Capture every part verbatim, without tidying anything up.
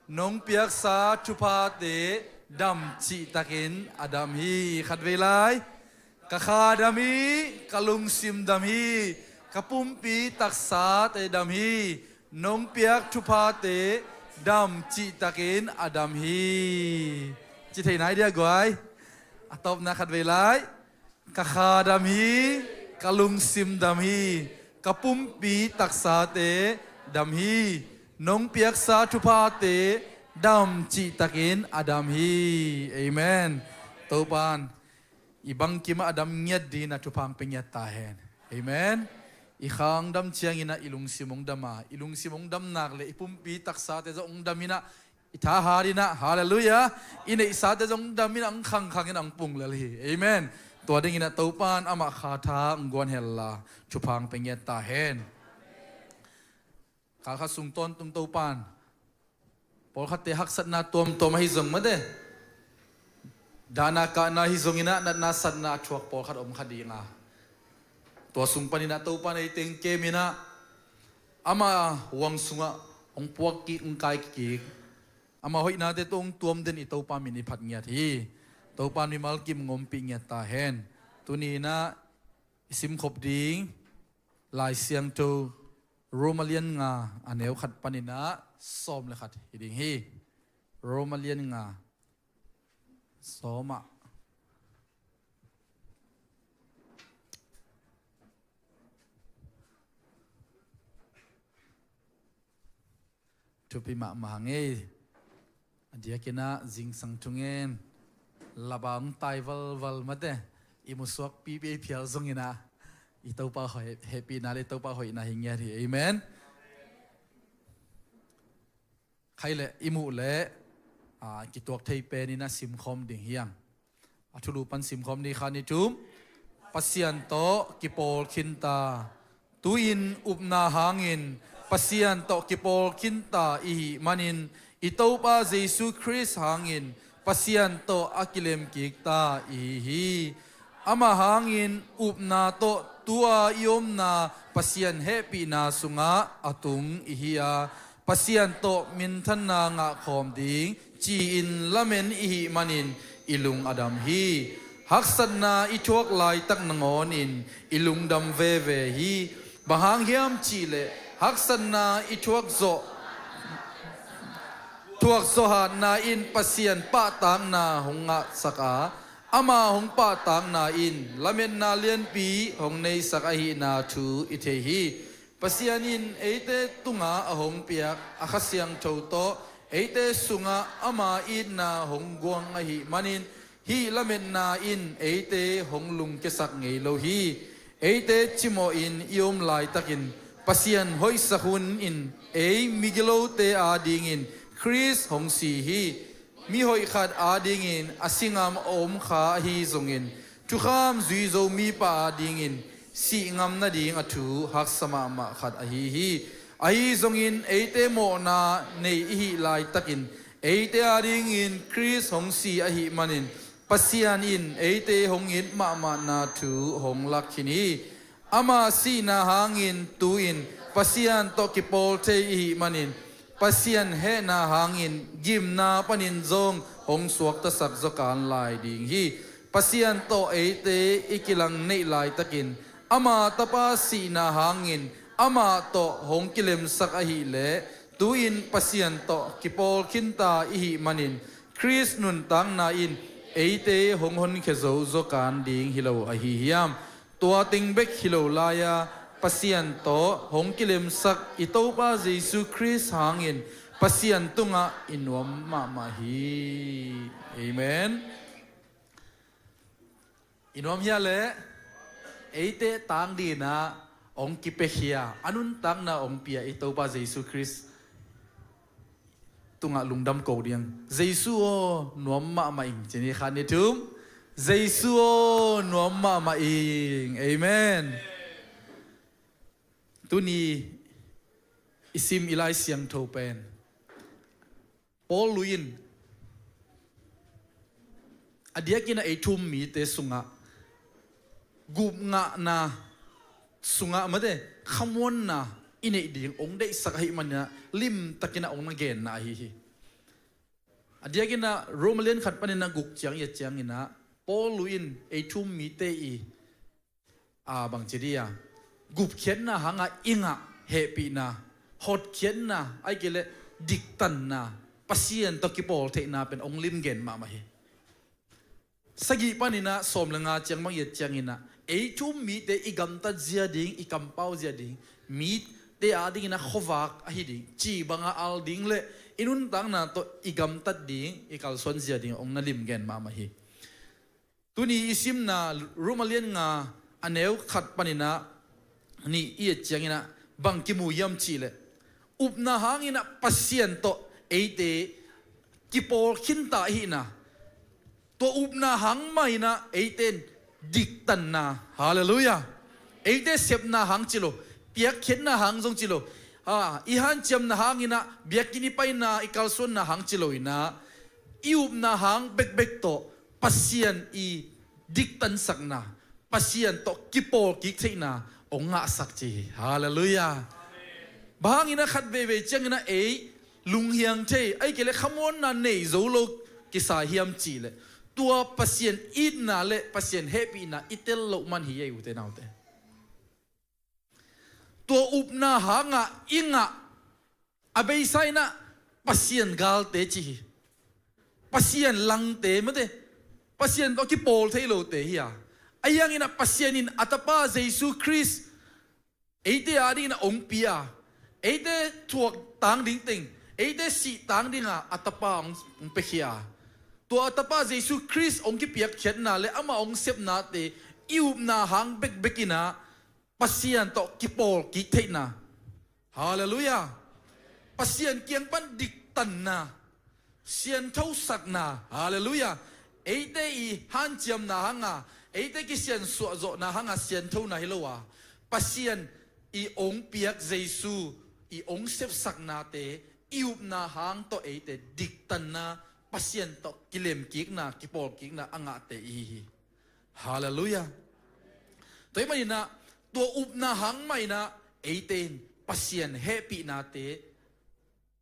Nong piaksa thuphate dam cihtakin a dam hi. Khatvei lai. Ka kha dam hi, ka lungsim dam hi, ka pumpi taksate dam hi. Nong piak thuphate dam cihtakin a dam hi. Ci thei nai dia guai. A tawpna khatvei lai. Ka kha dam hi, ka lungsim dam hi, ka pumpi taksate dam hi. Nong piaksa thuphate dam cihtakin a dam hi. Amen. Topan i bangkimah a dam ngiat dingin a thupha pia ngiat ta hen. Amen. I kha hong dam ciangin ah i lungsim hong dam a, i lungsim hong dam nak le i pumpi taksate zong hong dam in ah, i thahat in ah, halleluiah, i neihsate zong dam in ah, hong khangkhang in ah, hong pung lel hi. Amen. Tua dingin ah Topan amah kha tha hong guan hen la, thupha pia ngiat ta hen. Kal khat sung tawntung Topan pawlkhatte haksatna tuamtuam ahi zong mate, dahna kahna hi zongin ah, natna satna a thuak pawlkhat om kha ding a, tua sung panin ah Topan ei teng kem in ah, ama huang sungah hong puak kik, hong kai kik, ama hoihnate tawh hong tuam den i Topa min i phat ngiat hi. Topan mimal kim hong ompih ngiat ta hen. Tuni in ah i simkhop ding Lai Siangtho Rom a lian nga, a neu khat panin ah sawm le khat hi ding hi. Rom a lian nga, sawm ah. Thupi mahmah hang ei. A diakin ah zingsang thungen, laba hong tai valval mate, i musuak pipi phial zongin ah, i Topa hoi, hehpihna le i Topa hoihna hi ngiat hi. Amen. Khai le i muh le, a, kituak thei penin ah simkhawm ding hi hang. A thulu pan simkhawm ni, khat, ni, thum. Pasian tawh kipawl khinta, tu-in upna hangin Pasian tawh kipawl khinta i hih manin, i Topa Jesu Khrist hangin Pasian tawh a kilem kikta i hi hi. Amah hangin upna tawh tu-a i omna Pasian hehpihna sungah a tung i hi a, Pasian tawh minthanna ngahkhawm ding ci-in lamen i hih manin i lung a dam hi. Haksatna i thuak laitak nangawnin i lungdam veve hi. Bang hang hiam cihleh haksatna i thuak zawh, thuak zawh hatna in Pasian pahtakna hong ngahsak a, ama hong pahtakna in lametna lianpi hong neisak ahihna thu i thei hi. Pasian in eite tungah a hong piak a Kha Siangtho tawh eite sungah ama itna hong guang ahih manin, hih lametna in eite hong lungkiasak ngei lo hi. Eite cimawhin i om laitakin Pasian hoihsak hunin ei migilote adingin Khrist hong si hi. Mihoih khat adingin a si ngam a om kha ahi zongin, thukham zui zo mipa adingin sih ngam nading a thu haksa mahmah khat ahi hi. Ahi zongin eite mawhna nei i hih laitakin eite adingin Khrist hong si ahih manin, Pasian in eite hong it mahmahna thu hong lak khin hi. Ama sihna hangin tu-in Pasian tawh kipawl thei i hih manin, Pasian hehna hangin gimna panin zong hong suaktasak zaw kan lai ding hi. Pasian tawh eite i kilang neih laitakin, ama Tapa sihna hangin amah tawh hong kilemsak ahih leh, tu-in Pasian tawh kipawl khinta i hih manin, Khrist nuntakna in eite hong honkhia zo zaw kan ding hi lo ahi hiam? Tua teng bek hi lo lai-a, Pasian tawh hong kilemsak i Topa Jesu Khrist hangin Pasian tungah i nuam mahmah hi. Amen. I nuam hia leh, eite tang dingin ah hong kipiakhia, a nuntakna hong pia i Topa Jesu Khrist tungah lungdam ko ding. Jesu aw, nuam mahmah ing. Ci ni, khat, ni, thum. Jesu aw, nuam mahmah ing. Amen. Tuni i sim i Lai Siangtho pen Paul lui in a diakin a ei thum mite sungah gupngahna sungah mate khamuanna i neih ding hong deihsak ahih manin ah limtakin ah hong na genna ahi hi. A diakinah Roma lian khat paninah guk ciang i et cianginah Paul lu in ei thu-um mite i, a, bangci dia, gupkhiatna hanga i ngah hehpihna, hotkhiatna, ahih kei leh diktanna, Pasian tawh kipawl theihna pen hong limgen mahmah hi. Sagih paninah sawm le nga ciang bang i et cianginah ei thu-um mite i gamtat zia ding, i kampau zia ding, mite adinginah khuavak ahi ding, ci banga al ding le i nuntakna tawh i gamtat ding, i kalsuan zia ding hong na limgen mahmah hi. Tuni i simna Roma lian nga a neu khat paninah nih i et cianginah bang kimu hiam cihleh, upna hanginah Pasian tawh eite kipawl khinta ahihna, tua upna hang mah inah eite in diktanna, halleluiah, eite sepna hang ci lo, piakkhiatna hang zong ci lo, a, i hanciamna hanginah biakinn i paina, i kalsuanna hang ci lo inah i upna hang bekbek tawh Pasian i diktansakna, Pasian tawh kipawlkik theihna hong ngahsak ci hi. Halleluiah. Bang hanginah khat veivei cianginah ei lunghiang thei, ahih kei leh khamuanna nei zo lo kisa hiam cihleh, tua Pasian itna le Pasian hehpihna i tel loh man hi ei, ute naute. Tua upna hanga i ngah a beisa inah Pasian galte ci hi. Pasian langte mate, Pasian tawh kipawl thei lote hi a. Ahi hanginah Pasian in a tapa Jesu Khrist eite adinginah hong pia, eite thuak tang ding teng, eite sih tang dinga a tapa hong, hong piakhia. Tua a tapa Jesu Khrist hong kipiakkhiatna le amah hong sepnate i upna hang bekbek inah Pasian tawh kipawlkik theihna. Halleluiah. Pasian kiang pan diktanna, sianthosakna. Halleluiah. Eite i hanciamna hanga, eite kisiansuahzawhna hanga sianthona hi lo a, Pasian i hong piak Jesu i hong sepsaknate i upna hang tawh eite diktanna, Pasian tawh kilemkikna, kipawlkikna a ngahte i hi hi. Halleluiah. Tua ahih maninah tua upna hang mah inah eite in Pasian hehpihnate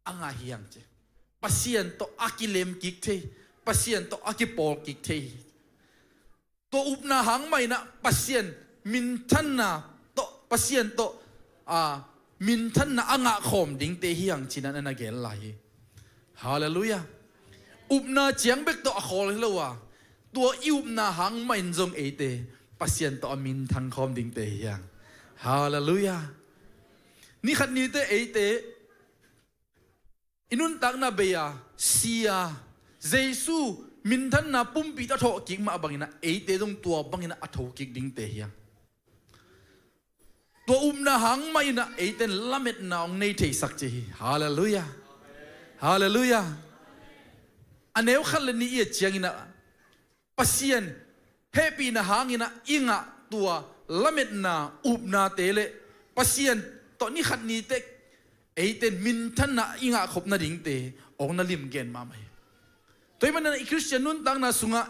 a ngah hi hang ci. Pasian tawh a kilemkik thei, Pasian tawh a kipawlkik thei hi. Tua upna hang mah inah Pasian minthanna tawh, Pasian tawh, a, minthanna a ngahkhawm dingte hi hang cinah na na gen lai hi. Halleluiah. Upna ciang bek tawh a khawl hi lo a, tua i upna hang mah in zong eite Pasian tawh a minthang khawm dingte hi hang. Halleluiah. Ni khat nite eite i nuntakna bei-a, si-a, Jesu minthanna pumpi tawh a thawhkik mah banginah eite zong tua banginah a thokik dingte hi hang. Tua upna hang mah inah eite in lametna hong nei theisak ci hi. Halleluiah. Halleluiah. A neu khat le nih i et cianginah Pasian hehpihna hanginah i ngah tua lametna upnate le Pasian tawh ni khat ni tek eite in minthanna i ngahkhop nadingte hong na limgen mahmah hi. Tua ahih maninah i Khristian nuntakna sungah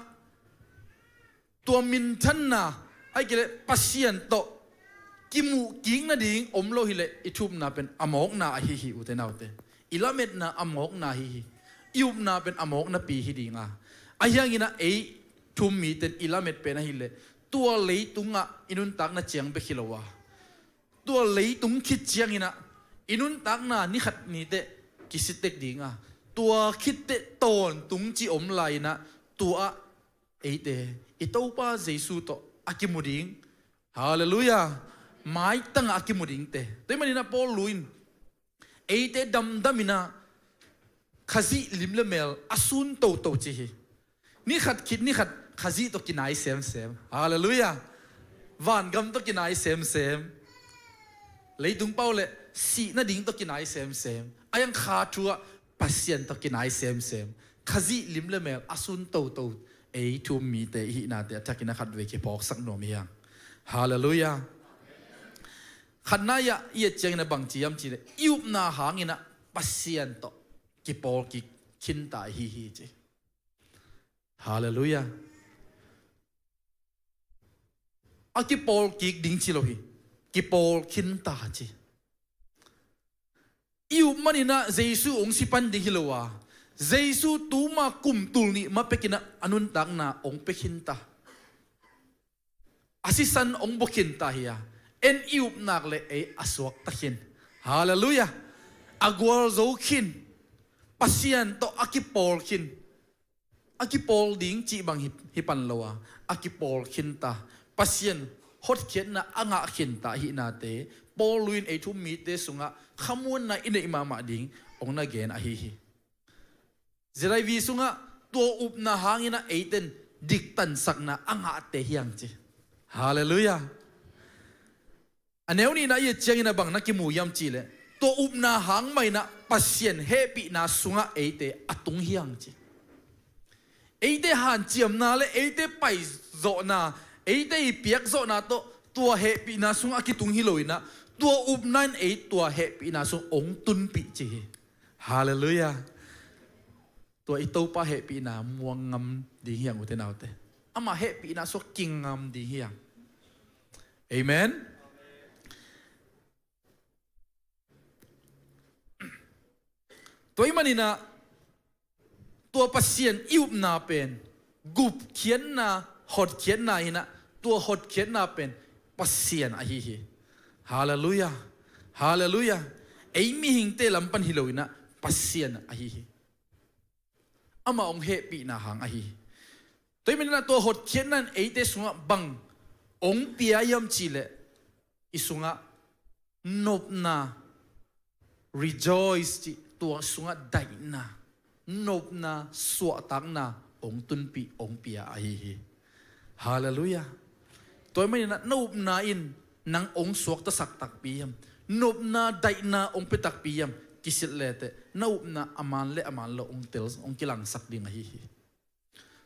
tua minthanna, ahih kei leh Pasian tawh kimuhkik nading om lo hileh i thu-upna pen a mawkna ahi hi, ute naute. I lametna a mawkna ahi hi. I upna pen a mawknapi hi dinga. Ahi hanginah ei thu-um mite in i lamet pen ahileh tua leitungah i nuntakna ciang bek hi lo a, tua leitung khit cianginah i nuntakna ni khat ni teh kisitek dinga, tua khit teh tawntung ci om lai-inah tua ah eite i Topa Jesu tawh a kimu ding. Halleluiah. Maitangah a kimu dingte. Tua ahih maninah Paul lu in eite damdaminah Khazih lim le mel a sun toto ci hi. Ni khat khit ni khat Khazih tawh kinai semsem. Halleluiah. Vangam tawh kinai semsem. Leitung pau le sih nading tawh kinai semsem. Ahi hang kha thu-ah Pasian tawh kinai semsem. Khazih lim le mel a sun toto ei thu-um mite i hihnate a thakin a khatvei kiphawksak nuam hi hang. Halleluiah. Khatna-ah i et ciangin a bangci hiam cihleh i upna hanginah Pasian tawh kipawlkik khinta ihi hi ci. Halleluiah. A kipawlkik ding ci lo hi. Kipawl khinta ci. I up maninah Jesu hong si pan ding hi lo a, Jesu tuma kum tul nih ma pekin a nuntakna hong pia khinta. A sisan hong bua khinta hi a, en i upna le ei a suakta khin. Halleluiah. A gualzo khin. Pasian tawh a kipawl khin. A kipawl ding cih bang hi, hi pan lo a, a kipawl khinta, Pasian hotkhiatna a ngah khinta ahihnate Paul in ei thu-um mite sungah khamuanna i neih mahmah ding hong na gen ahi hi. Zirai vi sungah tua upna hangin a eiten diktansakna a ngahte hi hang ci. Halleluiah. A neu nihna i et ciangin a bang na kimu hiam cihleh, tua upna hang mah in a Pasian hehpihna sungah eite a tung hi hang ci. Eite hanciamna le eite paizawhna, eite i piakzawhna tawh tua hehpihna sungah a kitung hi lo in a, tua upna in ei tua hehpihna sung hong tunpih ci hi. Halleluiah. Tua i Topa hehpihna muang ngam ding hi hang, ute naute. Amah hehpihna sungah kingam ding hi hang. Amen. Tua ahih manin a, tua Pasian i upna pen gupkhiatna, hotkhiatna hi in a, tua hotkhiatna pen Pasian ahi hi. Halleluiah. Halleluiah. Ei mihingte lam pan hi lo in a, Pasian ahi hi. Amah hong hehpihna hang ahi hi. Tua ahih manin a tua hotkhiatna in eite sungah bang hong pia hiam cihleh, i sungah nopna, rejoice cih, tua sungah daihna, nopna, suahtakna hong tunpih, hong pia ahi hi. Halleluiah. Tua ahih manin a na upna in nang hong suaktasak takpi hiam? Nopna, daihna hong pia takpi hiam? Kisilh leteh na upna a man le a man lo hong tel, hong kilangsak ding ahi hi.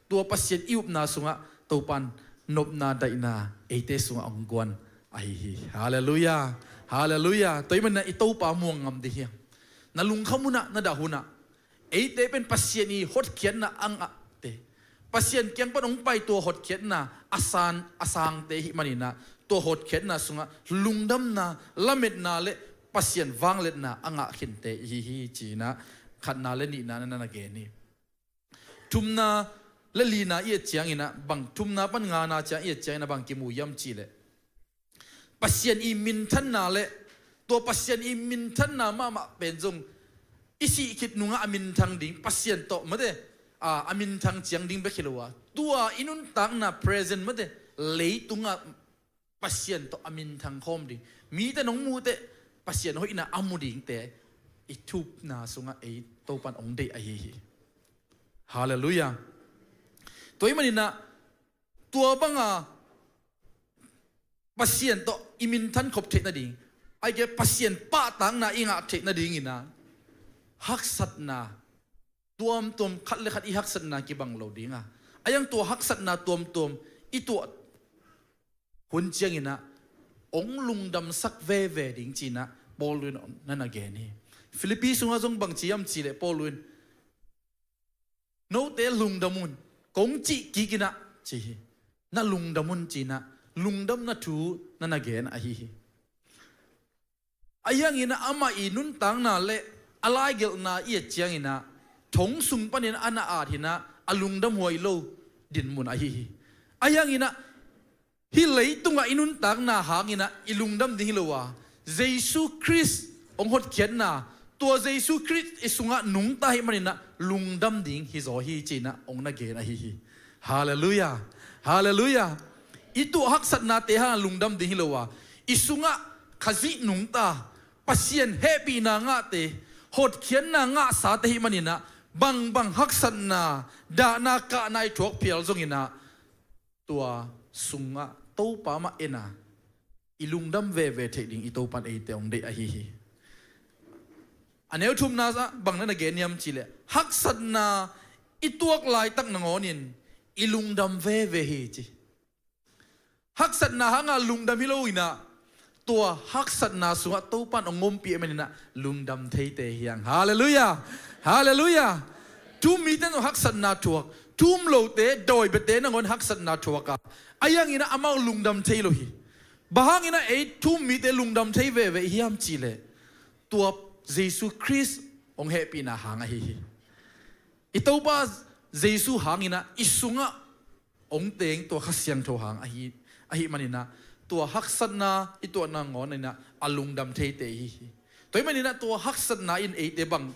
Tua Pasian i upna sungah Topa in nopna, daihna eite sungah hong guan ahi hi. Halleluiah. Halleluiah. Tua ahih manin a i Topa muang ngam ding hi hang. Na lungkham hun ah, na dah hun ah, eite pen Pasian i hotkhiatna a ngahte, Pasian kiang pan hong pai tua hotkhiatna a san, a sangte ahih manin a, tua hotkhiatna sungah lungdamna, lametna le Pasian vangliatna a ngah khinte i hi hi ci in a, khatna le nihna na na gen hi. Thumna le lina i et ciangin a bang, thumna pan ngana ciang i et ciangin a bang kimu hiam cihleh, Pasian i minthanna le tua Pasian i minthanna mahmah pen zong i sih khit nungah a minthang ding, Pasian tawh mate, a, a minthang ciang ding bek hi lo a, tua i nuntakna present mate, leitungah Pasian tawh a minthang khawm ding, mite nong muhteh Pasian hoihna a mu dingte i thupna sungah ei Topa in hong deih ahi hi. Halleluiah. Tua ahih manin a tua banga Pasian tawh i minthan khop theih nading, ahih kei leh Pasian pahtakna i ngah theih nadingin a, haksatna tuamtuam, khat le khat i haksatna kibang lo ding a, a hiang tua haksatna tuamtuam i tuah hun ciangin a hong lungdamsak veve ding ci in a Paul in na na gen hi. Filippi sungah zong bang ci hiam cihleh Paul in, note lungdam un, kong cih kik in a ci hi. Na lungdam un ci in a lungdamna thu na na gen ahi hi. A hiangin a amah i nuntakna le a laigelhna i et ciangin a thong sung panin a na at hi in a, a lungdam huai lo dinmun ahi hi. A hiangin a hih leitungah i nuntakna hangin a i lungdam ding hi lo a, Jesu Khrist hong hotkhiatna, tua Jesu Khrist i sungah nungta ahih manin a lungdam ding hi zaw hi ci in a hong na gen ahi hi. Halleluiah. Halleluiah. I tuah haksatnate hang lungdam ding hi lo a, i sungah Khazih nungta, Pasian hehpihna ngahte, hotkhiatna ngahsate ahih manin a, bangbang haksatna, dahna, kahna i thuak phial zongin a, tua sungah Topa mah en a, i lungdam veve theih ding i Topa in eite hong deih ahi hi. A neu thumna ah bang na na gen hiam cihleh, haksatna i tuak laitak nangawnin i lungdam veve hi ci. Haksatna hanga lungdam hi lo in a, tua haksatna sungah Topa in hong ompih ahih manin a lungdam theite hi hang. Halleluiah. Halleluiah. Thu-um mite nangawn haksatna thuak, thu-um lote, dawi biate nangawn haksatna thuak a, a hiangin a amau lungdam thei lo hi. Bang hangin a ei thu-um mite lungdam thei veve i hiam cihleh, tua Jesu Khrist hong hehpihna hang ahi hi. I Topa Jesu hang inah i sungah hong teng tua Kha Siangtho hang ahi, ahih man inah tua haksatna i tuahna ngawn inah a lungdam theite ahi hi. Tua ahih man inah tua haksatna in eite bang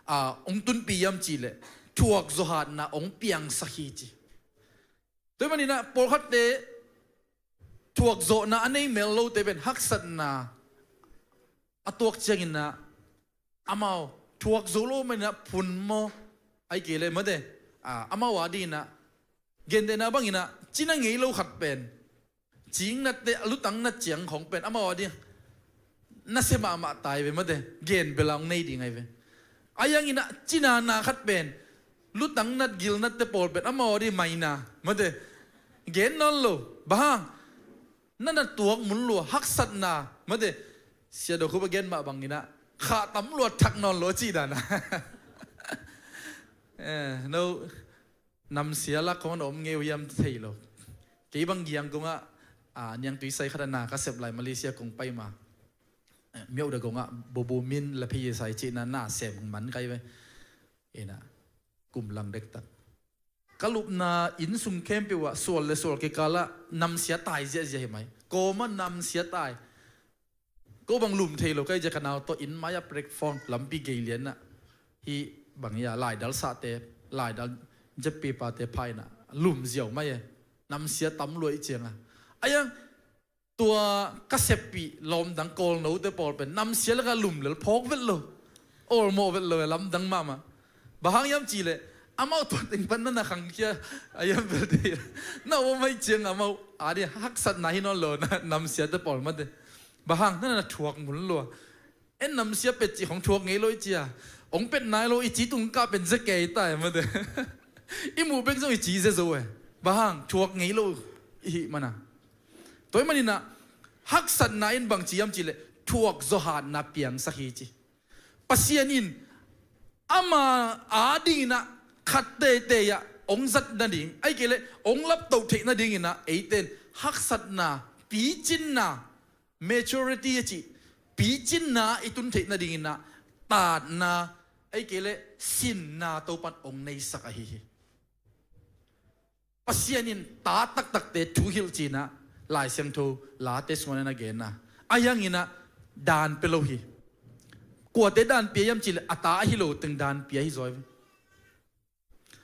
a hong tunpih hiam cih leh thuakzawh hatna hong piangsak hi ci. Tua ahih man inah pawlkhatte thuakzawhna a nei mel lote pen haksatna a tuak ciang inah amau thuak zo lo man inah phun maw, ahih kei leh mate, a, amau a ding inah gentehna bang inah cina ngei lo khat pen, cingnat te, a lutang nat ciang khong pen amau a ding nasia mahmah tai ve mate, gen bel a hong nei ding ahi ve. A yang inah cina na khat pen, lutang nat gilnat te pawl pen amau a ding maina mate, gen nawn lo. Bang hang? Na na tuak mun lua, haksatna mate, Sia Do Khup a gen mah bang inah khah tam lua, thak nawn lo cih dan a. Eh, no, namsia lak khong na om ngei uh hiam thei lo. Kei bang Yangon ah, a, niangtui sai khat a na ka sep lai, Malaysia kong pai ma, eh, Myo Dagon ah Bobomin le Phayesai cihna na sem man kai ve. Inah kum lang dektak ka lupna inn sung khempeuh ah sual le sual kikal ah namsia tai ziahziah hi mai. Kawm ah namsia tai. Ko bang lum thei lo kai zia, ka nau tawh inn mai ah platform lampi gei lian ah, hih bang hi a, laidal sahte, laidal zeppi pate pha inah lum ziau mai e. Namsia tam lua i ciang a. A yang tua ka seppih lawmdang Kawlnote pawl pen namsia lakah lum lel phawk vet lo. Awlmawh vet lo e, lamdang mahmah. Bang hang hiam cih leh amau tua teng pan na na khangkhia a hiam belte, na om ahih ciang amau a ding haksatna hi nawn lo, na namsiate pawl mate. Bang hang? Na na thuak mun lua. En namsia pet cih khong thuak ngei lo i ci a, hong pet nai lo i ci tung kah pen zia kei tai mate. I muh bek zong i ci zia zo e. Bang hang? Thuak ngei lo i hih man a. Tua ahih man inah haksatna in bang ci hiam cih leh thuakzawh hatna piangsak hi ci. Pasian in ama a ding inah khat teitei ah hong zat nading, ahih kei leh hong laptoh theih nading inah eite in haksatna, picinna, maturity a cih, picinna i tun theih nading inah taatna, ahih kei leh sinna Topan hong neisak ahi hi. Pasian in ta taktakte thuhilh ci inah Lai Siangtho Late sung ah na gen a. A yang inah dan pia lo hi. Kuate dan pia hiam cih leh a ta ahi lo teng dan pia hi zaw hi.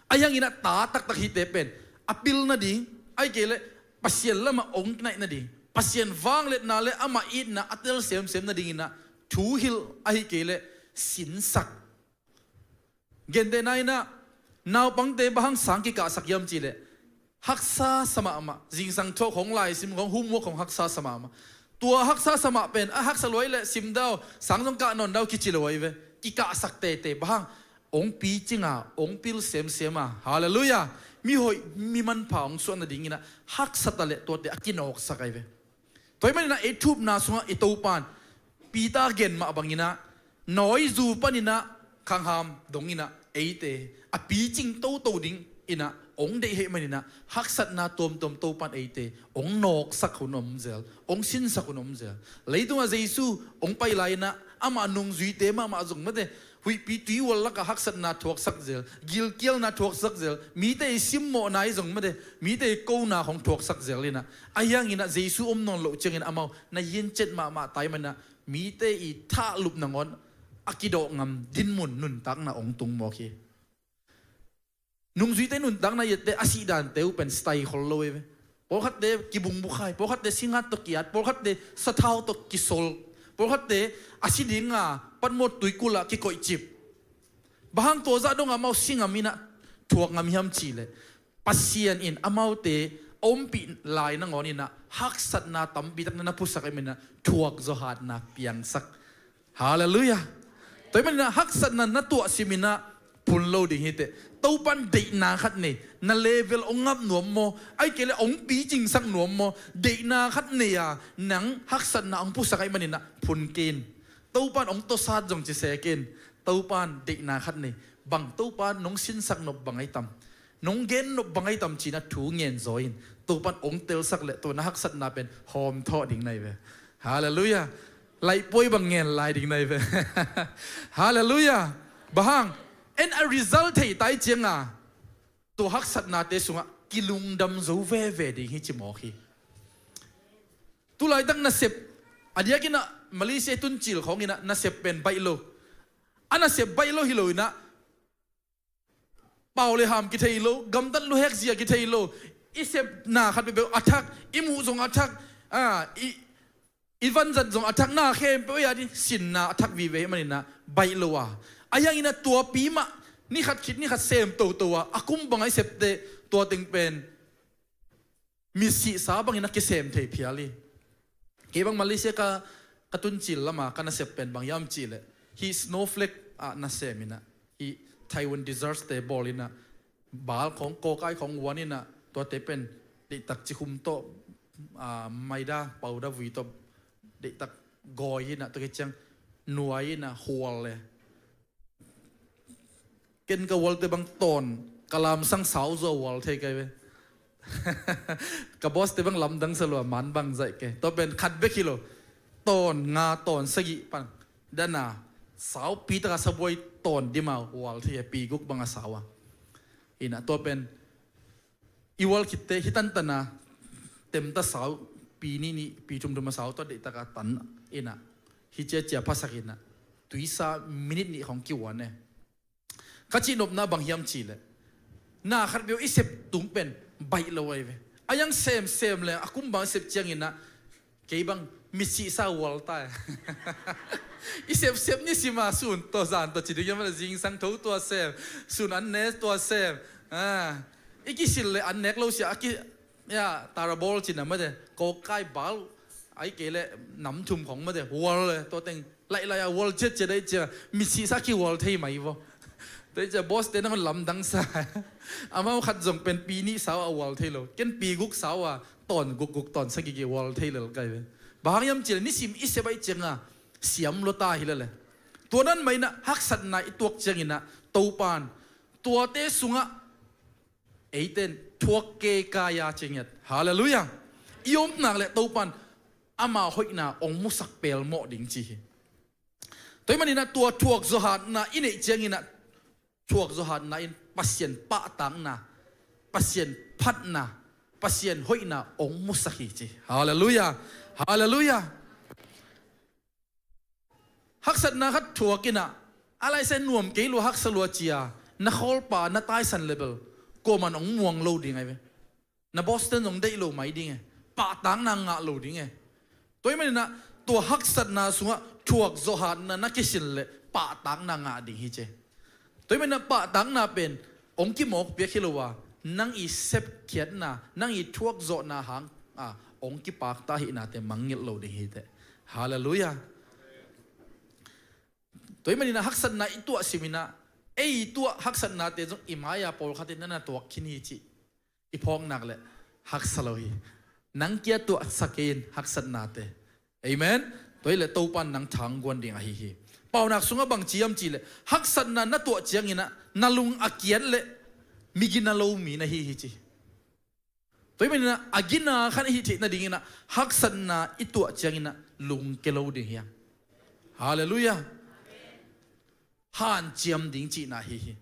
A yang inah ta taktak hite pen a pil nading, ahih kei leh Pasian lamah hong naih nading, Pasian vangliatna le amah itna a tel semsem nading inah thuhilh, ahih kei leh sinsak. Gentehna inah naupangte bang hang sang kikahsak hiam cih leh haksa sa mahmah. Zingsang thawk hong laisim, hong homework hong haksa sa mahmah. Tua haksa sa mah pen a haksa lua hi leh sim dau, sang zong kah nawn dau kici lo ahi ve. Kikahsak teitei. Bang hang? Hong picing a, hong pil semsem a. Halleluiah. Mi hoih, mi manpha hong suah nading inah haksa ta leh tuate a kinawksak ahi ve. Tua ahih man inah ei thupna sungah i Topan Peter gen mah bang inah nawizu pan inah khangham dong inah eite a picing toto ding inah hong deih ahih man inah haksatna tuamtuam Topan eite hong nawksak hun om zel, hong sinsak hun om zel. Leitungah Jesu hong pai lai inah amah nungzuite mahmah zong mate, huihpi tuihual lakah haksatna thuaksak zel, gilkialna thuaksak zel, mite i simmawhna i zong mate, mite i kona hong thuaksak zel inah, a hiang inah Jesu om nawn loh ciangin amau na hincet mahmah tai man inah mite i thahlup nangawn a kidawh ngam dinmun nuntakna hong tung mawk hi. Nungzuite nuntakna i ette a sih dante uh pen sitai khol lo hi ve. Pawlkhatte kibungbukhai, pawlkhatte singat tawh ki-at, pawlkhatte sathau tawh kisol, pawlkhatte a si dinga patmawh tuikulh ah kikoihcip. Bang hang tua zah dongah amau si ngam inah thuak ngam hiam cih leh Pasian in amaute a ompih lai nangawn inah haksatna tampi tak na na phusak ahih man inah thuak zawhatna piangsak. Halleluiah. Tua ahih man inah haksatna na tuah sim inah phun lo ding hi teh. Topan deihna khat nei, na level hong ngap nuam maw, ahih kei leh hong picingsak nuam maw, deihna khat nei a nang haksatna hong phusak ahih man inah phun kei in. Topan hong tawsat zong ci se kei in. Topan deihna khat nei. Bang Topan nong sinsak nop bang ahi tam, nong gen nop bang ahi tam ci inah thu ngen zaw in. Topan hong telsak leh tua na haksatna pen hawmthawh ding na hi ve. Halleluiah. Laihpuai bang ngen lai ding na hi ve. Halleluiah. Bang hang? En a result thei tai cianga tua haksatnate sungah kilungdam zo veve ding hi ci mawk hi. Tulaitak nasep a diakinah Malaysia i tun cil khawnginah nasep pen baih lo. A nasep baih lo hi loinah pau le ham kithei lo, gamtat luhek zia kithei lo. I sepna khat peuhpeuh a thak, i muh zong a thak, a, i, i vanzat zong a thak, na khempeuh i at i sinna a thak vive hi maninah baih lo a. A hianginah tuapi mah ni khat khit ni khat sem toto a, a kum bangah i septe tua teng pen misihsa bangin a kisem thei phial hi. Kei bang Malaysia ka, ka tun cil lama ka nasep pen bang hiam cihleh, hih snowflake ah naseminah, hih Taiwan desert te bawlinah, bal khawng, kawkai khawng uaninah, tuate pen deihtak cikhum tawh, a, maida, pauda vui tawh deihtak gawi inah, tua kiciang nuai inah hual le. Ken ka ualte bang tawn, ka lamsang sau zaw ual thei kai ve. Ka boss te bang lamdang sa lua, man bang zaih ke. Tua pen khat bek hi lo. Tawn nga, tawn sagih pan dana saupi taka sabuai tawn dima ual thei a, pi guk banga sau a. Inah tua pen i ual khitte hi tantana temta sau, pi nih nih, pi thumthum a sau tua deihtaka tan inah hi ciacia phasak inah tuisa minit nih khawng kiuan e. Ka cihnopna bang hiam cihleh, na khat beu i sep tung pen baih lo ahi ve. A hiang semsem le a kum bang i sep cianginah kei bang misihsa ual ta e. I sepsep nisima sun tawh zan tawh ci ding hiam, zingsang tho tua sem, sun an ne tua sem. A, i kisil le an nek lo sia a ki, ya, tarabol cina mate, kawkai bal, ai kei le namthum khawng mate, ual le tua teng laihlai a ual ciatciat ahi cia, misihsa kiual thei mai vo. Tua hi cia boss te nangawn lamdang sa. Amau khat zong pen pi nih sau a ual thei lo, ken pi guk sau a tawn gukguk tawn sagih kiual thei lel kai ve. Bang hang hiam cihleh nisim i sep ahi cianga siam lua ta hi lele. Tua nan mah inah haksatna i tuak cianginah Topan tuate sungah eiten thuak kekaya cingiat. Halleluiah. I omnak le Topan ama hoihna ong musak pelmawh ding ci hi. Tua hi maninah tua thuak zawhatna i neih cianginah thuak zawhatna in Pasian pahtakna, Pasian phatna, Pasian hoihna ong musak hi ci. Halleluiah. Halleluiah. Haksatna khat thuak inah a laisa nuam kei lua, haksa lua cia na khawlpa na taisan le bel kuaman ong muang lo ding ahi ve. Na boss ten zong deih lo mai ding e, pahtakna ngah lo ding e. Tua hi maninah tua haksatna sungah thuak zawhatna na kisin le pahtakna ngah ding hi ce. Tua hi maninah pahtakna pen ong kimawk piak hi lo a, nang i sepkhiatna, nang i thuak zawhna hang a ong kipakta hihnate mangngilh lo ding hi teh. Halleluiah. Tua hi maninah haksatna i tuah siminah ei i tuah haksatnate zong i mai-a pawlkhatin na na tuak khin hi cih i phawknak le haksa lo hi. Nang kia tuahsak kei in haksatnate. Amen. Tua hi le Topan nang thangguan ding ahi hi. Paunak sungah bang ci hiam cihleh haksatna na tuah cianginah na lung a kiat le migina lo mi na hi hi ci. Tua hi maninah a gina khan i hih theih nadinginah haksatna i tuah cianginah lungkia lo ding hiam? Halleluiah. Hanciam ding cihna hi hi.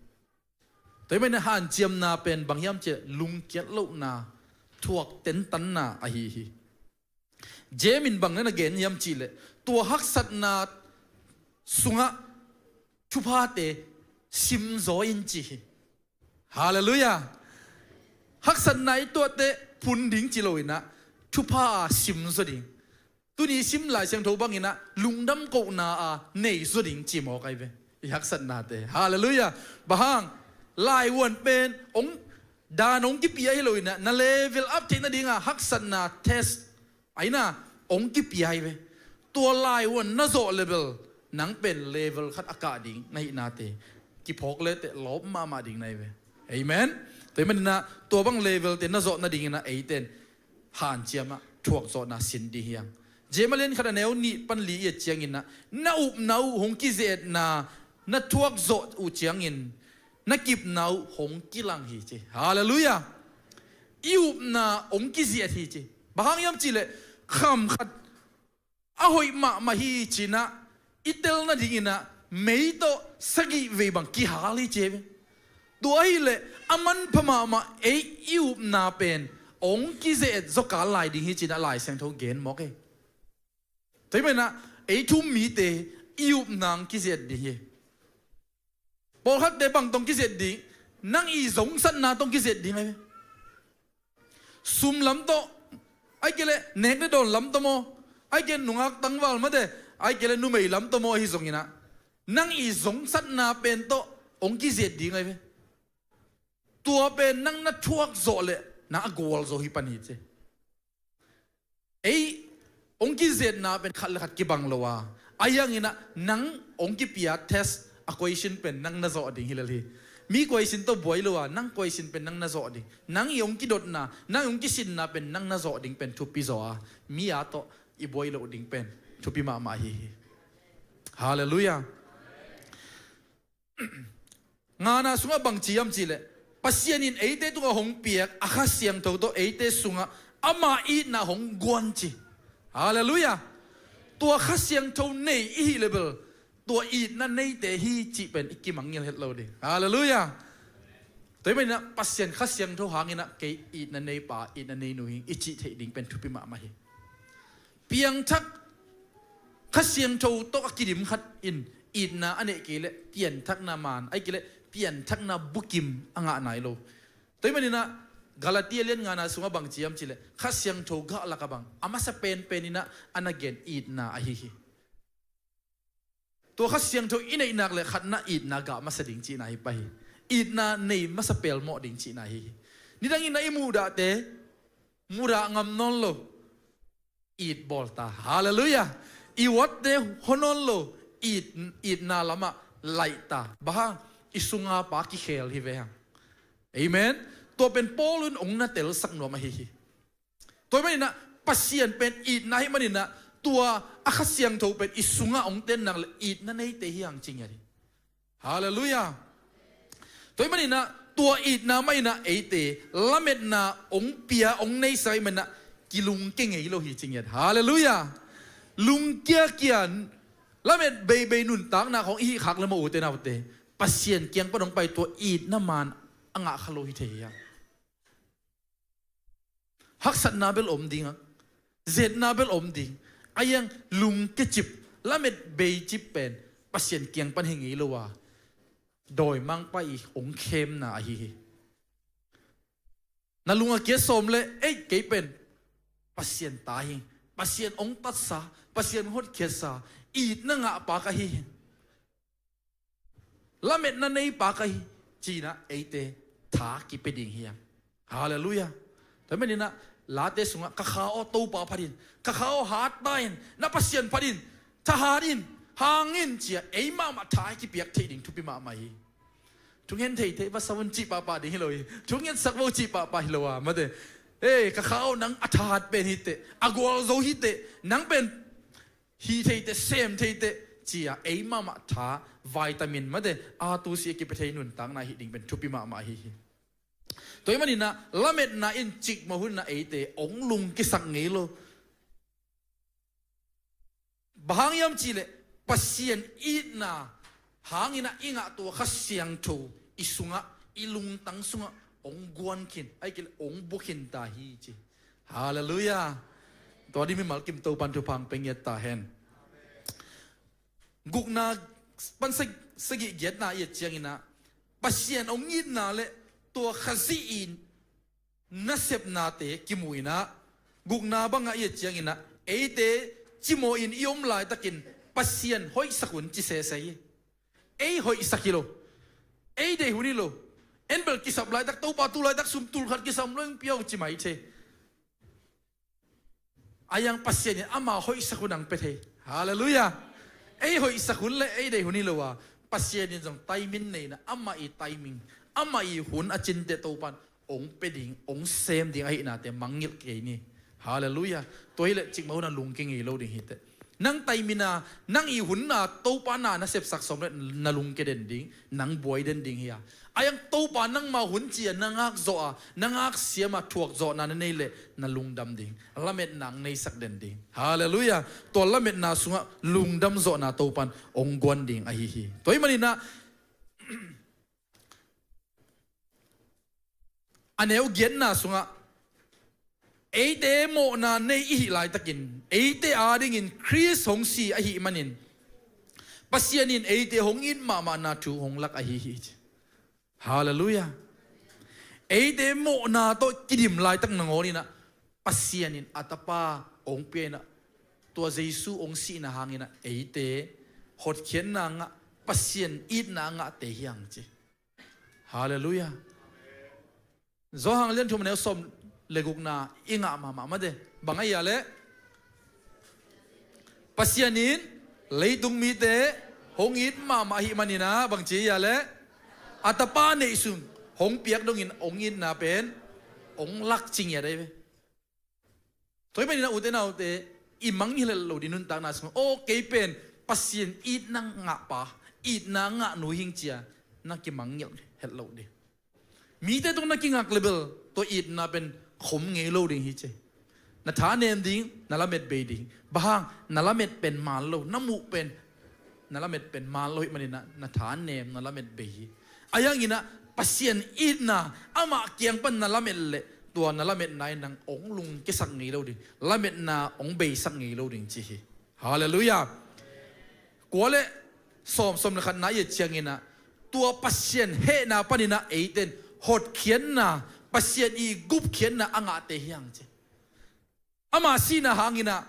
Tua hi maninah hanciamna pen bang hiam cihleh lungkiat lohna, thuak tentanna ahi hi. James in bang na na gen hiam cihleh tua haksatna sungah thuphate simzaw in ci hi. Halleluiah. Haksatna i tuahte phun ding ci loinah thupha a simzaw ding. Tuni sim Lai Siangtho banginah lungdam kohna a neizaw ding ci mawk ahi ve. I haksatnate. Halleluiah. Bang hang? Laivuan pen ong dan ong kipia hi loinah na level up theih nadinga haksatna test aina ong kipia hi ve. Tua laivuan na zawh level nang pen level khat a kah ding na hihnate kiphawk leteh lawp mahmah ding na hi ve. Amen. Tua hi maninah tua bang levelte na zawh nadinginah eiten hanciamah thuakzawhna sin ding hiang. James a lian khat a neu nih pan li i et cianginah na upna uh hong kizetna na thuakzawh uh ciangin na kipna uh hong kilang hi ci. Halleluiah. I upna hong kiziat hi ci. Bang hang hiam cihleh kham khat a hoih mahmah hi cinah i tel nadinginah mei tawh sagih vei bang kihal hi ci hi ve. Tua ahileh a manpha mahmah ei i upna pen hong kizet zawkal lai ding hi ci-in a Lai Siangtho gen mawk hi. Tua ahih manin ah ei thu-um mite i upna hong kizet ding hi. Pawlkhatte bang tawh hong kizet ding? Nang i zongsatna tawh hong kizet ding ahi ve. Sum lam tawh, ahih kei leh nek le dawn lam tawh maw, ahih kei leh nungak tangval mate, ahih kei leh numei lam tawh maw, ahi zongin ah nang i zongsatna pen tawh hong kizet ding ahi ve. Tua pen nang na thuak zawh leh nang a gualzo hi pan hi ci. Ei hong kizetna pen khat le khat kibang lo a, ahi hangin ah nang hong kipia test a question pen nang na zawh ding hi lel hi. Mi question tawh buai lo a, nang question pen nang na zawh ding. Nang i hong kidotna, nang i hong kisinna pen nang na zawh ding pen thupi zaw a, mi a tawh i buai loh ding pen thupi mahmah ahi hi. Halleluiah. Ngana sungah bang ci hiam cih leh, Pasian in eite tungah hong piak a Kha Siangtho tawh eite sungah ama itna hong guan ci. Halleluiah. Tua Kha Siangtho nei i hih leh bel tua itna neite hi cih pen i kimangngilh het lo ding. Halleluiah. Tua ahih manin ah Pasian Kha Siangtho hangin ah kei itna nei pa, itna nei nu hi ing i cih theih ding pen thupi mahmah hi. Piangthak Kha Siangtho tawh a kidim khat in itna a neih kei leh pianthakna maan, ahih kei leh pianthakna bukim a ngah nai lo. Tua ahih manin ah Galatia lian ngana sungah bang ci hiam cih leh, Kha Siangtho gah lakah bang a masa penpen in ah a na gen itna ahi hi. Tua Kha Siangtho i neih nak leh khatna itna gah masa ding cihna hi pah hi. Itna nei masa pelmawh ding cihna hi hi. Nidangin ah i muhdahte mudah ngam nawn lo, it bawl ta. Halleluiah. I uatte hua nawn lo, it, itna lamah laih ta. Bang hang? I sunga pa kikhel hi ve hang. Amen. Tua pen Paul in hong na telsak nuam ahi hi. Tua ahih manin ah Pasian pen itna ahih manin ah tua a Kha Siangtho pen i sungah hong ten nak leh itna neite hi hang ci ngiat hi. Halleluiah. Tua ahih manin ah tua itna mah in ah eite lametna hong pia hong neisak ahih manin ah kilungkia ngei lo hi ci ngiat. Halleluiah. Lungkiakia, lamet beibei nuntakna khawng i hih khak leh maw, ute naute, Pasian kiang pan hong pai tua itna maan a ngah kha lo hi thei hi hang. Haksatna bel om ding a, zetna bel om ding. Ahi hang lungkia cip, lamet bei cip pen Pasian kiang pan hi ngei lo a, dawimangpa i hong khemna ahi hi. Na lung a kia sawm leh, ei, kei pen Pasian ta hi, Pasian hong tatsa, Pasian hotkhiatsa, itna ngah pa ka hi hi. Lametna nei pa ka hi, ci-in ah eite tha kipia ding hi hang. Halleluiah. Tua ahih manin ah Late sungah, ka kha aw, Topa phat in, ka kha aw, hat ta in, na Pasian phat in, thahat in, hang in, ci-a ei mahmah tha i kipiak theih ding thupi mahmah hi. Thungen thei thei va sa un cih pahpah ding hi lo hi. Thungetsak vo cih pahpah hi lo a, mate. Ei, ka kha aw, nang a thahat pen hi teh, a gualzo hi teh, nang pen hih thei teh, sem thei teh, ci-a ei mahmah tha, vitamin mate, a tu si a kipia thei nuntakna hih ding pen thupi mahmah ahi hi. Tua ahih manin ah lametna in cikmah hun ah eite hong lungkiasak ngei lo. Bang hang hiam cih leh Pasian itna hangin ah i ngah tua Kha Siangtho i sungah, i lungtang sungah hong guan khin, ahih kei leh hong bu khin ta hi ci. Halleluiah. Tua ding mimal kim Topan thupha hong pia ngiat ta hen. Gukna pan sa-, sagih giatna i et ciangin ah, Pasian hong itna leh tua Khazih in nasepnate kimu in ah, gukna bangah i et ciangin ah, eite cimawh in i om laitakin Pasian hoihsak un ci sese hi. Ei hoihsak hi lo. Ei deih hun hi lo. En bel kisap laitak, Topa tu laitak sum tul khat kisam lo ing, pia uh ci mai thei. Ahi hang Pasian in ama hoihsak hun hong pia thei. Halleluiah. Ei hoihsak hun leh ei deih hun hi lo a, Pasian in zong timing nei in ah, ama i timing, ama i hun a cin teh Topan hong pia ding, hong sem ding ahihnate mangngilh kei ni. Halleluiah. Tua hileh cikmah hun ah lungkia ngei lo ding hi teh. Nang taimina, nang i hunna Topa na na sepsak sawm le na lungke den ding, nang buai den ding hi a. A yang Topa nangma hun cia na ngak zawh a, na ngak siam a thuak zawhna na nei le na lungdam ding. Lametna ang neisak den ding. Halleluiah. Tua lametna sungah lungdam zawhna Topan ong guan ding ahi hi. Tua hi maninah a neu giatna sungah eite mawhna nei i hih laitakin eite adingin Khrist hong si ahih manin Pasian in eite hong it mahmahna thu hong lak ahi hi. Halleluiah. Eite mawhna tawh kidim laitak nangawn inah Pasian in a tapa hong pia inah tua Jesu hong sihna hanginah eite hotkhiatna ngah, Pasian itna ngahte hiang ci. Halleluiah. Johan lian thum a neu sawm le gukna i ngah mahmah mate. Bang a hia le Pasian in leitung mite hong it mahmah ahih maninah bang ci hia le a tapa neih sung hong piak dongin hong itna pen hong lak ci ngiat ahi ve. Tua hi maninah ute naute i mangngilh het lo ding nuntakna sungah aw kei pen Pasian itna ngahpa, itna ngahnu hing cia na kimangngilh het lo ding. Mite tung na kingak le bel tua itna pen khom ngei lo ding hi ci. Na tha nem ding, na lamet bei ding. Bang hang na lamet pen maan lo, na muh pen na lamet pen maan lo hih maninah na tha nem, na lamet bei hi. A yanginah Pasian itna amah kiang pan na lamet leh tua na lametna in nang ong lungkiasak ngei lo ding, lametna ong beisak ngei lo ding ci hi. Halleluiah. Kua le sawm, sawm le khatna i et cianginah tua Pasian hehna paninah eiten hotkhiatna, Pasian i gupkhiatna a ngahte hiang ci. Ama sihna hanginah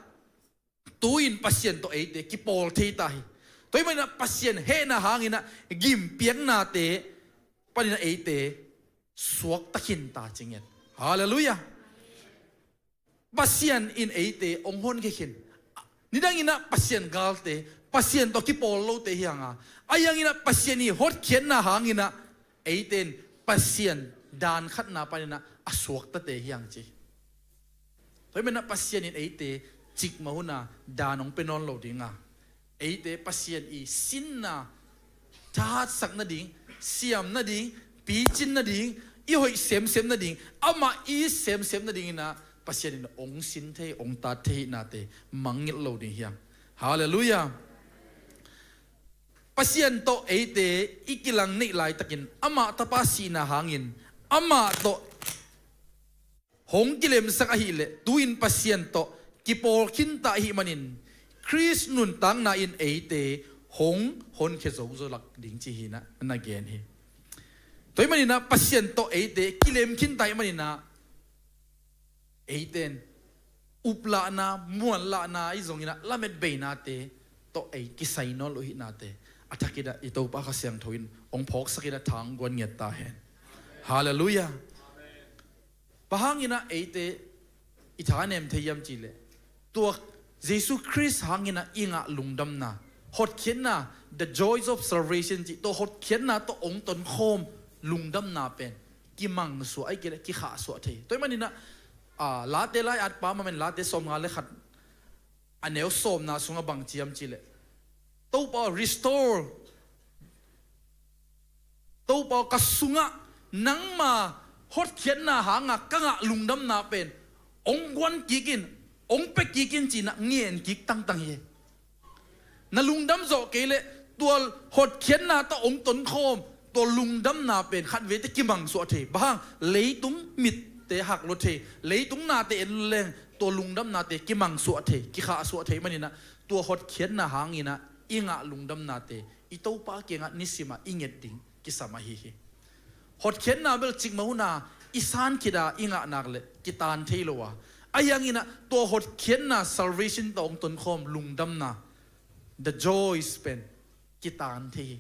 tu-in Pasian tawh eite kipawl thei ta hi. Tua hi maninah Pasian hehna hanginah gimpiaknate paninah eite suakta khin ta ci ngiat. Halleluiah. Pasian in eite ong honkhia khin. Nidanginah Pasian galte, Pasian tawh kipawl lote hianga a yanginah Pasian i hotkhiatna hanginah eite in Pasian daan khatna paninah a suaktate hiang ci. Tua hi maninah Pasian in eite cikmah huna daan ong pia nawn lo dinga eite Pasian i sinna thahatsak nading, siam nading, picin nading, i hoih semsem nading, amah i semsem nadinginah Pasian in ong sin thei, ong tat thei hihnate mangngilh lo ding hiang. Halleluiah. Pasian tawh eite i kilang neih laitakin amah tapa sihna hangin amah tawh hong kilemsak ahileh tu-in Pasian tawh kipawl khinta ahih manin Khrist nuntakna in eite hong honkhia zozo lak ding ci hinah na gen hi. Tua hi maninah Pasian tawh eite kilem khinta ahih maninah eiten uplahna, muanlahna i zonginah lamet beinate tawh ei kisai nawn lo hihnate a thakinah i Topa Kha Siangtho in ong phawksakinah thang guan ngiat ta hen. Halleluiah. Bang hanginah eite i tha nem thei hiam cihleh tua Jesu Khrist hanginah i ngah lungdamna, hotkhiatna, the joys of salvation cih tua hotkhiatna tawh ong tonkhawm lungdamna pen kimangsuah ahi kei leh kikhahsuah thei. Tua hi maninah a, Late lai-at pa mamen Late sawmnga le khat a neu sawmna sungah bang ci hiam cihleh Topa restore, Topa ka sungah nangma hotkhiatna hanga ka ngah lungdamna pen ong guan kik in, ong pia kik in cinah ngen kik tangtang hi. Na lungdam zawh kei leh tua hotkhiatna tawh ong tonkhawm tua lungdamna pen khatvei teh kimangsuah thei. Bang hang leitung mitte haklua thei, leitung nate en leng tua lungdamnate kimangsuah thei, kikhahsuah thei maninah tua hotkhiatna hanginah i ngah lungdamnate i Topa kiangah nisimah i nget ding kisam ahi hi. Hotkhiatna bel cikmah huna i san khita i ngah nak leh kitaan thei lo a, a yanginah tua hotkhiatna salvation tawh ong tonkhawm lungdamna, the joys pen kitaan thei hi.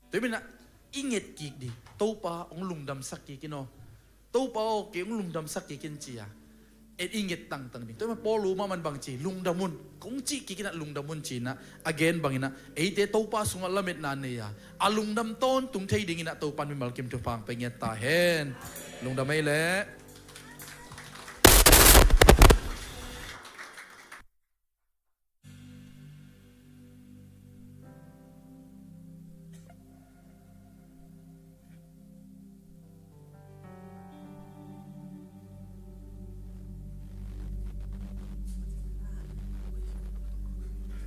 Tua hi maninah i nget kik ding, Topa ong lungdamsak kik in aw, Topa aw kei ong lungdamsak kik in ci-a en i nget tangtang ding. Tua hi maninah Paul mahmah in bang ci, lungdam un, kong cih kik inah lungdam un cinah a gen banginah eite Topa sungah lametna nei-a a lungdam tawntung thei dinginah Topan mimal kim thupha pia ngiat ta hen. Lungdam ei leh.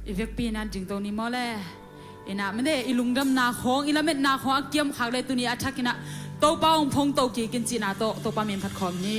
I vekpi in ah dingto ni maw le. Inah mede i lungdamna khawng, i lametna khawng a kiamkhak le tuni a thakinah Topa hong phongto kik in cihna tawh Topa min phat khawm ni.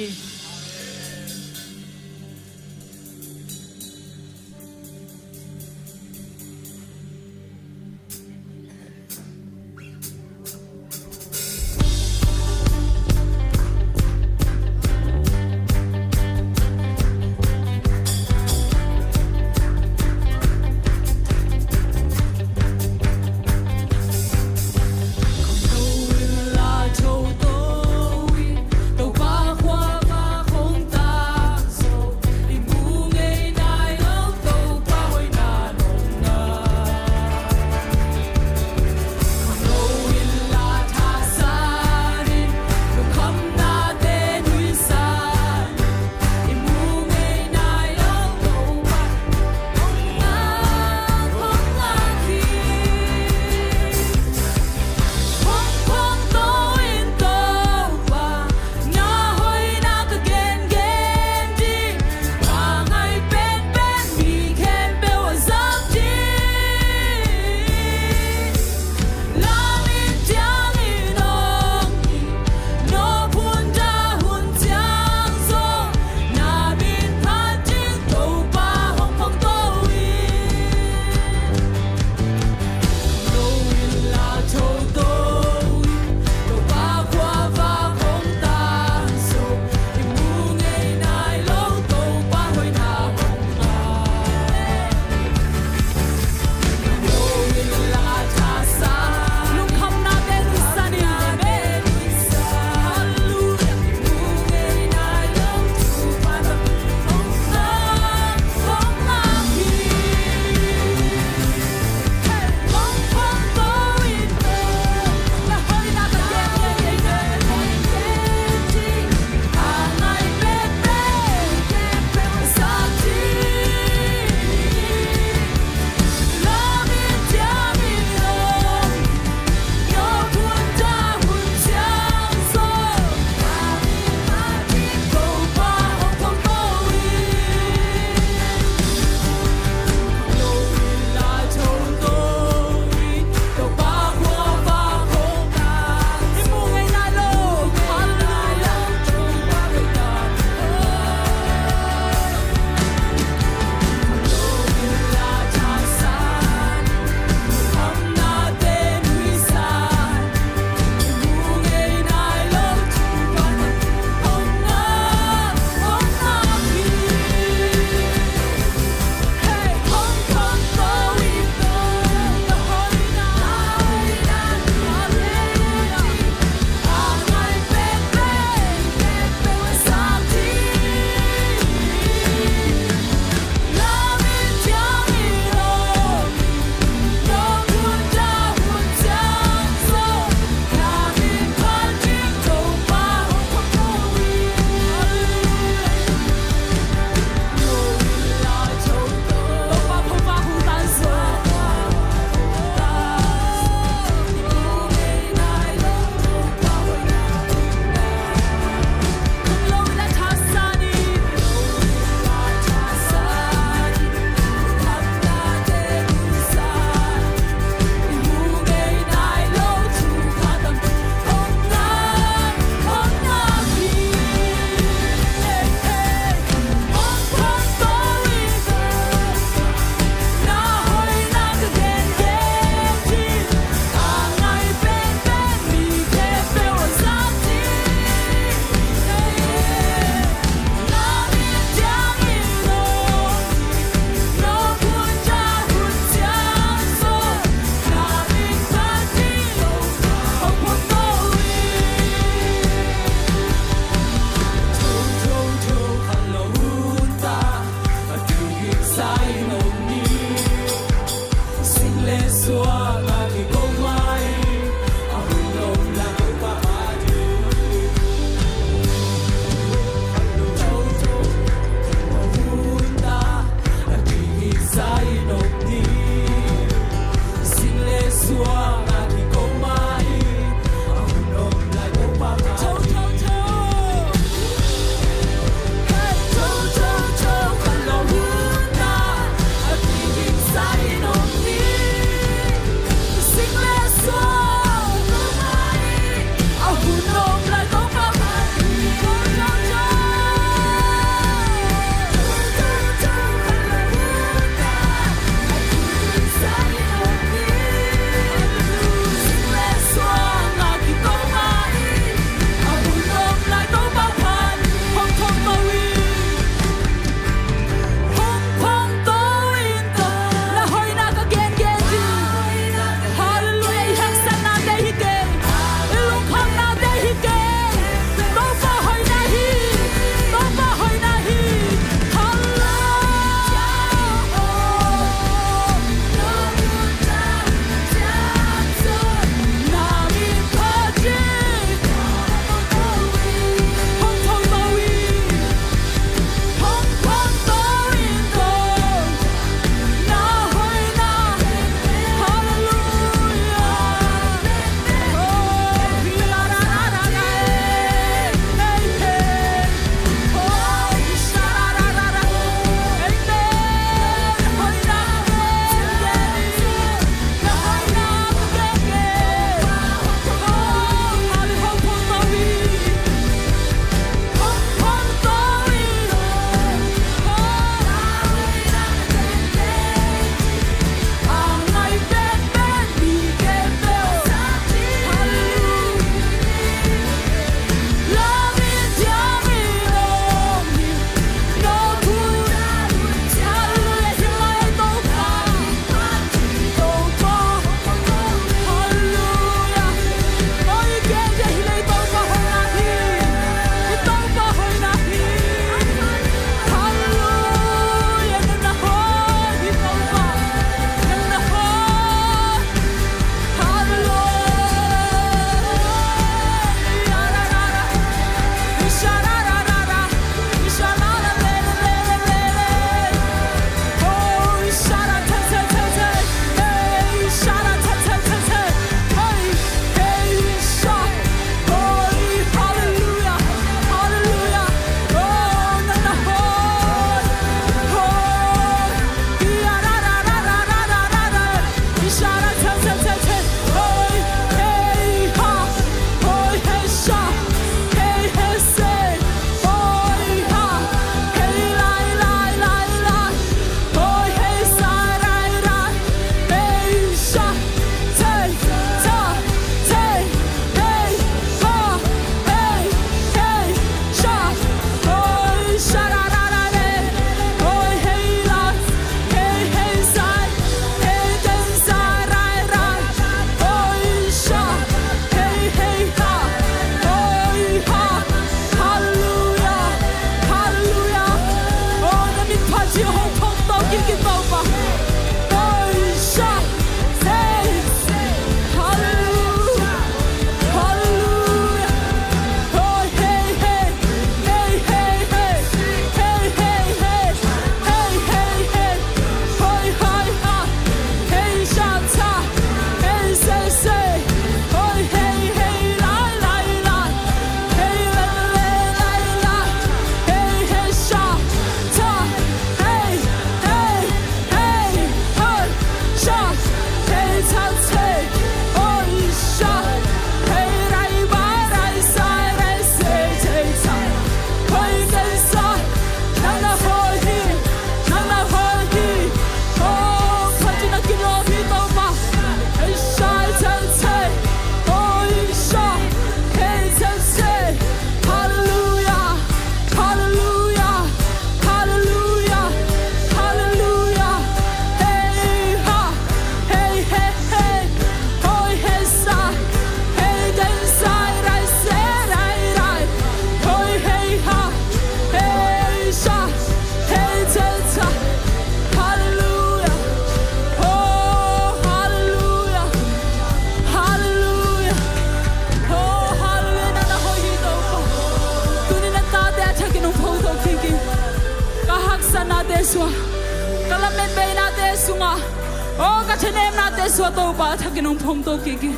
Aw, ka thanemnate suah Topa, thakin hong phongto kik in.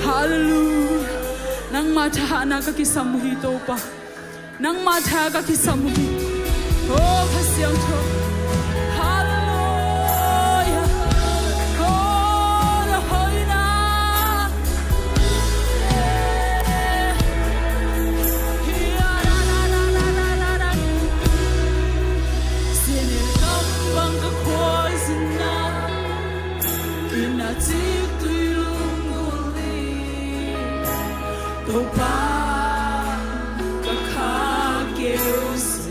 Halleluiah. Nangma thahatna ka kisam uh hi Topa. Nangma tha ka kisam uh hi. Aw, Kha Siangtho. Halleluiah. Aw, na hoihna. Sin in kam bang ka khualzinna, inn a cik tui lunggulh in, Topa ka kha keu seh.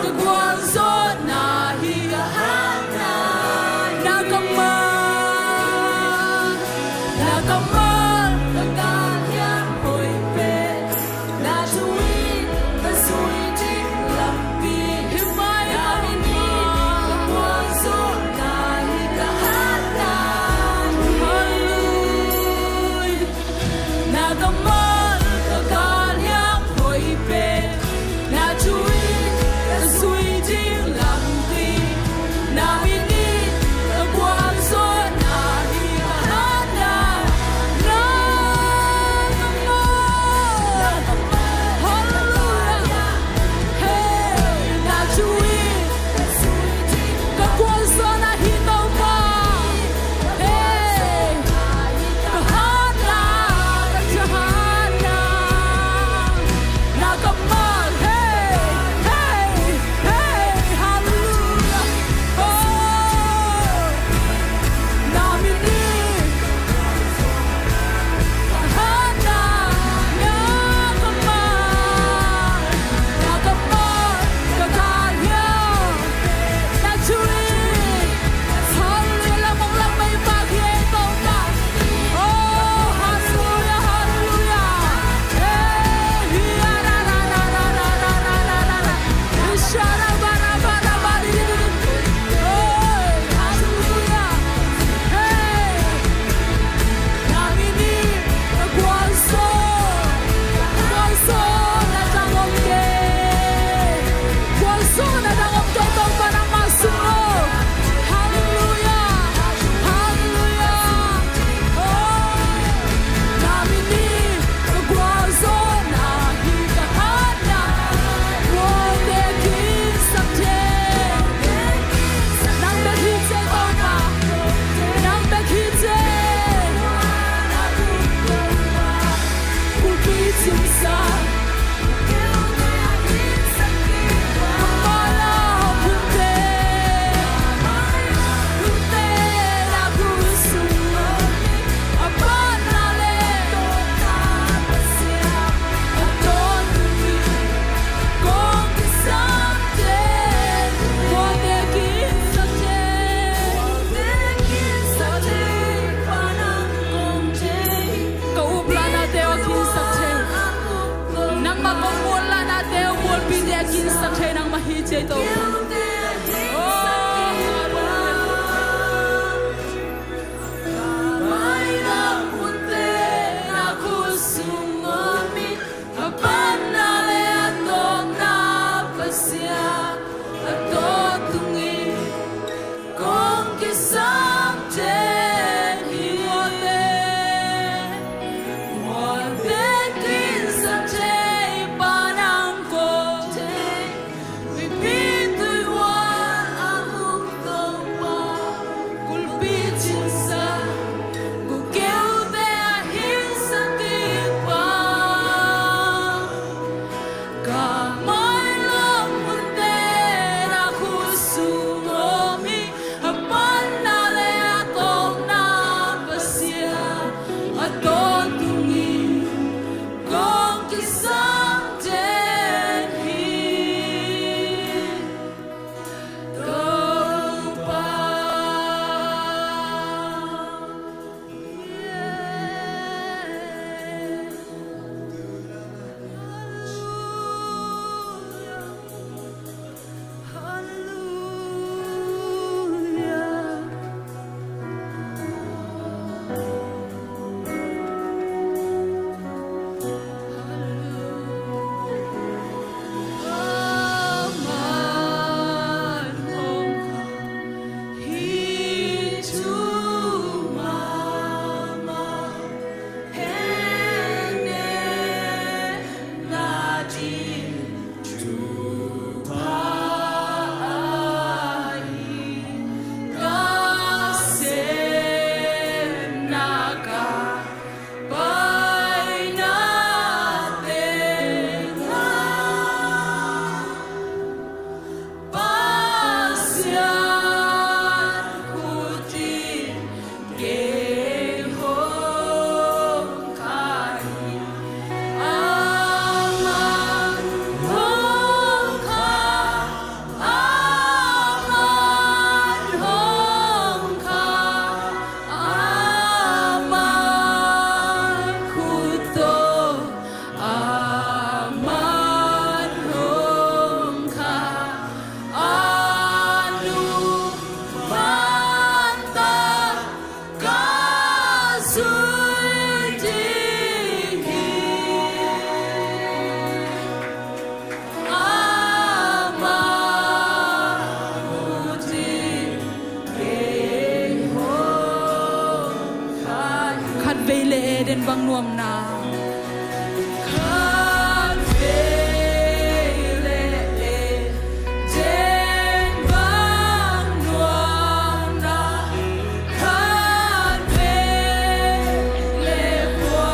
Gualzawhna hi ka hatna, na kammal, na kammal ka galhiam hoih pen, na thu in ka zui ding lampi. Hi mai ka mi ni, ka gualzawhna hi ka hatna. Hallelujah. Na kammal ka galhiam hoih pen, na thu in ka zui ding lampi. Na min in ka gualzawhna hi ka hatna. Na kammal. Hallelujah. Hey, na thu in ka gualzawhna hi Topa. Hey, ka hatna, ka hatna. Na kammal, hey, hey, hey, hallelujah. Oh, na min in Hallelujah. Hallelujah. Oh, na min in ka gualzawhna hi ka hatna. Gualte kinsak thei. Nang bek hi thei Topa. Nang bek hi thei. Kulhpi cingsa. Ka uplanate aw kinsak thei. Nangmah kong muanlanate aw muanpite a kinsak thei nangmah hi thei Topa. Oh, hallelujah. Kong kisam thei hi. Mualte, mualte kinsak thei Pa nang kong thei. Mipi tui huan a huk Topa. Kulhpi cingsa, gukeuhte a hingsak ding Pa. Ka mailam hunte na bang nuamna. Khatvei le le den bang nuamna. Khatvei le kua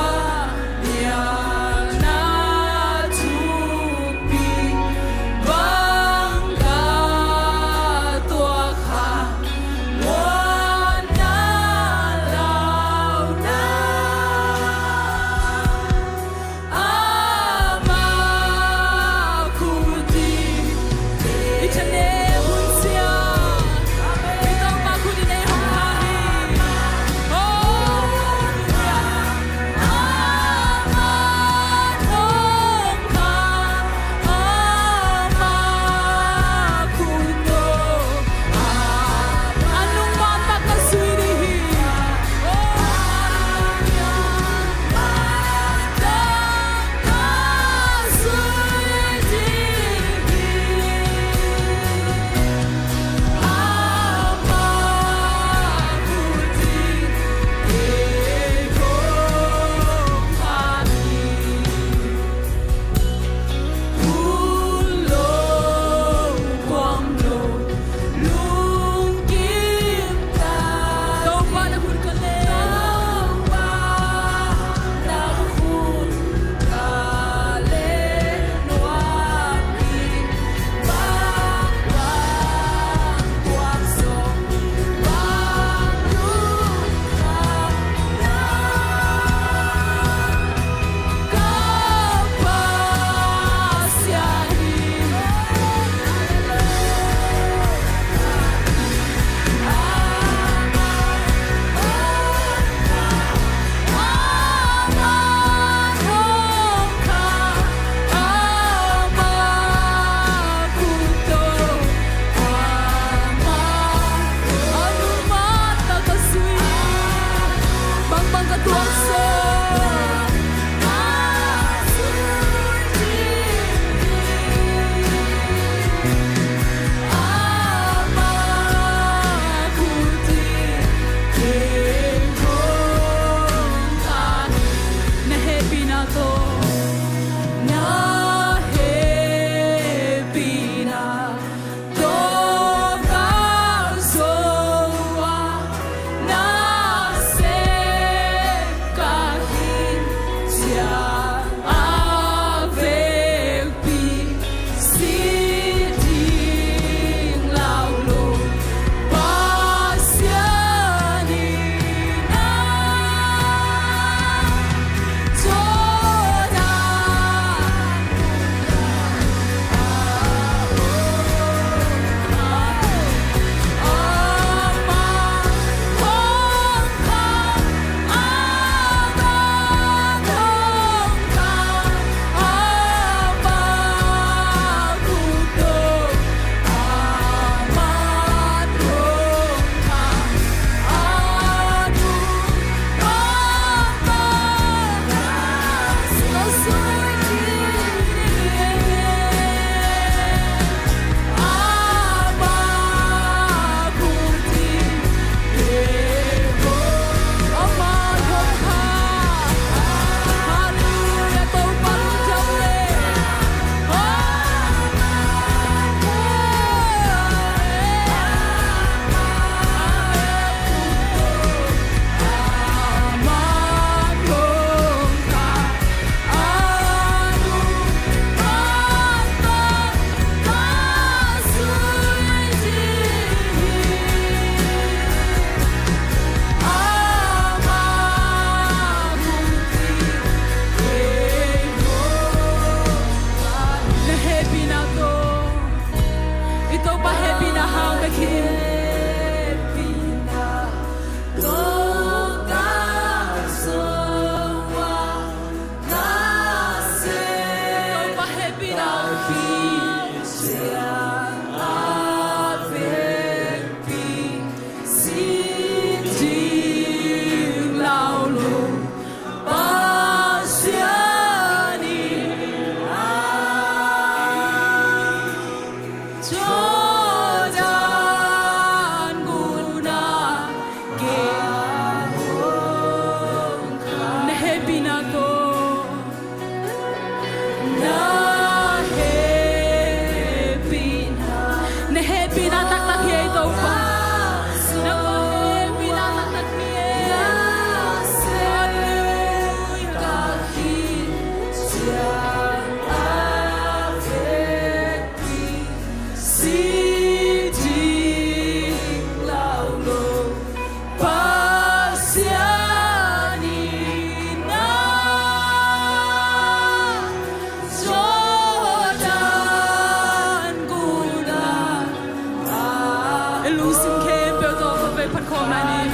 nialna thupi bang ka tuak kha. Amen.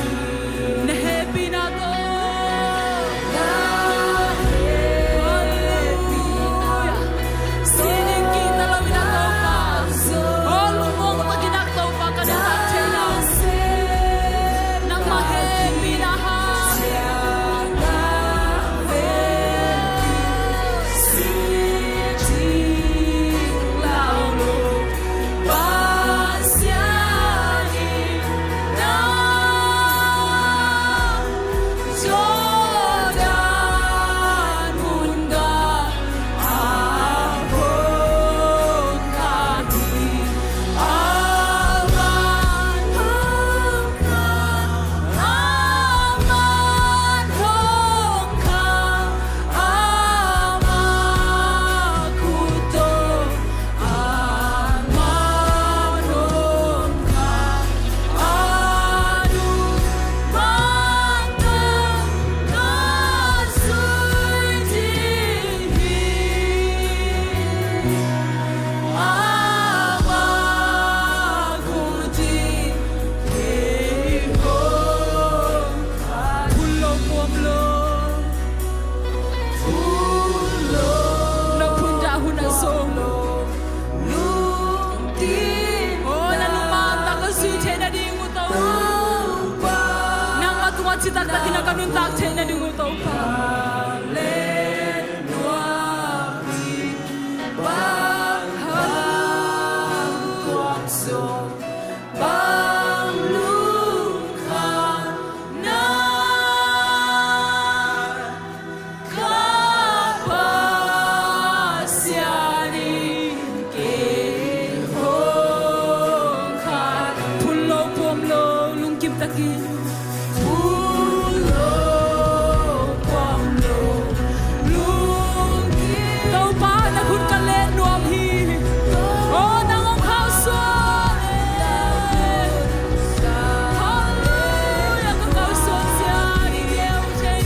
Na hehpihna tawh. Halleluia. Sining kihta lo in a Topa. Aw, lungmuang takin a Topa ka nuntak theihna. Nangmah hehpihna hang. Phun lo puam lo. Phun lo. Na phun dah hun a zong. Lungkim. Oh, na nuntak a zui theih nading uh Topa. Nangmah tungah citak takin a ka nuntak theih nading uh Topa. Bang, bang tuak zong, bang lungkhamna ka Pasian in kei hong khat. Phun lo puam lo, lungkim takin. Topa, na khut ka let nuam hi. Aw, nang hong kalsuan. Halleluia, ka kalsuan sia i neu thei.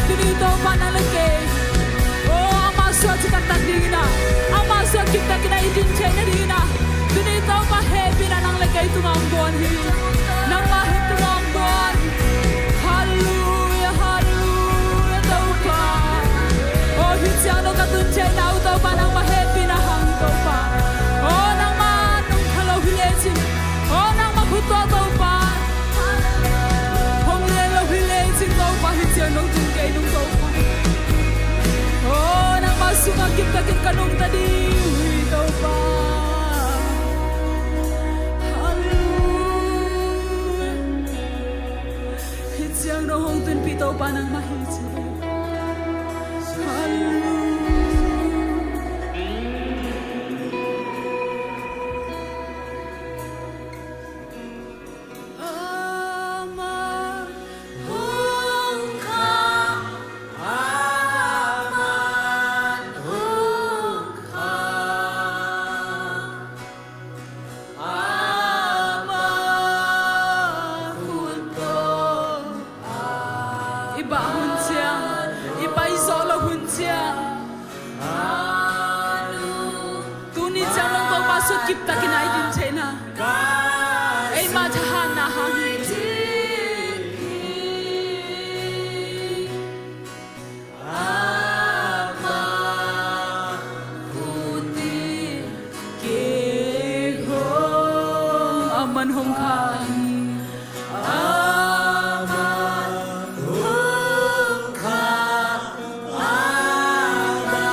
Tuni Topa nang le kei, oh, ama suah citak tak dingin a, ama suah kip takin a i din theih nadingin a, tuni Topa hehpihna nang le kei tungah hong guan hi. Nangmah hehpihna hong guan. Halleluia, halleluia, Topa. Oh, hih ciang dong ka tun theihna uh Topa, nangmah hehpihna hang Topa. Oh, nangmah nong kha lo hi lecin, oh, nangmah khut tawh Topa hong len lo hi lecin Topa, hih ciang nong tun kei nung Topa. Oh, nangmah sungah kip takin ka nungta ding hi Topa. Halleluia. Hih ciang nong hong tunpih Topa nangmah hi ci. Halleluia. Amen. Hong kha, amen, hong kha. Amen. Khut tawh. I bah hun ciang, i pai zawh loh hun ciang. Tuni ciang dong Topa sut kip takin a i din theihna, eima thahatna hang hi. Amah khut in kei hong, aman hong kha hi. Aman hong kha, aman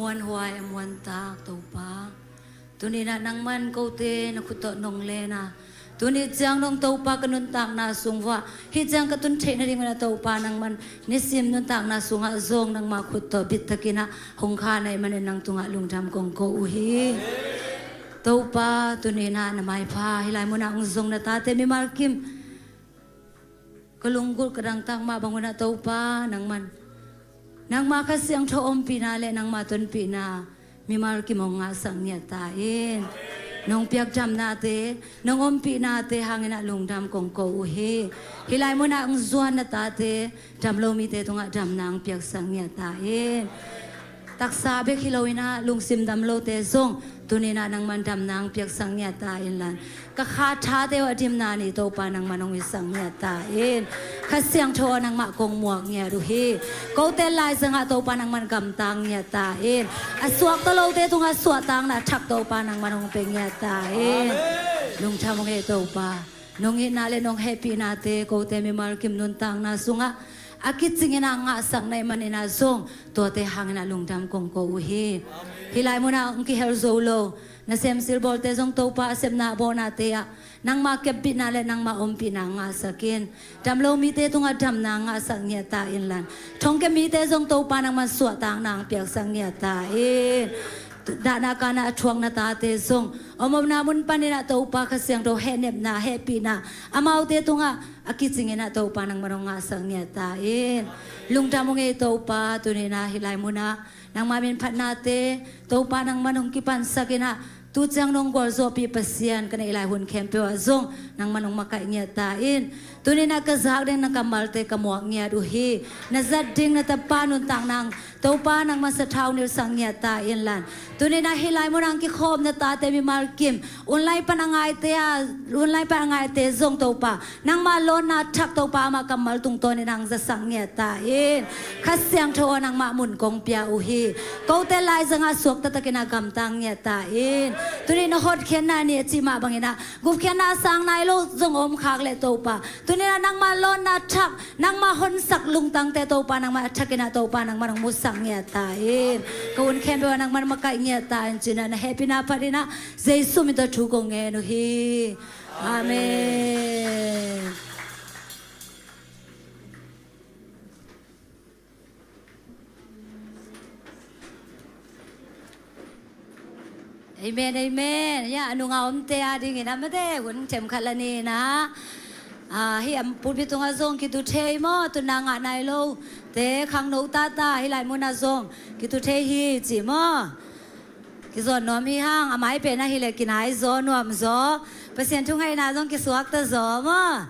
Muanhuai a muantak Topa, tuni-in ah nangman kote na khut tawh nong len a, tuni ciang dong Topa ka nuntakna sung uah hih ciang ka tun theih nading un ah Topa nangman nisim nuntakna sungah zong nangma khut tawh bittakin ah hong kha na hih manin nang tungah lungdam kong ko uh hi. Topa, tuni-in ah na maipha hih lai munah hong zong na tate mimal kim ka lunggulh ka dangtak mah bang un ah Topa nangman nangma Kha Siangtho ompihna le nangma tonpihna mimal kim hong ngahsak ngiat ta in. Nong piak damnate, nong ompihnate hangin ah lungdam kong ko uh hi. Hih lai munah hong zuan na tate, dam lo mite tungah damna hong piaksak ngiat ta in. Taksa bek hi loin ah lungsim dam lote zong tuni-in ah nangman damna hong piaksak ngiat ta inla, ka kha thate uh a dimna ni Topa nangman hong hisak ngiat ta in. Kha Siangtho aw nangmah kong muak ngiat uh hi. Kote laizangah Topa nangman gamtang ngiat ta in. A suakta lote tungah suahtakna thak Topa nangman hong pia ngiat ta in. Amen. Lungdam ung ei Topa. Nong itna le nong hehpihnate kote mimal kim nuntakna sungah a kicingin ah ngahsak na hih manin ah zong tuate hangin ah lungdam kong ko uh hi. Amen. Hih lai munah hong kihel zo lo nasem silbawlte zong Topa a sepna a bawhnate ah nangma kepbitna le nangma ompihna ngahsak in. Dam lo mite tungah damna ngahsak ngiat ta inla, thongkia mite zong Topa nangman suahtakna hong piaksak ngiat ta in. Dahna kana a thuak na tate zong omomna mun panin ah Topa Kha Siangtho hehnepna hehpihna amaute tungah a kicingin ah Topa nangman hong ngahsak ngiat ta in. Lungdam ung ei Topa, tuni-in ah hih lai munah nangma minphatnate Topa nangman hong kipansakin ah tu ciang nong gualzawhpih Pasian ka neih lai hun khempeuh ah zong nangman hong makaih ngiat ta in. Tuni-in ah ka zak ding na kammalte ka muak ngiat uh hi. Na zat ding na tapa nuntakna Topa nangman sathau nilsak ngiat ta inla, tuni-in ah hih lai munah hong kikhawm na tate mimal kim, online pan a ngaite a, online pan a ngaite zong Topa nangma lawnna thak Topa ama kammal tungtawnin ah hong zasak ngiat ta in. Kha Siangtho aw nangmah mun kong pia uh hi. Kote laizangah suakta takin ah gamtang ngiat ta in. Tuni na hotkhiatna ni a cih mah bangin ah gupkhiatna a sang nai lo zong om khak leh Topa, tuni-in ah nangma lawnna thak, nangma honsak lungtangte Topa nangmah a thakin ah Topa nangmah hong musak ngiat ta in. Ka hun khempeuh ah nangmah makaih ngiat ta in, ci-in ah na hehpihna phatin ah Jesu min tawh thu kong ngen uh hi. Amen. Amen, amen. Ya, a nunga omte a dingin a mate hun themkhat la ni na. Ah, hih a pulpit tungah zong kitu thei maw, tunna ngah nai lote khangno tata hih lai munah zong kitu thei hi ci maw. Kizawn nuam hi hang, a mai pen ahih leh kinai zaw nuam zaw. Pasian thu ngaihna zong kisuakta zaw maw.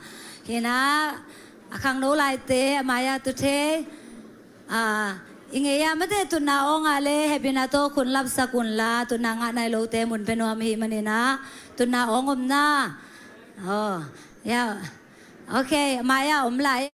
Hi na, a khangno laite a mai-ah tu thei. Ah, i ngei ah mate tunna awng ah le hehpihna tawh khun lapsak unla, tunna ngah nai lote mun pia nuam ahih manin ah tunna awng om na. Oh, ya. Ok, a mai-ah om lai.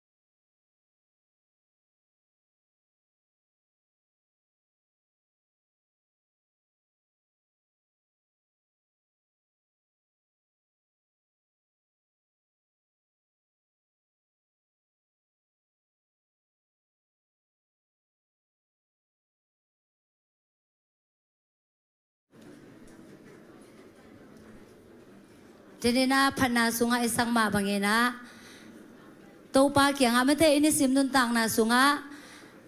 Tuni-in ah phatna sungah i sak mah bangin ah Topa kiangah mate i nisim nuntakna sungah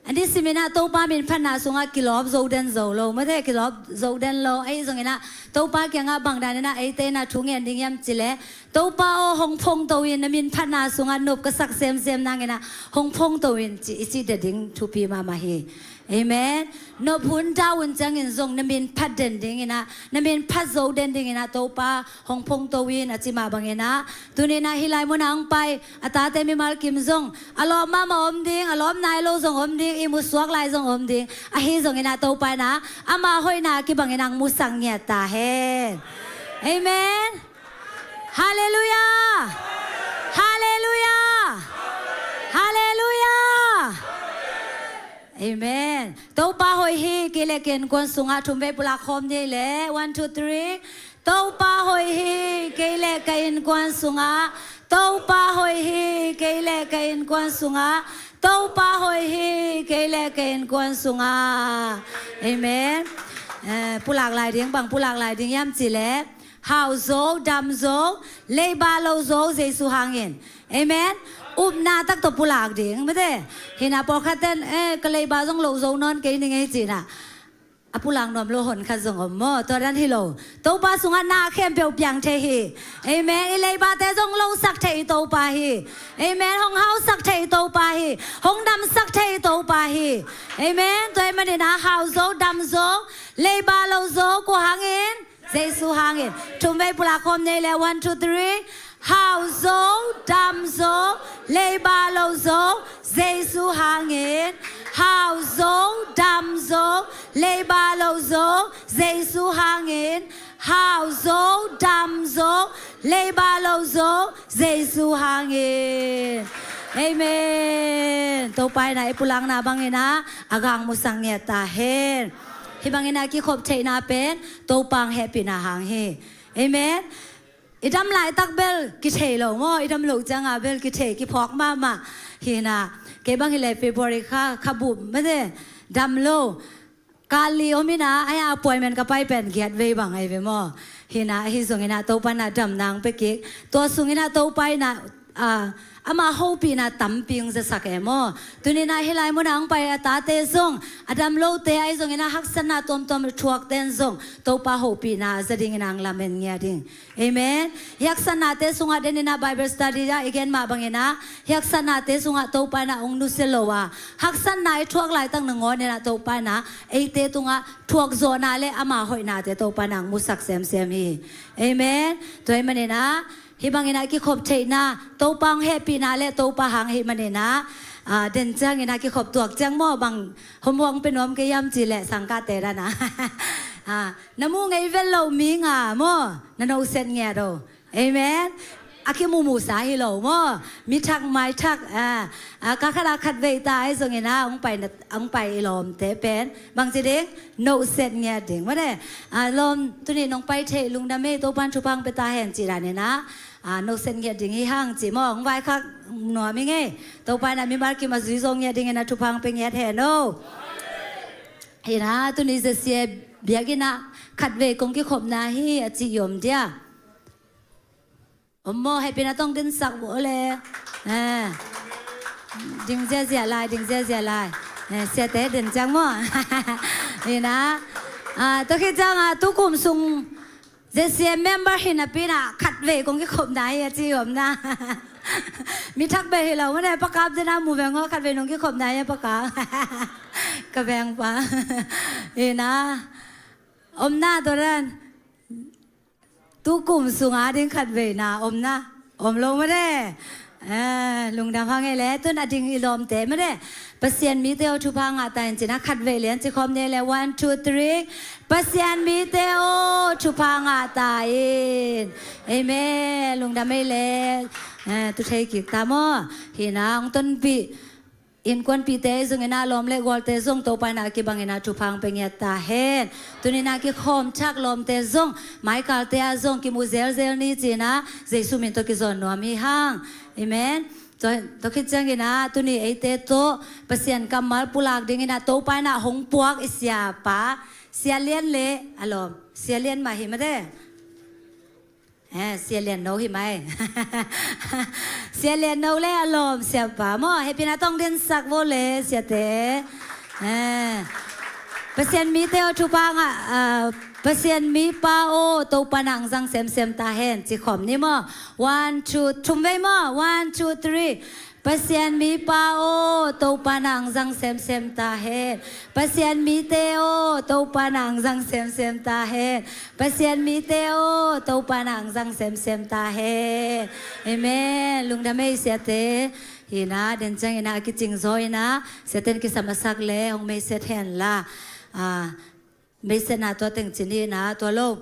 a nisim in ah Topa min phatna sungah kilawp zo den zo lo, mate kilawp zo den lo. Ahi zongin ah Topa kiangah bang danin ah eite in ah thu ngen ding hiam cih leh, Topa aw, hong phongto in, na min phatna sungah nop ka sak semsem nangin ah hong phongto in ci, i cih den ding thupi mahmah hi. Amen. Nop hun dau hun ciangin zong na min phat den dingin ah, na min phat zo den dingin ah Topa hong phongto in a ci mah bangin ah, tuni-in ah hih lai munah hong pai a tate mimal kim zong a lawp mahmah om ding, a lawp nai lo zong om ding, ihmu suak lai zong om ding. Ahi zongin ah Topa in ah ama hoihna kibangin ah hong musak ngiat ta hen. Amen. Halleluiah. Halleluiah. Halleluiah. Amen. Topa hoih hi, kei le ka innkuan sungah thum vei pulak khawm ni ei le. One, two, three. Topa hoih hi, kei le ka innkuan sungah. Topa hoih hi, kei le ka innkuan sungah. Topa hoih hi, kei le kei innkuan sungah. Amen. Eh, pulak lai ding, bang pulak lai ding hiam cih leh, hau zo, dam zo, leiba lo zo, Jesu hangin. Amen. Upna tak tawh pulak ding mate. Hi-in ah pawlkhat ten, eh, ka leiba zong lo zo nawn kei ning ei ci-in ah a pulak nuam lo hon khat zong om maw? Tua dan hi lo. Topa sungah na khempeuh piang thei hi. Amen. I leibate zong losak thei i Topa hi. Amen. Hong hausak thei i Topa hi. Hong damsak thei i Topa hi. Amen. Tua ahih manin ah hau zo, dam zo, leiba lo zo, kua hangin? Jesu hangin. Thum vei pulak khawm ni ei le, one, two, three. Hau zo, dam zo, leiba lo zo, Jesu hangin. Hau zo, dam zo, leiba lo zo, Jesu hangin. Hau zo, dam zo, leiba lo zo, Jesu hangin. Amen. Topa in ah i pulakna bangin ah a gang musak ngiat ta hen. Hih bangin ah kikhop theihna pen Topa hong hehpihna hang hi. Amen. I dam laitak bel kithei lo maw? I dam loh ciangah bel kithei, kiphawk mahmah. Hi-in ah, kei bang hi leh February kha, kha bup mate, dam lo. Kal li om in ah, a appointment ka pai pen giat vei bang ahi ve maw? Hi-in ah, ahi zongin ah Topa in ah damna hong pia kik. Tua sungin ah Topa in ah, ah, ama hopihna tampi hong zasak e maw? Tuni-in ah hih lai munah hong pai a tate zong, a dam lote ahi zongin ah haksatna tuamtuam thuakte in zong Topa hopihna a za dingin ah hong lamen ngiat ding. Amen. Hih haksatnate sungah den in ah Bible study ah i gen mah bangin ah, hih haksatnate sungah Topa in ah hong nusia lo a, haksatna i thuak laitak nangawn in ah Topa in ah eite tungah thuakzawhna le ama hoihnate Topa in ah hong musak semsem hi. Amen. Tua ahih manin ah hih bangin ah kikhop theihna, Topa hong hehpihna le Topa hang ahih manin ah, ah, den ciangin ah kikhop tuak ciang maw, bang homework hong pia nuam kei hiam cih leh sangkahte dan ah, ah, na muh ngei vet loh mi nga maw, na nohset ngiat o. Amen. A kimuhmuhsa hi lo maw? Mi thak mai thak, ah, ah, kha khat ah khat vei ta ahi zongin ah hong pai na, hong pai i lawmte pen bangci ding, nohset ngiat ding mate. Ah, lawm, tuni nong pai theih lungdam ei, Topa in thupha hong pia ta hen cih danin ah, ah, nohset ngiat ding hi hang ci maw? Hong vaikhak nuam ing ei. Topa in ah mimal kim a zui zo ngiat dingin ah thupha hong pia ngiat hen o. Hi-in ah tuni Z C A biakinn ah khat vei kong kikhopna hi a ci i om dia? Om maw? Hehpihna tawh hong dinsak vo le. Eh. Ding ziazia lai, ding ziazia lai. Eh, siate den ciang maw? Hi-in ah, ah, tua khit ciangah tu kum sung Z C A member hi napi-in ah khat vei kong kikhopna hi a ci i om na? Mi thak bel hi lo mate, Pa Kap den ah mu veng aw, khat vei nong kikhopna hi a Pa Kap. Ka vengpa. Hi-in ah, om na tua dan. Tu kum sung a ding khat vei na om na? Om lo mate. Eh, lungdam hang ei le, tu-in a ding i lawmte mate. Pasian mite aw, thupha ngah ta in ci-in ah khat vei lian ci khawm ni ei le, one, two, three. Pasian mite aw, thupha ngah ta in. Amen. Lungdam ei le. Eh, tu thei kik ta maw? Hi-in ah hong tonpih innkuanpihte zongin ah, lawm le gualte zong Topa in ah kibangin ah thupha hong pia ngiat ta hen. Tuni-in ah kikhawm thak lawmte zong, maikalte ah zong kimu zelzel ni ci-in ah Jesu min tawh kizawn nuam hi hang. Amen. Tua, tua khit ciangin ah tuni eite tawh Pasian kammal pulak dingin ah Topa in ah hong puak i siapa, Sia Lian le a lawm, Sia Lian mah hi mate. Eh, Sia Lian no hi mai. Sia Lian no le a lawm siapa maw, hehpihna tawh hong dinsak vo le siate. Eh. Pasian mite aw, thupha ngah, ah, Pasian mipa aw, Topa in ah hong zang semsem ta hen ci khawm ni maw? One, two, thum vei maw? One, two, three. Pasian mipa aw, Topa in ah hong zang semsem ta hen. Pasian mite aw, Topa in ah hong zang semsem ta hen. Pasian mite aw, Topa in ah hong zang semsem ta hen. Amen. Lungdam ei siate. Hi-in ah, den ciangin ah a kicing zaw in ah, siate in kisam a sak le hong meiset hen la. Ah, meisetna tua teng ci ni in ah, tua lo.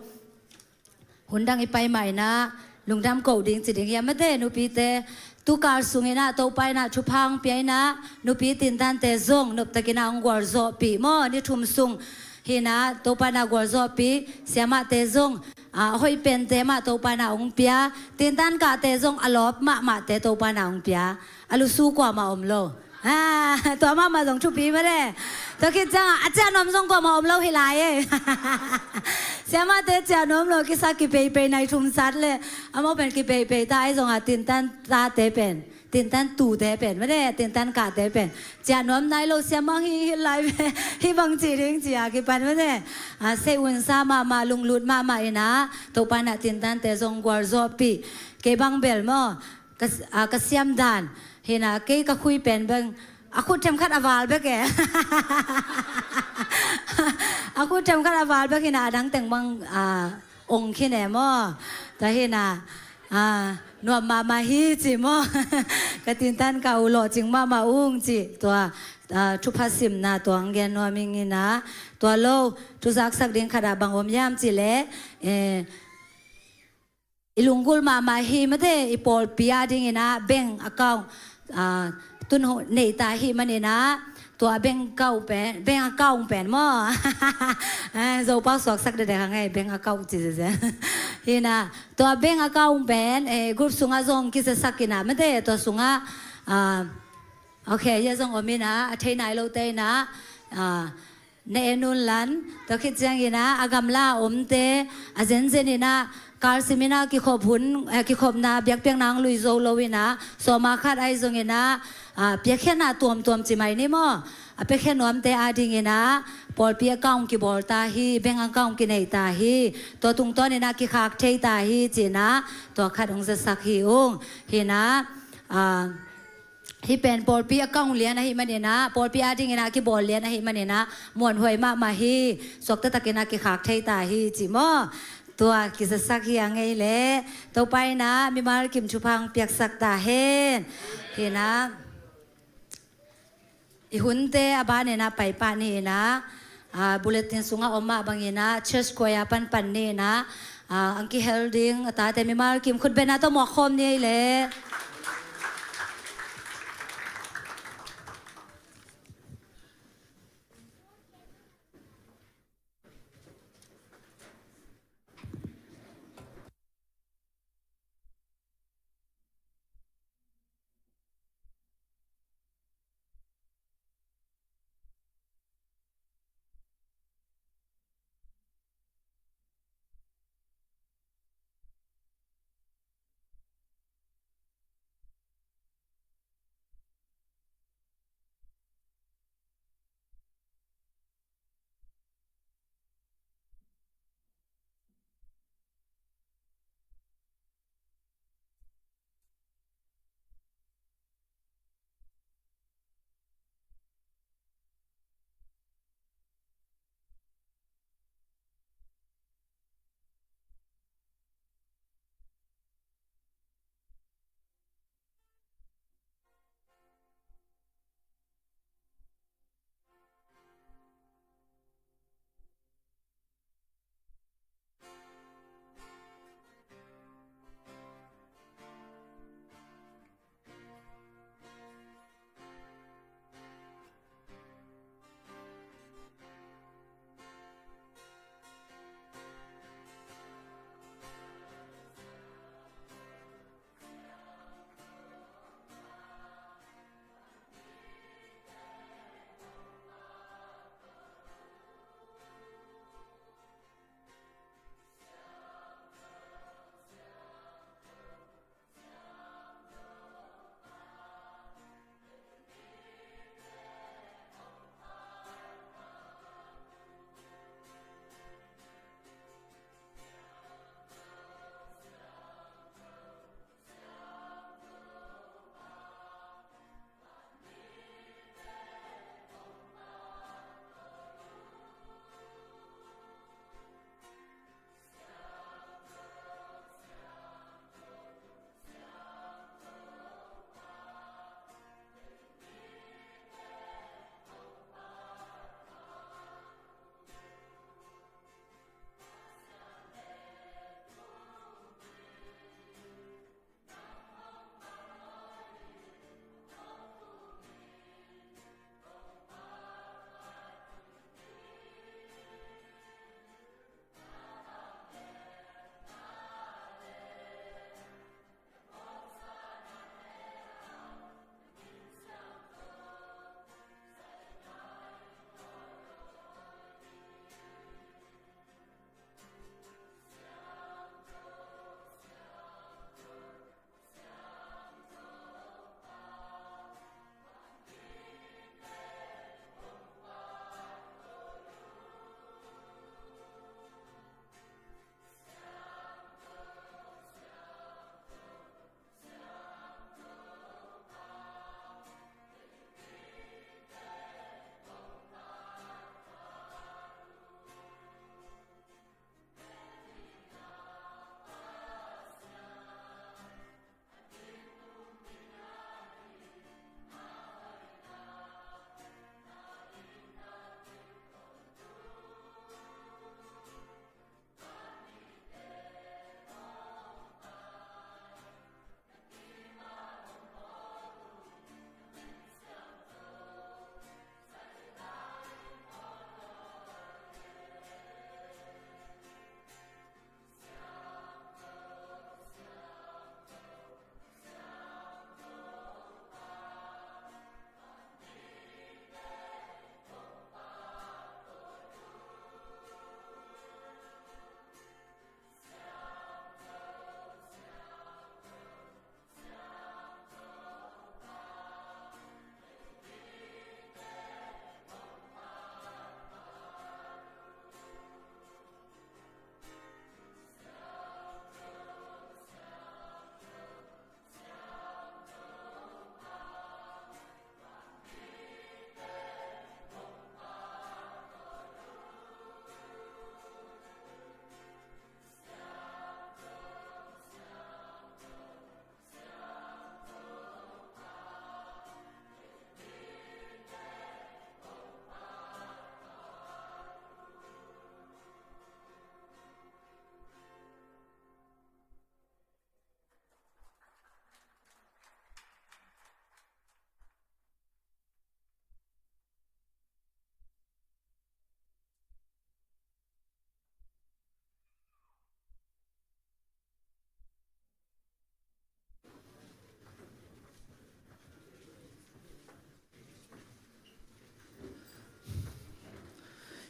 Hun dang i pai mah in ah, lungdam koh ding ci ding hiam mate, nupite. Tu kal sungin ah Topa in ah thupha hong pia in ah, nupi tintante zong noptakin ah hong gualzawhpih maw, ni thum sung. Hi-in ah Topa in ah gualzawhpih, siamahte zong, ah, hoih pente mah Topa in ah hong pia, tintan kahte zong a lawp mahmahte Topa in ah hong pia. A lusu kuamah om lo. Ah, tua mahmah zong thupi mah de. Tua khit ciangah a ciah nuam zong kuamah om lo hi lai e. Siamahte ciah nuam lo kisa kipeipei nai thum sat le amau pen kipeipei ta ahi zongah tintan tate pen, tintan tute pen mah de, tintan kahte pen ciah nuam nai lo siamah hi hi lai ve. Hih bang ci ding ci a kipan mah de. Ah, sei unsa mahmah, lunglut mahmah inah Topa inah tintante zong gualzawhpih. Kei bang bel maw, ka, ah, ka siam dan hi inah kei ka khui pen bang a khut themkhat a val bek e. A khut themkhat a val bek hi inah a dang teng bang, ah, ong khin e maw. Tua hi inah, ah, nuam mahmah hi ci maw. Ka tintan kah uh lawhcing mahmah ung ci. Tua, ah, thupha simna tua ang gen nuam ing inah. Tua lo thuzaksak ding khatah bang om hiam cih leh, eh, i lunggulh mahmah hi mah de, i pawlpi a ding inah bank account, ah, tun hong neih ta hi man inah tua bank account pen, bank account pen maw. Eh, Zopau suaksak dede hang ei, bank account ci zeze. Hi inah tua bank account pen, eh, group sungah zong kizasak inah mah de, tua sungah, ah, ok, hia zong om inah a thei nai lote inah, ah, na en un lan. Tua khit ciang inah a gamla a omte a zenzen inah kalsim inah kikhop hun, eh, kikhopna biakpiakna hong lui zo lo inah sawma khat ahi zong inah, ah, piakkhiatna tuamtuam ci mai ni maw. A piakkhiat nuamte a ding inah pawlpi account kibawl ta hi, bank account kinei ta hi, tua tungtawn inah kikhak thei ta hi ci inah tua khat hong zasak hi ung. Hi inah, ah, hih pen pawlpi account lian ahih man inah, pawlpi a ding inah kibawl lian ahih man inah muanhuai mahmah hi. Suakta tak inah kikhak thei ta hi ci maw. Tua kizasak hi a ngei leh Topa inah mimal kim thupha hong piaksak ta hen. Hi inah i hunte a ban inah paipah ni inah, ah, bulletin sungah om mah bang inah church choir panpan ni inah, ah, ang kihel ding a tate mimal kim khut beng a tawh muak khawm ni ei leh.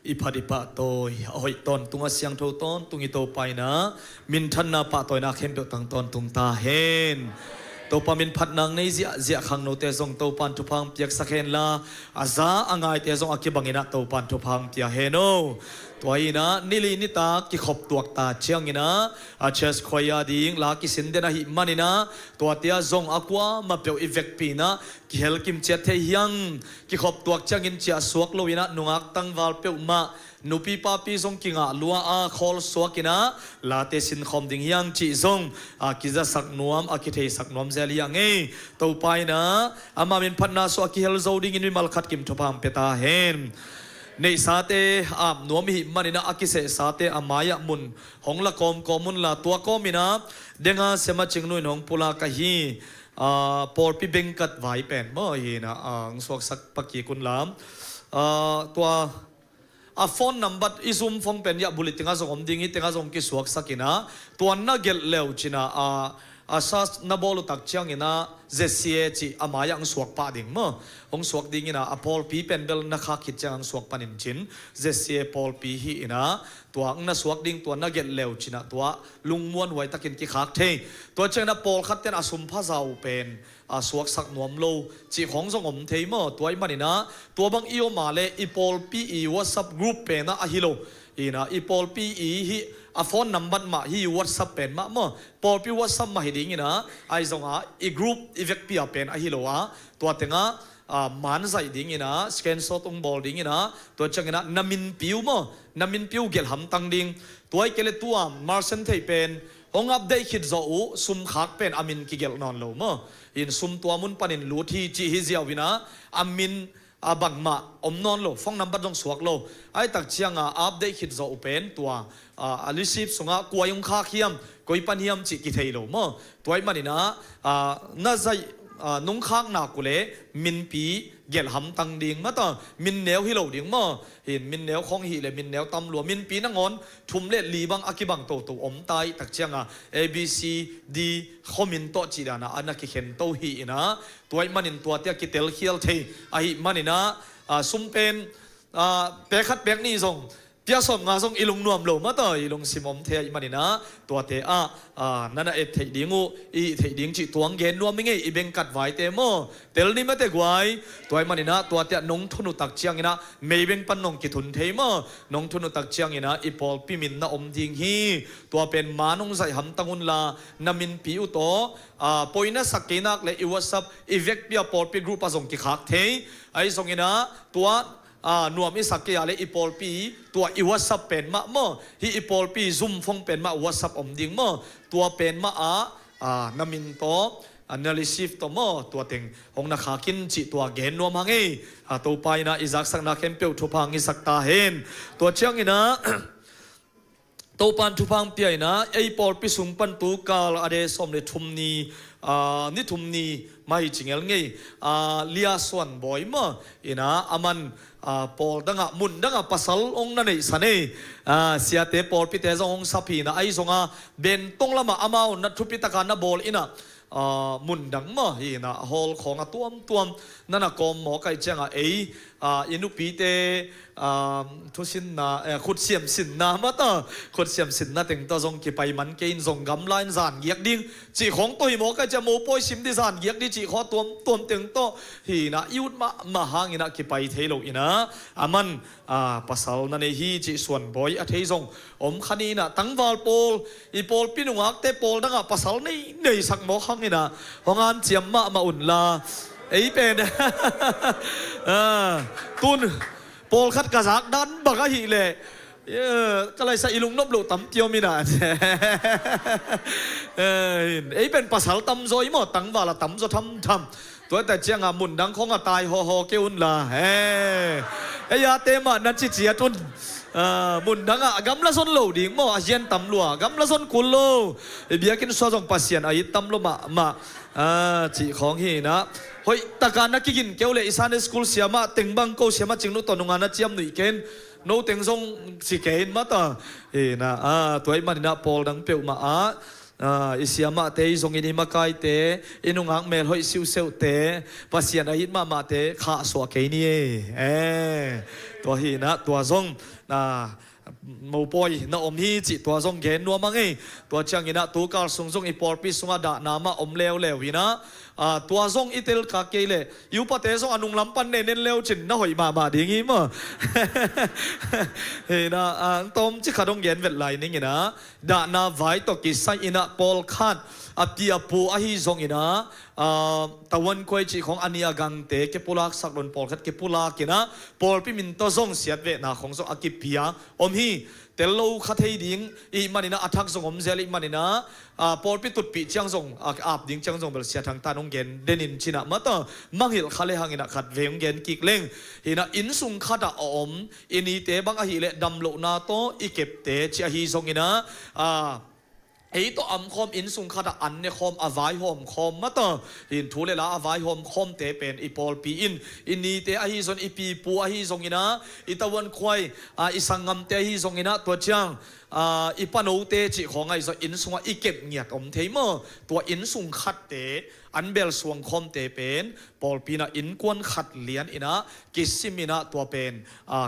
I phat i pahtawi a hoih tawntung a siangtho tawntung i Topa in ah minthanna pahtawina khempeuh tang tawntung ta hen. Topa min phatna nei ziahziah khangnote zong Topan thupha piaksak hen la, a za a ngaite zong a kibangin ah Topan thupha pia hen aw. Tua in ah nili nitak kikhop tuak ta ciangin ah a church choir ding la kisin den ahih manin ah tuate ah zong a kuamah peuh i vekpi in ah kihel kim ciat thei hiang. Kikhop tuak ciangin ciah suak lo in ah nungak tangval peuhmah nupi papi zong kingah lua a khawl suak in ah late sinkhawm ding hiang cih zong a kizasak nuam a kitheisak nuam zel hiang ei. Topa in ah ama min phatna suah a kihel zo dingin mimal khat kim thupha pia ta hen. Neihsate ap nuam ihih manin ah a kisehsate a mai-ah mun hong la kawmkawm un la, tua kawmin ah denga siama cingnu in hong pulak ahi, ah, pawlpi bengkat vai pen maw hi in ah, ah, hong suaksak pakik un la, ah, tua a phone number i Zoom phone pen hiah bulletin ah zong om ding hi, tengah zong kisuaksak in ah tua na gelh leu cin ah, ah, a search na bawl uh tak ciangin ah Z C A cih a mai-ah hong suak pah ding maw. Hong suak dingin ah a pawlpi pen bel na khak khit ciang hong suak panin cin Z C A pawlpi hi in ah tua hong na suak ding tua na gelh leu cin ah tua lungmuan huai takin kikhak thei. Tua ciangin ah pawlkhat ten a sum pha zau pen a suaksak nuam lo cih khawng zong om thei maw. Tua ahih manin ah tua bang i om a leh i pawlpi i WhatsApp group pen ah ahi lo in ah i pawlpi i hi a phone number mah hi, WhatsApp pen mah maw. Pawlpi WhatsApp mah hi dingin ah ahi zong ah i group i vekpi a pen ahi lo a tua tengah, ah, man zaih dingin ah screenshot hong bawl dingin ah tua ciangin ah na minpi uh maw, na minpi uh gelh hamtang ding. Tua hi kei leh tua marsen thei pen hong update khit zawh uh sum khak pen a min kigelh nawn lo maw. In sum tua mun panin lut hi cih hi ziau in ah a min a bangmah om nawn lo, phone number zong suak lo. Ahi tak ciang a update khit zawh uh pen tua, ah, a receipt sungah kua hong khak hiam, koi pan hiam cih kithei lo maw. Tua ahih manin ah, ah, na zaih, ah, nung khak nak uh leh minpi gelh hamtang ding maw, tua min neu hi lo ding maw. Hin min neu khawng hi leh min neu tam lua, minpi nangawn thum le li bang a kibang toto om ta ahih tak ciang a A B C D khuamin tawh cih dan ah a na kikhen to hi in ah tua ahih manin tuate a kitelkhial thei ahih manin ah, ah, sum pen, ah, pek khat pek nih zong pia sawm nga zong i lungnuam lo maw, tua i lungsim om thei ahih manin ah tuate ah, ah, na na et theih ding uh, i hih theih ding cih tua hong gen nuam i ngei, i bengkat vaite maw. Tel ni mate guai. Tua ahih manin ah tuate ah nong thun uh tak ciangin ah Maybank pan nong kithun thei maw. Nong thun uh tak ciangin ah i pawlpi min na om ding hi. Tua pen man hong zaih hamtang un la, na minpi uh tawh, ah, poi na sak kei nak leh i WhatsApp i vekpi a pawlpi group ah zong kikhak thei. Ahi zongin ah tua, ah, nuam i sak kei a leh i pawlpi tua i WhatsApp pen mah maw, hi i pawlpi Zoom phone pen mah WhatsApp om ding maw. Tua pen mah ah, ah, na min tawh, ah, na receipt tawh maw, tua teng hong na khak in cih tua gen nuam hang ei. Ah, Topa in ah i zaksakna khempeuh thupha hong hisak ta hen. Tua ciangin ah Topan thupha hong pia in ah ei pawlpi sung pan tu kal a de sawm le thum ni, ah, ni thum ni mah hi ci ngel ngei, ah, Lia Suan Bawi maw in ah aman, ah, pawl dangah mun dangah pasal hong na neihsa nei, ah, siate pawlpite zong hong sap hi in ah ahi zong a bentong lamah amau na thupi taka na bawl in ah, ah, mun dang maw hi in ah hall khawng a tuamtuam na na kawm mawk ahih ciang a ei, ah, i nupite, ah, thusinna, eh, khutsiam sinna maw, tua khutsiam sinna teng tawh zong kipai man kei in zong gamla in zan giak ding cih khawng tawh hi mawk ahih ciang mopawi sim ding zan giak ding cih khawng tuamtuam teng tawh hi in ah i ut mahmah hangin ah kipai thei lo in ah aman, ah, pasal na nei hi cih Suan Bawi a thei zong om kha ni in ah tangval pawl, i pawlpi nungakte pawl dangah pasal nei, neisak mawk hangin ah hong hanciam mahmah un la. Ei pen, ah, tun pawlkhat ka zak dan bang ahih leh, eh, ka laisa i lungnop loh tampi om in ah, eh, ei pen pasal tamzaw i maw, tangval a tamzaw thamtham. Tua ahih tak ciang a mun dang khawng a tai hawhaw kei un la, eh, ei a te mah na ciciat un. Ah, mun dang ah gamla zon lo ding maw, a zian tam lua, gamla zon kul lo. I biakinn sung ah zong Pasian a it tam lua mahmah, ah, cih khawng hi in ah hoih taka na kigin kei uh leh i Sunday school siamah teng bang ko siamah cingnu tawh nunga na ciam nuih kei in, no teng zong ci kei in maw, tua hi in ah, ah, tua ahih manin ah pawl dang peuhmah ah Ah, i siamahte, i zongin i makaite, i nungak melhoih siuseuhte, Pasian a it mahmahte khahsuah kei ni e. Eh, tua hi inah, tua zong, ah, mopawi na om hi cih tua zong gen nuam a ngei. Tua cianginah tukal sung zong i pawlpi sungah dahna mah om leuleu inah, ah, tua zong i telkak kei leh i upate zong a nunglam pan nen en leu cin na hoih mahmah ding hi maw? Hi inah, ah, tawm ci khat hong gen vet lai ning inah, dahna vai tawh kisai inah pawlkhat a pi a pu ahi zong inah, ah, tavuan khuai cih khawng a nih a gangte kipulaksak lo in pawlkhat kipulak inah, pawlpi min tawh zong siatvehna khawng zong a kipia om hi. Tel lo kha thei ding ih man inah, a thak zong om zel ih man inah, ah, pawlpi tutpih ciang zong, ah, ap ding ciang zong bel Sia Thang Tan hong gen den in cinah mah tawh mangngilh kha le hang inah khat vei hong gen kik leng. Hi inah, innsung khatah a om i nite bang ahih leh damlohna tawh i kepte ci ahi zong inah, ah, ei tawh amkhawm, innsung khatah an nekhawm, a vaihawm khawm mah tawh, hi in thu le la a vaihawm khawmte pen i pawlpi in i nite ahi zong, i pi pu ahi zong inah, i tavuan khuai, ah, i sanggamte ahi zong inah, tua ciang, ah, i panote cih khawng ahi zong innsungah i kep ngiat om thei maw? Tua innsung khatte an bel suang khawmte pen pawlpi inah innkuan khat lian inah kisim inah, tua pen, ah,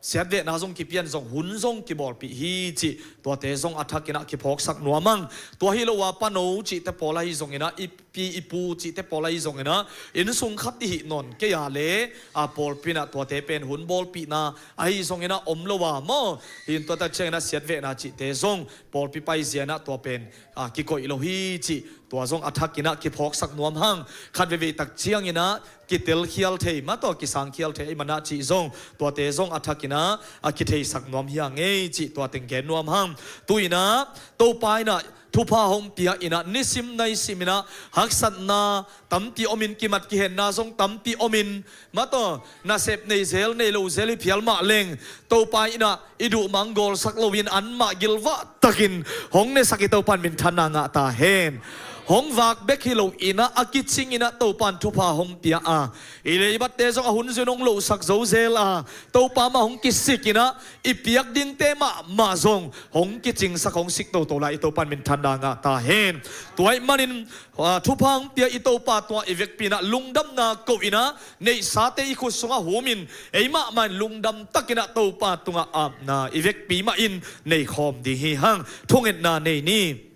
siatvehna zong kipian zong, hun zong kibawlpih hi cih tuate zong a thak inah kiphawksak nuam ang. Tua hi lo a pano cihte pawl ahi zong inah, i pi i pu cihte pawl ahi zong inah, innsung khat i hih nawn kei a le, ah, pawlpi inah tuate pen hun bawlpihna ahi zong inah om lo a maw? Hi in tua tak ciang inah siatvehna cihte zong pawlpi paizia inah tua pen, ah, kikoih lo hi cih tua zong a thak inah kiphawksak nuam hang. Khat veivei tak ciang inah kitelkhial thei mah tawh kisangkhial thei ahih manah cih zong, tuate zong a thak inah a kitheisak nuam hi a ngei cih tua teng gen nuam hang. Tu inah Topa inah thupha hong pia inah, nisim naisim inah haksatna tampi om in, kimat kihenna zong tampi om in mah tawh, nasep nei zel nei lo zel hi phial mah leng, Topa inah i duh mah hong gawlsak lo in, anmah gilvah takin hong nesak i Topa in minthanna ngah ta hen. Hong vak bek hi lo inah, a kicing inah Topa in thupha hong pia a, i leibatte zong a hun zui in hong lohsak zo zel a, Topa mah hong kisik inah, i piak dingte mahmah zong hong kicingsak, hong sik toto lai i Topa in minthanna ngah ta hen. Tua ahih manin, ah, thupha hong pia i Topa tungah i vekpi inah lungdamna ko inah, neihsate i khut sungah hum in, ei mahmah in lungdam tak inah Topa tungah apna i vekpi mah in nei khawm ding hi hang. Thungetna nei ni.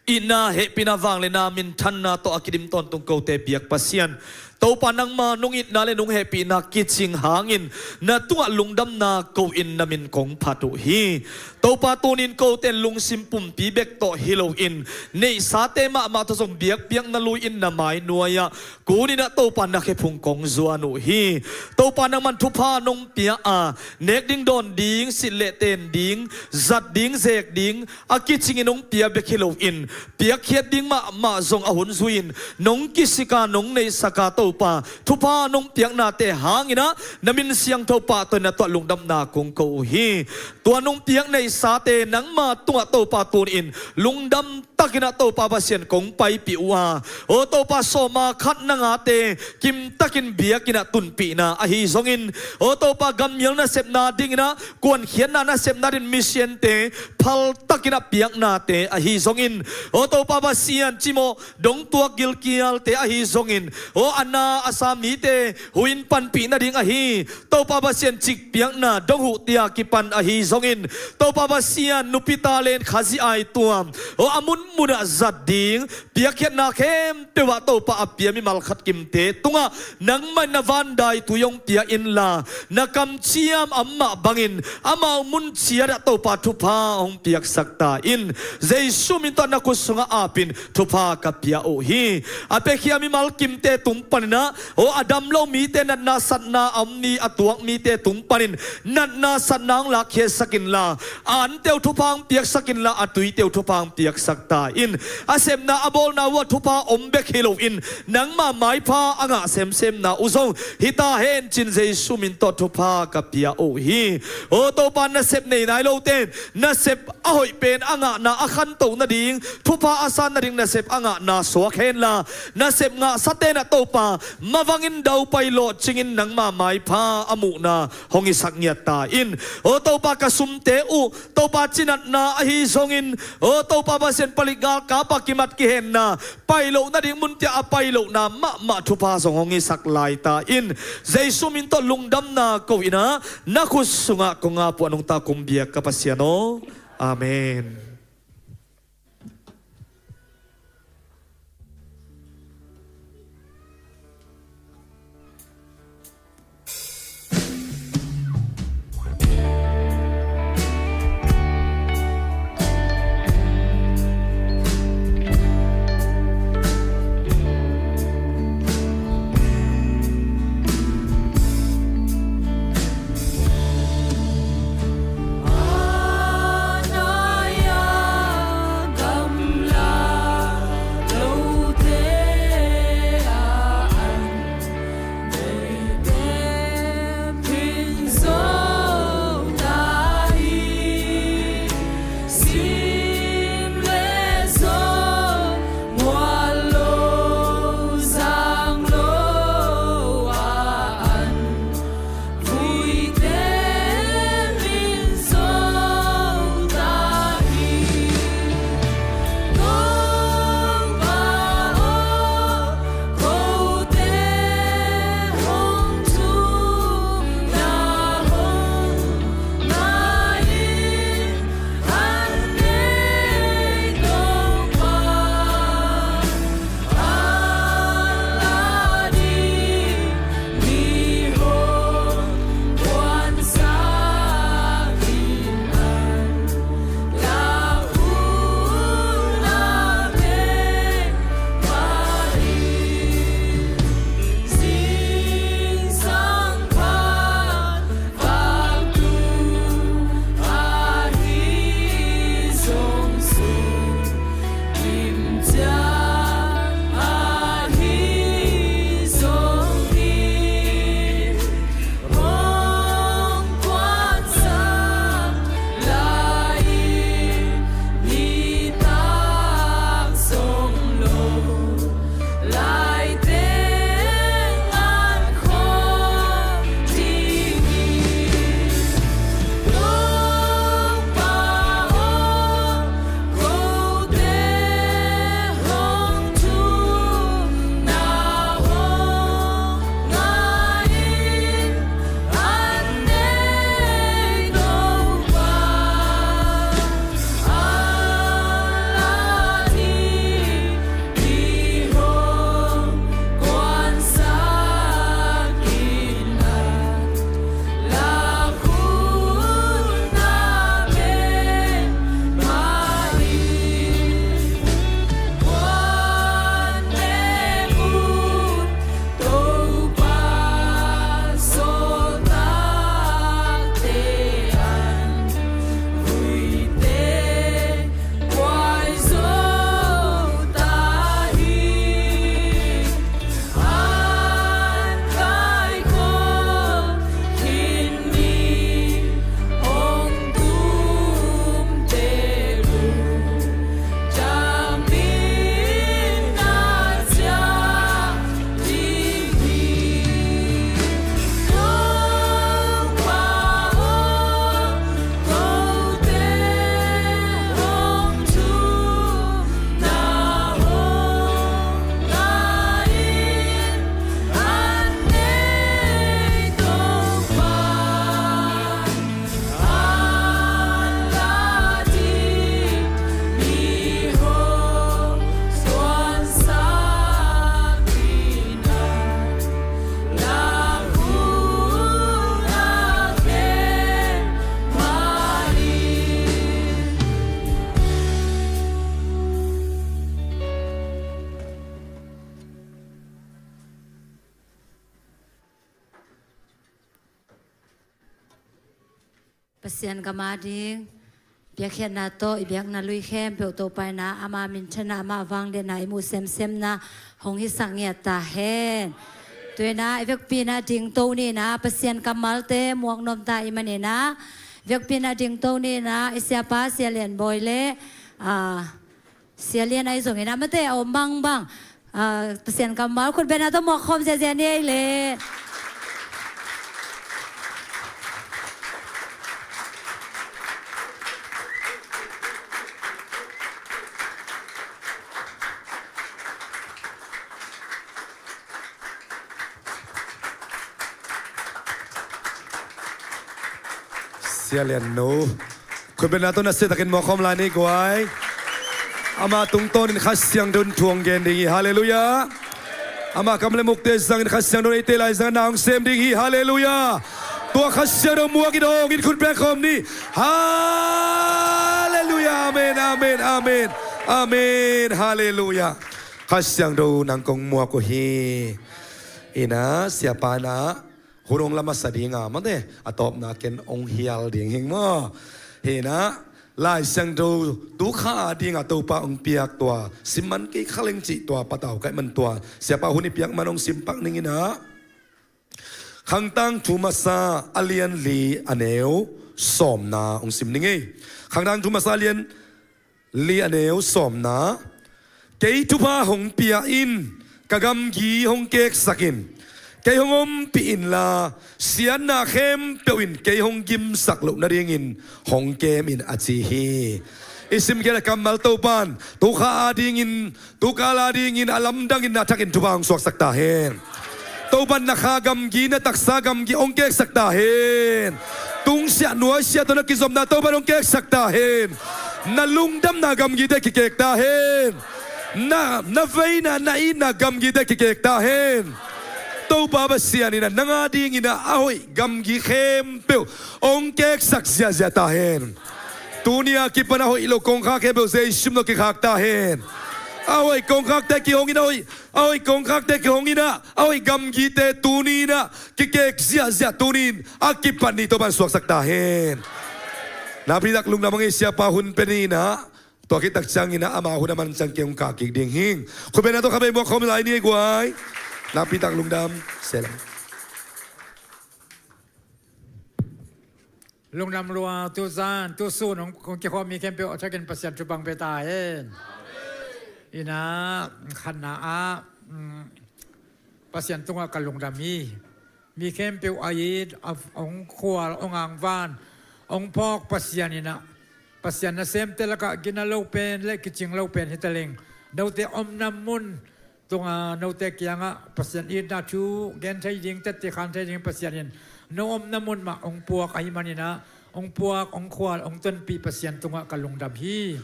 Itna, hehpihna, vangliatna, minthanna tawh a kidim tawntung kote biak Pasian, Topa nangma nung itna le nung hehpihna kicing hangin na tungah lungdamna ko in na min kong phat uh hi. Topa tunin kote in lungsim pumpi bek tawh hi lo in, neihsate mahmah tawh zong biakpiakna lui in na mai nuai-ah kun inah Topa na khephung kong zuan uh hi. Topa nangman thupha nong pia a, nek ding dawn ding, silh le ten ding, zat ding zek ding, a kicingin nong pia bek hi lo in, piakkhiat ding mahmah zong a hun zui in nong kisik a, nong neihsak a, Topa thupha nong piaknate hang inah na min siangtho pahtawi na tuah lungdamna kong ko uh hi. Tua nong piak neihsate nangma tungah Topa tunin lungdam tak inah Topa Pasian kong paipih uh a, aw Topa, sawma khat na ngate kimtakin biak inah tunpihna ahi zongin, aw Topa, gammial nasepna ding inah kuankhiatna nasepna ding misiante phal tak inah piaknate ahi zongin, aw Topa Pasian, cimawh dongtuak gilkialte ahi zongin, aw a na a sa mite hui in panpih nading ahi, Topa Pasian, cikpiakna donghuhtia kipan ahi zongin, Topa Pasian, nupi talent, Khazih aituam, aw a munmunah zat ding, piakkhiatna khempeuh ah Topa a pia mimal khat kimte tungah nangmah in na vandaitui hong pia inla, na kamciam amah bangin amau mun ciatah Topa thupha hong piaksak ta in. Jesu min tawh na khut sungah apin thupha ka pia uh hi. A piakhia mimal kimte tung paninah, aw a dam lo mite, natna satna a om mi, a tuak mite tung panin natna satna hong lakkhiatsak inla, a ante uh thupha hong piaksak inla, a tuite uh thupha hong piaksak ta in. A sepna a bawlna uh ah thupha om bek hi lo in, nangma maipha a ngah semsemna uh zong hi ta hen cin Jesu min tawh thupha ka pia uh hi. Aw Topa, nasep nei nai lote in nasep a hoih pen a ngahna a khantoh nading, thupha a san nading nasep a ngahna suak henla, nasep ngahsate in ah Topa mavangin daupai lawhcingin nangma maipha a muhna hong hisak ngiat ta in. Aw Topa, ka sumte uh Topa, cinatna ahi zongin, aw Topa Pasian, palik galkap a kimat kihenna pai loh nading munte ah a pai lohna mahmah thupha zong hong hisak lai ta in. Jesu min tawh lungdamna ko in ah, na khut sungah kong ap uh a nungta kong biak ka Pasian aw. Amen. Pasian kammal ding, biakhiatna tawh i biakna lui khempeuh Topa in ah ama minthanna, ama vangliatna i muh semsemna hong hisak ngiat ta hen. Tu-in ah i vekpi-in ah dingto ni in ah, Pasian kammalte muak nuam ta ahih manin ah, vekpi-in ah dingto ni in ah, i siapa Sia Lian Bawi le, ah, Sia Lian ahi zongin ah, amaute a om bangbang Ah, Pasian kammal khutbetna tawh muak khawm ziazia ni ei le. Sia Lian No. Khutbetna tawh nasiatakin muak khawm lai ni guai. Ama tungtawnin Kha Siangtho in thu hong gen ding hi. Halleluiah. Ama kam le mukte zangin Kha Siangtho in eite lai zangin na hong sem ding hi. Halleluiah. Tua Kha Siangtho muak in hong in khut beng khawm ni. Halleluiah. Amen, amen, amen. Amen. Halleluiah. Kha Siangtho nang kong muak uh hi. Ina, siapa na hun hong la masa dinga mate, a tawpna ken hong hial ding hing maw? Hi na, Lai Siangtho tu kha a dinga Topa hong piak tua siman kei kha leng cih tua patau kaih man tua siapa hun i piak man hong simpak ning ina. Khangtang thu masa a lian li a neu sawmna hong sim ning ei. Khangtang thu masa a lian li a neu sawmna, kei thupha hong pia in, ka gamgi hong keksak in, kei hong ompih inla, siatna khempeuh in kei hong gimsak loh nadingin hong kem in a ci hi. I sim kei a kammal Topan tu kha a dingin, tu kal a dingin a lamdangin na thakin thupha hong suaksak ta hen. Topan na kha gamgi, na taksa gamgi hong keksak ta hen. Tungsiah nuaisiah tawh na kizopna Topan hong keksak ta hen. Na lungdamna gamgite kikek ta hen. Na, na veina, na itna gamgite kikek ta hen. Topa Pasian in a nang a dingin a hoih gamgi khempeuh hong keksak ziahziah ta hen. Tuni a kipan a hoih lo kongkhak khempeuh Jesu min tawh kikhak ta hen. A hoih kongkhakte kihong in a hoih A hoih kongkhakte kihong in a, a hoih gamgite tuni in a, kikek ziahziah tuni in a kipan ni Topan suaksak ta hen. Nakpi tak lungdam hang ei, siapa hun pia ni in a, tua khit tak ciangin a ama hun a man ciang kei hong kah kik ding hing. Khutbetna tawh kha bei muak khawm lai ni ei guai. Nakpi tak lungdam. Selam. Lungdam lua, tuzan, tusun hong, hong kikhawm mi khempeuh a thakin Pasian thupha hong pia ta hen. Ina, khatna ah, mm, Pasian tungah ka lungdam hi. Mi khempeuh a it, a, hong khual, hong angvan, hong phawk Pasian in a, Pasian nasemte lakah gina lo pen le kicing lo pen hi ta leng, note omna mun tungah note kiangah Pasian itna thu gen thei ding, tette khan thei ding Pasian in no omna mun mah hong puak ahih manin a, hong puak, hong khual, hong tonpih Pasian tungah ka lungdam hi.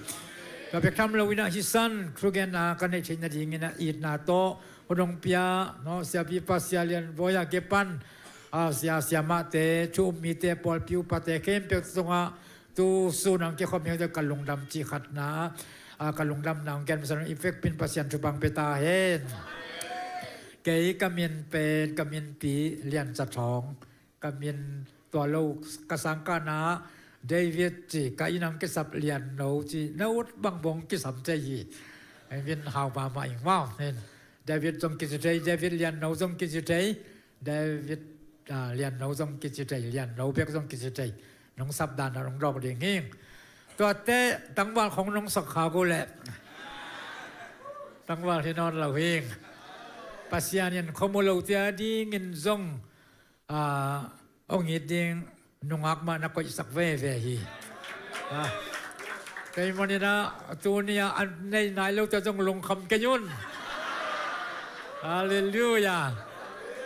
Tua bek tham lo in a, hih san thugenna ka neih theih nadingin a, itna tawh hun hong pia, no, siapipa Sia Lian Bawi a kipan, a, sia, siamahte, thu um mite, pawlpi upate khempeuh tungah tusun hong kikhawm hi ung, ka lungdam cih khatna, a, ka lungdamna hong gen masa in, i vekpi in Pasian thupha hong pia ta hen. Kei ka min pen, ka minpi Lian Za Thawng, ka min tua lo, ka sangkahna David ci, ka inn hong kisap Lian No ci, na ut bang bawng kisam thei hi. Hih min hau mahmah ing maw. David zong kici thei, David Lian No zong kici thei. David, ah, Lian No zong kici thei, Lian No bek zong kici thei. Nong sap dan a nong dawk ding hing. Tuate tangval khong nong sak kha uh leh tangval hi nawn lo hing. Pasian in khuamu lote a dingin zong, ah, hong it ding nungak mah na koihsak veve hi. Ah. Kei manin a, tuni a an nei nai lote zong lungkham kei un. Halleluiah.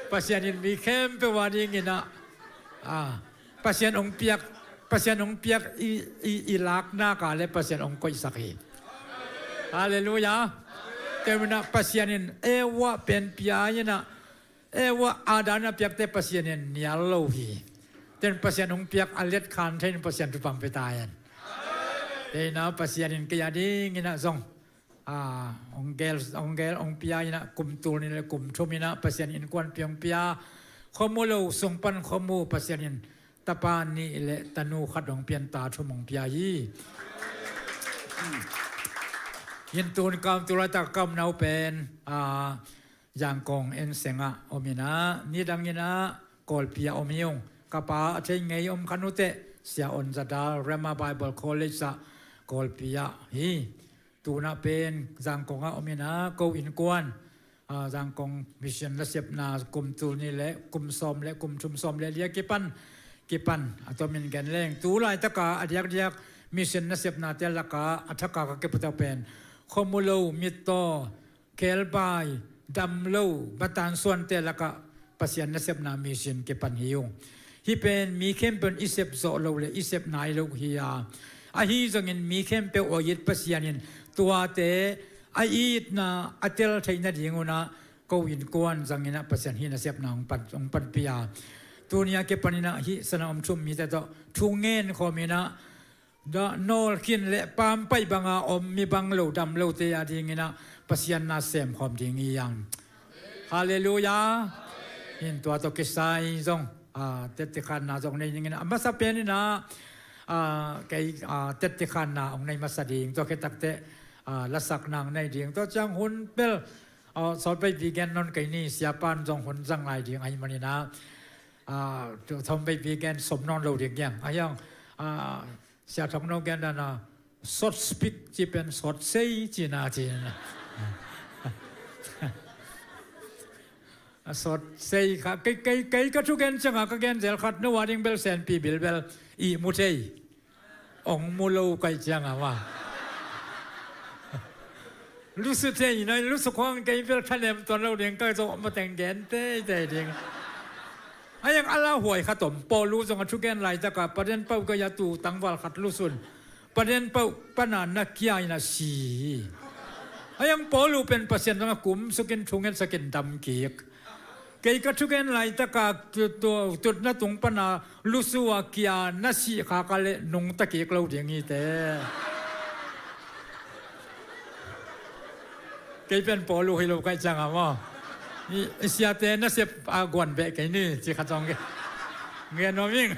Pasian in mi khempeuh a dingin a, ah, Pasian hong piak, Pasian hong piak i, i, i lakna ka le Pasian hong koihsak hi. Halleluiah. Tua manin a Pasian in Eva pen pia in a, Eva, Adam a piakte Pasian in nial lo hi. Tua in Pasian hong piak a let khan thei in Pasian thupha hong pia ta hen. Tua in a Pasian in kei a dingin a zong, ah, hong gel, hong gel, hong pia in a kum tul nih le kum thum in a Pasian in innkuanpih hong pia. Khuamu lo sung pan khuamu Pasian in tapa nih le tanu khat hong pia in ta thum hong pia hi. Hih tun kam tu laitak kam no pen, ah, Yangon inn sengah om in a, nidang in a Kawlpi ah om hi ung. Ka pa a thei ngei om kha uh teh, Sia On Za Dal, Rhema Bible College ah Kawlpi ah hi. Tu in a pen Yangon ah om in a, ko innkuan ah, Zangkong mission nasepna kum tul nih le kum sawm le kum thum sawm le li a kipan, kipan a tomin gen leng tu laitaka a diakdiak mission nasepnate laka a thaka ka kiputak pen khuamulo, mittaw, khebai, damlo, batan suante lakah Pasian nasepna mission kipan hi uh. Hih pen mi khempeuh in i sep zawh loh le i sep nai loh hi a, ahi zongin mi khempeuh aw it Pasian in tuate a itna a tel theih nadingunah ko innkuan zanginah Pasian hih nasepna hong pan, hong panpih a, tuni a kipaninah hih sana om thum mite tawh thu ngen khawminah dah nawlkhin le paampaih banga om mi bang lo dam lote a dinginah Pasian na semkhawm ding hi hang. Halleluiah. In tua tawh kisai zong, ah, tetti khanna zong nei dingin a masa peninah, ah, kei, ah, tetti khanna hong nei masa ding, tua khit takteh, ah, lasakna hong nei ding, tua ciang hun bel, ah, sawt veipi gen nawn kei ni, siapan zong hun zang lai ding ahih maninah, ah, thawm veipi gen sawm nawn lo ding hiang. Ahiang, ah, Sia Thong No gen dana short speak ci pen short say cina cina. A short say kha, kei, kei, kei ka thugen cianga ka gen zel khat, no a ding bel senpi bilbel i mu thei. Ong mu lo kai cianga ma. Lusu thei na, lusu khuang kei bel thanem tuan lo ding ka zo ma teng gen tei tei ding. Ahiang a lauhuai khat om, Paulu zong a thugen laitaka paden pau ka ya tu tangval khat lusun. Paden pau pana na kia in a si. Ahiang Paulu pen Pasian zong a kum sukin thungen sakin dam kik. Kei ka thugen laitaka tu, tu, tutna tung pana lusu a kia na si kha ka le nungta kik lo ding hi te. Kei pen Paulu hi lo kai cianga maw. I, i siate nasep a guan beh kei ni, ci khat zong ke. Ngen nuam ing.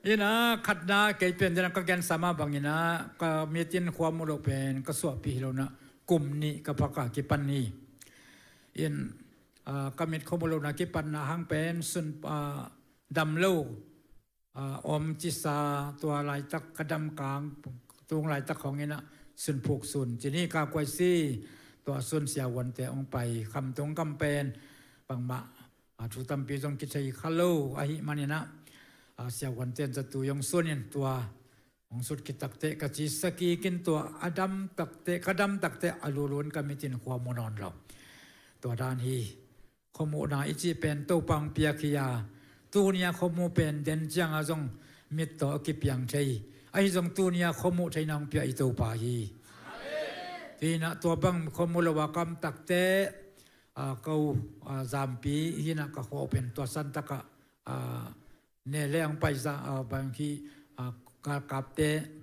Ina khatna kei pen dena ka gensa mah bangina ka mitin khuamulo pen ka suahpih hi lona kum nih ka phaka kipan ni. In, ah, ka mit khuamulo na kipanna hang pen sun, ah, damlo, ah, om cisa tua laitak ka damkang tung laitak khongina sunphuk sun cini ka kuaisi tua sun siavuante ong pai khamtung kam pen bangmah, ah, thu tampi zong kithei kha lo ahih maninah, ah, siavuante in zatu zong sunin tua ong sut khit takteh ka cisa kikin tua a dam takteh, ka dam takteh a lulun ka mitin khuamu nawn lo. Tua dan hi. Khuamuhna i cih pen Topa hong piak hi a, tunia khuamuh pen den cianga zong mittaw a kipiang thei. Ahi zong tunia khuamuh theina hong pia i Topa hi. Hinah tua bang khuamuh lo a kam takteh, ah, ko, ah, zampi hinah ka khuah pen tua santaka, ah, ne le ang paisa, ah, bang hi, ah, ka kapte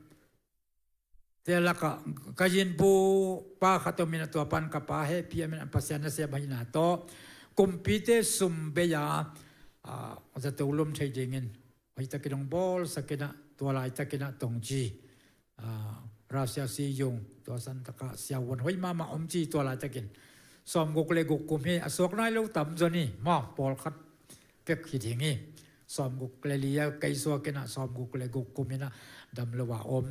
te laka ka yinbu pa khat om ina tua pan ka pa hehpih a min a Pasian nasem ahina tawh kumpite sum bei a, ah, zato lum thei dingin hoih takin hong bawlsak ina tua laitakin a tongci, ah, Russia si yung tua santaka siavuan hoih mahmah om ci tua laitakin sawmguk le guk kum hi a suak nai lo tam zaw ni maw pawlkhat pek hi ding hi. Sawmguk le li a kei suak ina sawmguk le guk kum ina damlo a om.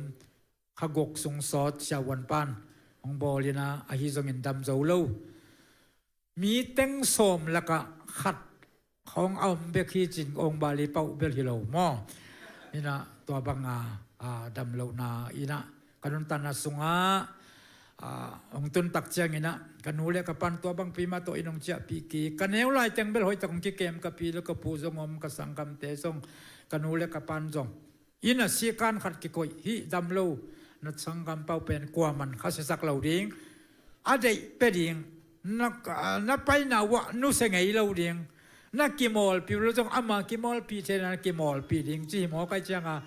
Kha guk sung sawt siavuan pan hong bawl ina ahi zongin dam zo lo. Mi teng sawm laka khat hong a om bek hi cin ong bali pauh bel hi lo maw? Ina tua banga, ah, damlohna ina ka nuntanna sunga, ah, hong tuntak ciangina ka nu le ka pan tua bangpi mah tawh in hong ciahpih ki ka neu laiteng bel hoihtak hong kikem ka pi le ka pu zong om ka sanggamte zong ka nu le ka pan zong ina sikan khat kikoih hih damlo na sanggam pau pen kuaman kha siasak lo ding. A deih pe ding. Na, na paina uah nusia ngei lo ding. Na kimawlpih lo zong ama kimawlpih thei na kimawlpih ding ci hi maw kai cianga.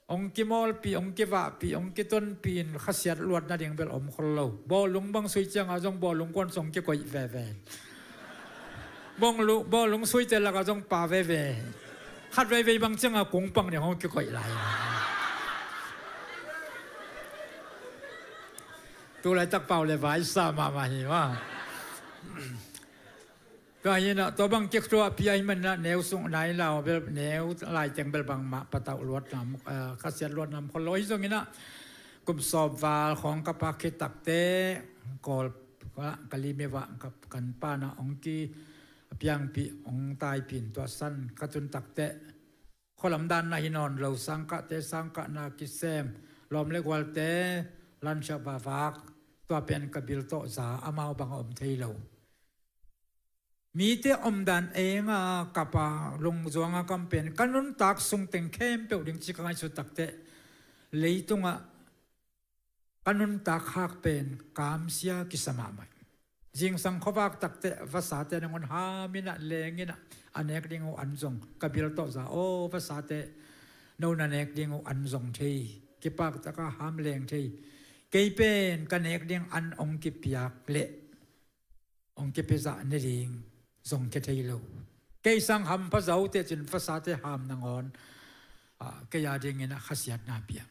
Ong kimawlpih, ong kivahpih, ong kitonpih in khasiat luat nading bel om khol lo. Bawlung bang sui cianga zong bawlung kuan song kikoih veve. Bawlung suite laka zong pa veve. Khat veivei bang cianga kungpang ding hong kikoih lai. Tulaitak pau le vaisa mahmah hi ma. Tua hinah tua bang kiktuahpih ahi manah neu sung nai lau bel neu laiteng bel bangmah patauh luatnam, eh, khasiat luatnam khol lo hi zonginah Kum sawm val khawng ka phak khit takteh, Kawl ah ka limit ah ka, kan pa na hong ki a piangpih, hong taipih in tua san ka tun takteh, khualam dan na hi nawn lo, sangkahte sangkah na kisem, lawm le gualte lansiah vavak, tua pen ka bil tawh za, amau bang a om thei lo. Mite omdan enga kapa lungzuanga kam pen ka nuntak sungteng khempeuh ding ci ka ngaihsut takteh, leitungah ka nuntak hak pen kamsia kisa mahmah. Zingsang khuavak takteh vasate nangun haminah lenginah a nek ding uh an zong ka bil tawh za, aw vasate, no na nek ding uh an zong thei, kipak taka ham leng thei. Kei pen ka nek ding an hong kipiak leh hong kipia zah ne ding zong kia thei lo. Kei sang hampha zo teh cin vasate ham nangawn, ah, kei a dingin a khasiatna piang.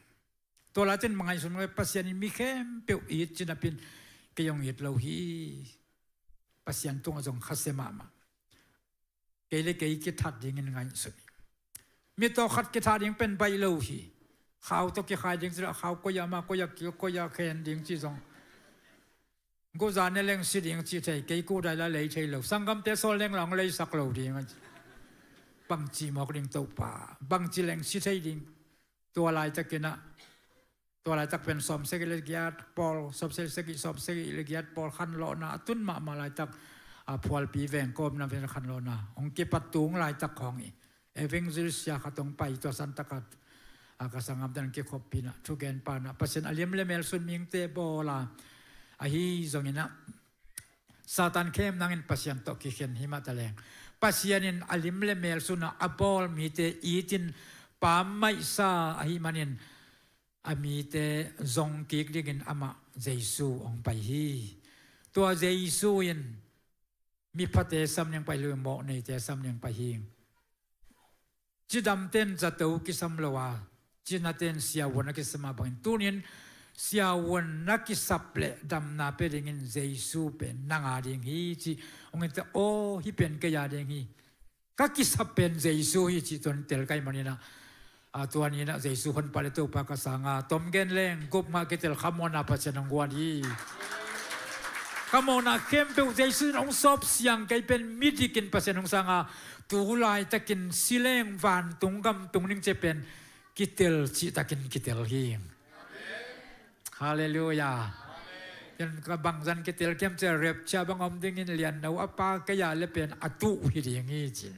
Tua laitin mangaihsun le Pasian in mi khempeuh it cinapin kei hong it lo hi. Pasian tungah zong khasia mahmah. Kei le kei kithat dingin ngaihsun hi. Mi tawh khat kithat ding pen baih lo hi. Khau tawh kikhai ding ci lo, khau koi a ma, koi a kil, koi a khen ding ci zong. Guza ne leng si ding ci thei, kei kudai la lei thei lo. Sanggamte sawl leng la hong leisak lo ding. Bangci mawk ding Topa, bangci leng si thei ding. Tua laitakinah, tua laitak pen sawmsagih le giat pawl, sawmsagih, sawmsagih le giat pawl khanlawhna a tun mahmah laitak, a phualpi veng kawmna pen khanlawhna hong kipat tung laitak khawng hi. Evangelist sia khat hong pai, tua santakat a ka sanggamte in kikhoppi inah, thugen pa inah, Pasian a lim le mel sun mihingte bawl a, ahi zonginah Satan khem nangin Pasian tawh kikhen hi mah taleng, Pasian in a lim le mel sunah a bawl mite itin pammaihsa ahih manin a mite zong kik dingin amah Jesu hong pai hi. Tua Jesu in miphate sam ding pai lo hi, mawhneite sam ding pai hi. Cidamte in zato kisam lo a, cinate in siavuan a kisam a bangin, tunin siavuan na kisap le damna pia dingin Jesu pen nang a ding hi ci. Hong in teh, aw, hih pen kei a ding hi. Ka kisap pen Jesu hi cih tuan tel ka hih maninah, a, tuaninah Jesu honpa le Topa ka sanga tom gen leng gupngah kitel khamuanna Pasian hong guan hi. Ka mawhna khempeuh Jesu in hong sawp siang, kei pen midikin Pasian hong sanga, tu laitakin si leng vantung gam tung ding ci pen kitel cihtakin kitel hi. Halleluiah. Ken ka bangzan kitel kiam cia rapture bang om dingin lianno a pa kei a le pen a tuh hi ding hi cin.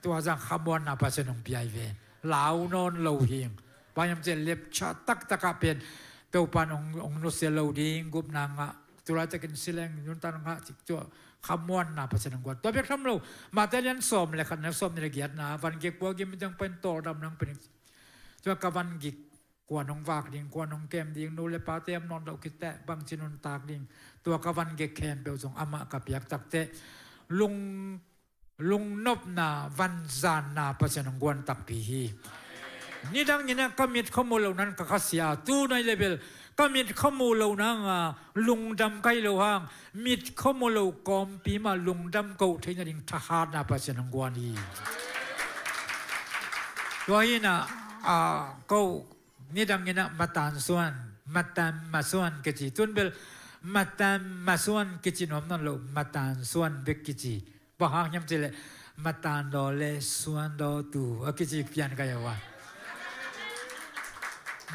Tua zang khamuanna Pasian hong piai ve. Lau nawn lo hi. Bang hiam cia rapture taktakah pen Topan hong, hong nusia lo ding gupna ngah. Tulaitakin sileng nuntan ngah cik tua khamuanna Pasian hong guan. Tua bek tham lo. Mate lian sawm le khatna, sawm ni le giatna, van gik pua gim dang pen tawldam nang pen. Tua ka van gik kuan hong vak ding, kuan hong kem ding, nu le pate om nawn loh khit teh bangci nuntak ding, tua ka van gik khempeuh zong amah ka piak takteh lung, lungnopna, vanzanna Pasian hong guan takpi hi. Nidang inah ka mit khuamu lo nan ka khasia, tu nai le bel ka mit khuamu lo nanga lungdam kai lo hang, mit khuamu lo kawmpi mah lungdam koh theih nading thahatna Pasian hong guan hi. Tua hinah, a, ko nidang inah matan suan, matan masuan kici, tun bel matan masuan kici nuam nawn lo, matan suan bek kici. Bang hang hiam cileh matan daw le suan daw tu a kici pian ka hi a.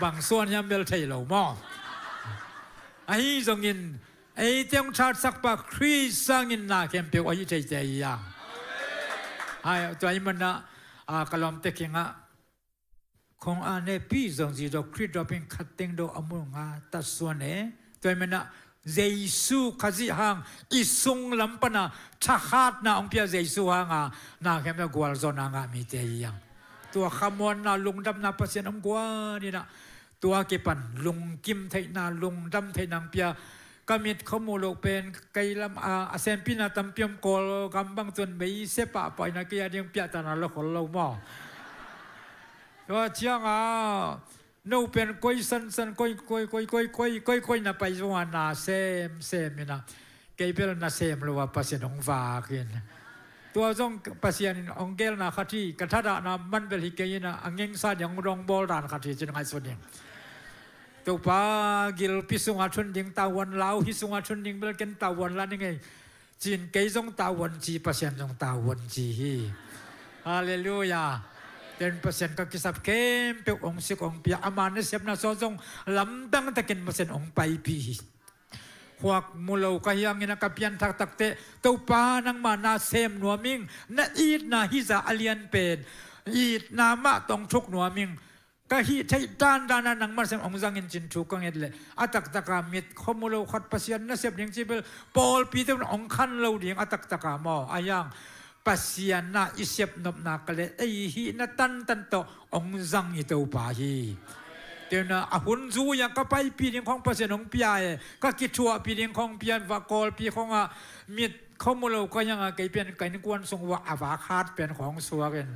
Bang suan hiam bel thei lo maw? Ahi zongin eite hong thatsak pa Khrist sangin na khempeuh ahi theite hi a. Hai, tua hi manah, a, ka lawmte kingah Khong a ne pi zong zi do Khrih do pin khat teng do a mul nga ta suan e. Tua hi manah Jesu Khazih hang i sung lam pana thahatna hong pia Jesu hanga na khempeuh gualzawhna ngah mite hi hang. Tua khamuanna lungdamna Pasian hong guan inah tua kipan lungkim theihna lungdam theihna hong pia. Ka mit khuamu loh pen kei lam a, a sempina tampi om, Kawlgam bang tuan mei se pahpah inah kei a ding piahtana lo khol lo maw? Tua cianga no pen koi sansan koi koi koi koi koi koi koi na pai zong a na sem sem inah kei bel na sem lo a Pasian hong vak in. Tua zong Pasian in hong gelna khat hi, ka thadahna man bel hi kei inah a ngengsa ding hong dong bawl dan khat hi cin ngaihsun ding. Topa gilpi sungah thun ding tavuan lau, hih sungah thun ding bel ken tavuan la ning ei. Cin kei zong tavuan ci, Pasian zong tavuan ci hi. Halleluiah. Ten Pasian ka kisap khempeuh hong sik hong pia, ama nasepna sawt zong lamdang takin Pasian hong paipih hi. Khuak mu lo ka hi hangin a ka pianthak takte, Topa nangma na sem nuam ing, na itna hizah a lian pen, itna mah tawh hong thuk nuam ing, ka hih theih dandan a nangma sem hong zangin cin thu ka nget leh, a taktaka mit khuamu lo khat Pasian nasep ding ci bel, pawlpite un hong khan lo ding a taktaka maw, a hiang Pasian na i sep nopna ka leh ei hihna tantan tawh hong zang i Topa hi. Tena a hun zui-a ka paipih ding khawng Pasian hong pia e, ka kithuahpih ding khawng pia, va kawlpi khawngah mit khuamu lo ka hiangah kei pian ka innkuan sung uah a vak hat pen khawng suakin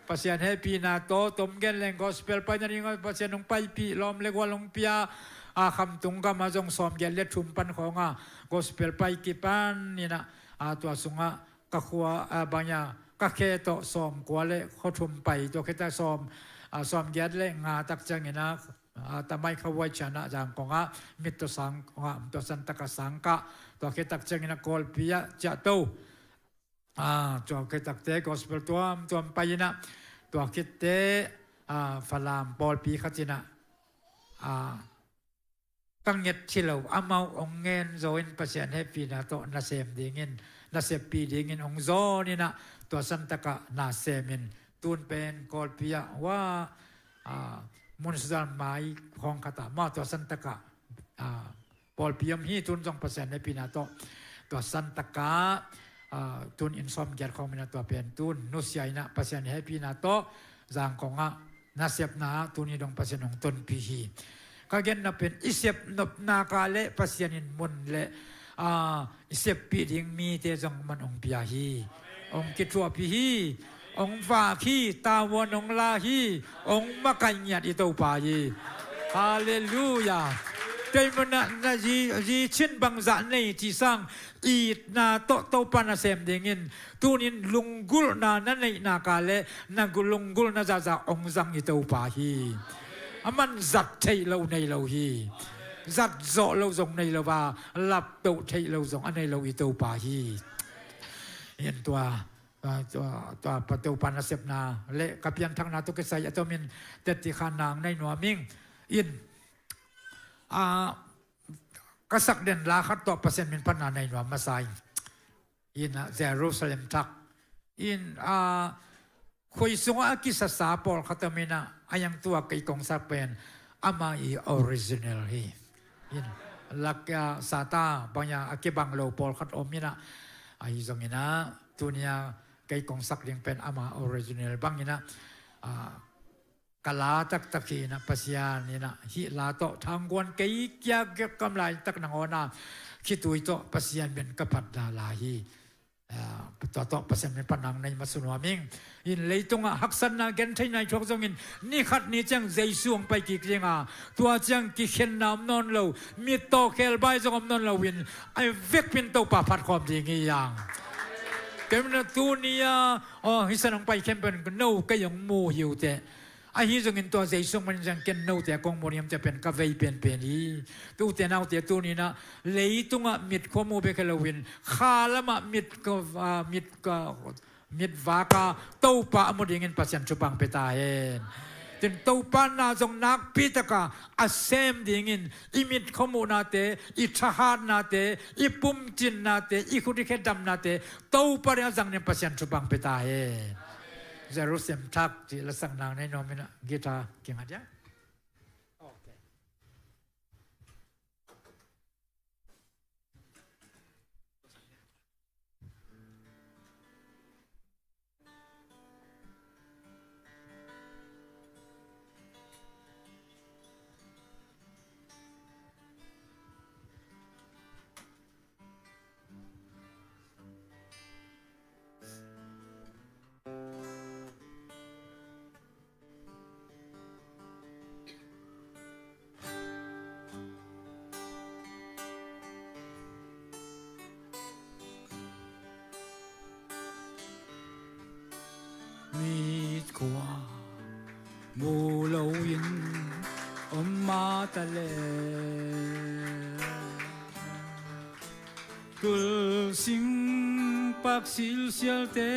Pasian hehpihna tawh tom gen leng gospel paina dingah Pasian hong paipih, lawm le gual hong pia, a khamtung gamah zong sawmgiat le thum pan khawngah gospel pai kipan inah, a tua sungah ka khua, a bangah ka khe tawh sawmkua le khuathum pai, tua khita sawm, a sawmgiat le nga tak cianginah, a tamai khavuai cianah Zangkongah mit tawh sang kongah, tua santaka sangkah, tua khita cianginah kawlpi ah ciahto. A, tua khit takte gospel tuamtuam pai inah, tua khitte, a, Falam pawlpi khat inah, a, ka nget hi lo, amau hong ngen zaw in Pasian hehpihna tawh nasem dingin, naseppih dingin hong zawn inah, tua santaka nasemin tun pen kawlpi ah hua, a, mun suzal mai khawng khatah mah tua santaka, a, pawlpi om hi. Tun zong Pasian hehpihna tawh tua santaka, a, tun inn sawmgiat khawng minah tua pen tun nusia inah Pasian hehpihna tawh Zangkongah nasepna tuni dong Pasian hong tonpih hi. Ka genna pen i sep nopna ka leh Pasian in mun le, a, i seppih ding mite zong man hong pia hi. Hong kithuahpih hi. Hong vak hi, tavuan hong la hi, hong makaih ngiat i Topa hi. Halleluiah. Kei munah na zi, zi cin bangzah nei ci sang, itna tawh Topa nasem dingin tunin lunggulhna na neihna ka leh na gu-, lunggulhna zahzah hong zang i Topa hi. A man zat theih lo nei lo hi. Zat zawh lo zong nei lo a, laptoh theih lo zong a nei lo i Topa hi. In tua, a, tua, tua pa Topa nasepna le ka pianthakna tawh kisai a tomin teti kha nang nei nuam ing. In, a, ka sak den la khat tawh Pasian min phatna nei nuam masa ing. In, a, Jerusalem thak. In, a, khui sungah a kisasa pawlkhat om inah, a hiang tua kei kong sak pen ama i original hi. In, lak, a, sata bangah a kibang lo pawlkhat om inah, ahi zong inah, tunia kei kong sak ding pen ama original bang inah, a, ka la taktak hi inah Pasian inah hih la tawh thangguan kei kia kam lai tak nangawn a khitui tawh Pasian min ka phat la la hi. A, tua tawh Pasian min phatna nei masa nuam ing. In leitungah haksatna gentheihna i thuak zongin ni khat ni ciang Jesu hong pai kik dinga, tua ciang kikhenna om nawn lo, mittaw khelbai zong om nawn loin a vekpin Topa phat khawm ding hi hang. Kei munah tunia, aw, hih san hong pai khempeuh no kei hong mu hi uh teh. Ahi zongin tua Jesu manin zang ken note a kong mu niamte pen ka vei penpen hi. Tute naute tuninah leitungah mit khua mu bek hi loin kha lamah mit ka, a, mit ka, mit vaka Topa a mu dingin Pasian thupha pia ta hen. Tin Topa na zong nakpi taka a sem dingin i mit khua muhnate, i thahatnate, i pumcinnate, i khut i khe damnate Topa ding a zang ding Pasian thupha pia ta hen. Jerusalem thak cih lasak nang nei nuam inah guitar kinga dia. Okay. Mit khua mu loin om a ta le. Tulsing pak silsialte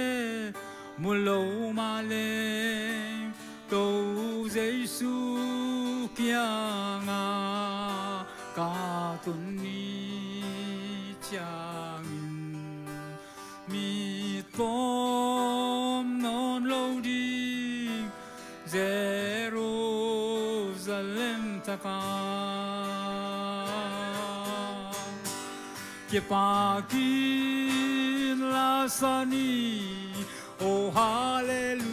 mu lo mah leng, To Jesu kiangah ka tun ni ciangin, mi tawm nawn lo ding Jerusalem takah kipakin la sa ni. O halleluia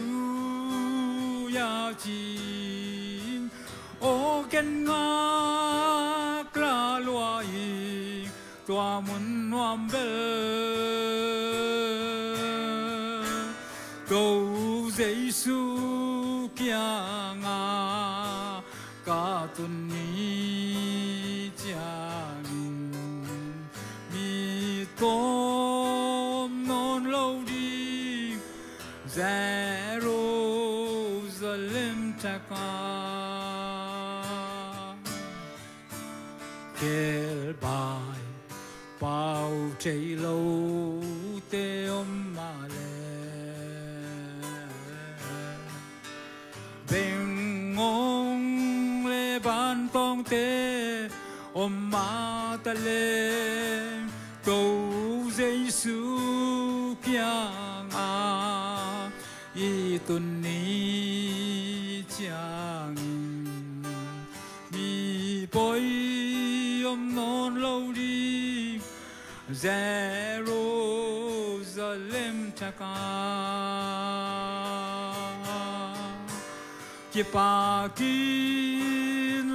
ci-in, o ken ngak la lua ing, tua mun nuam bel To Jesu kiangah ka tun ni ciangin, mi tawm nawn lo ding Jerusalem takah, kelbai pau thei lote om mah leh, bengngong le bantawngte om mah ta leh, To Jesu kiangah i tun ni ciangin, mi poi om nawn lo ding Jerusalem takah kipakin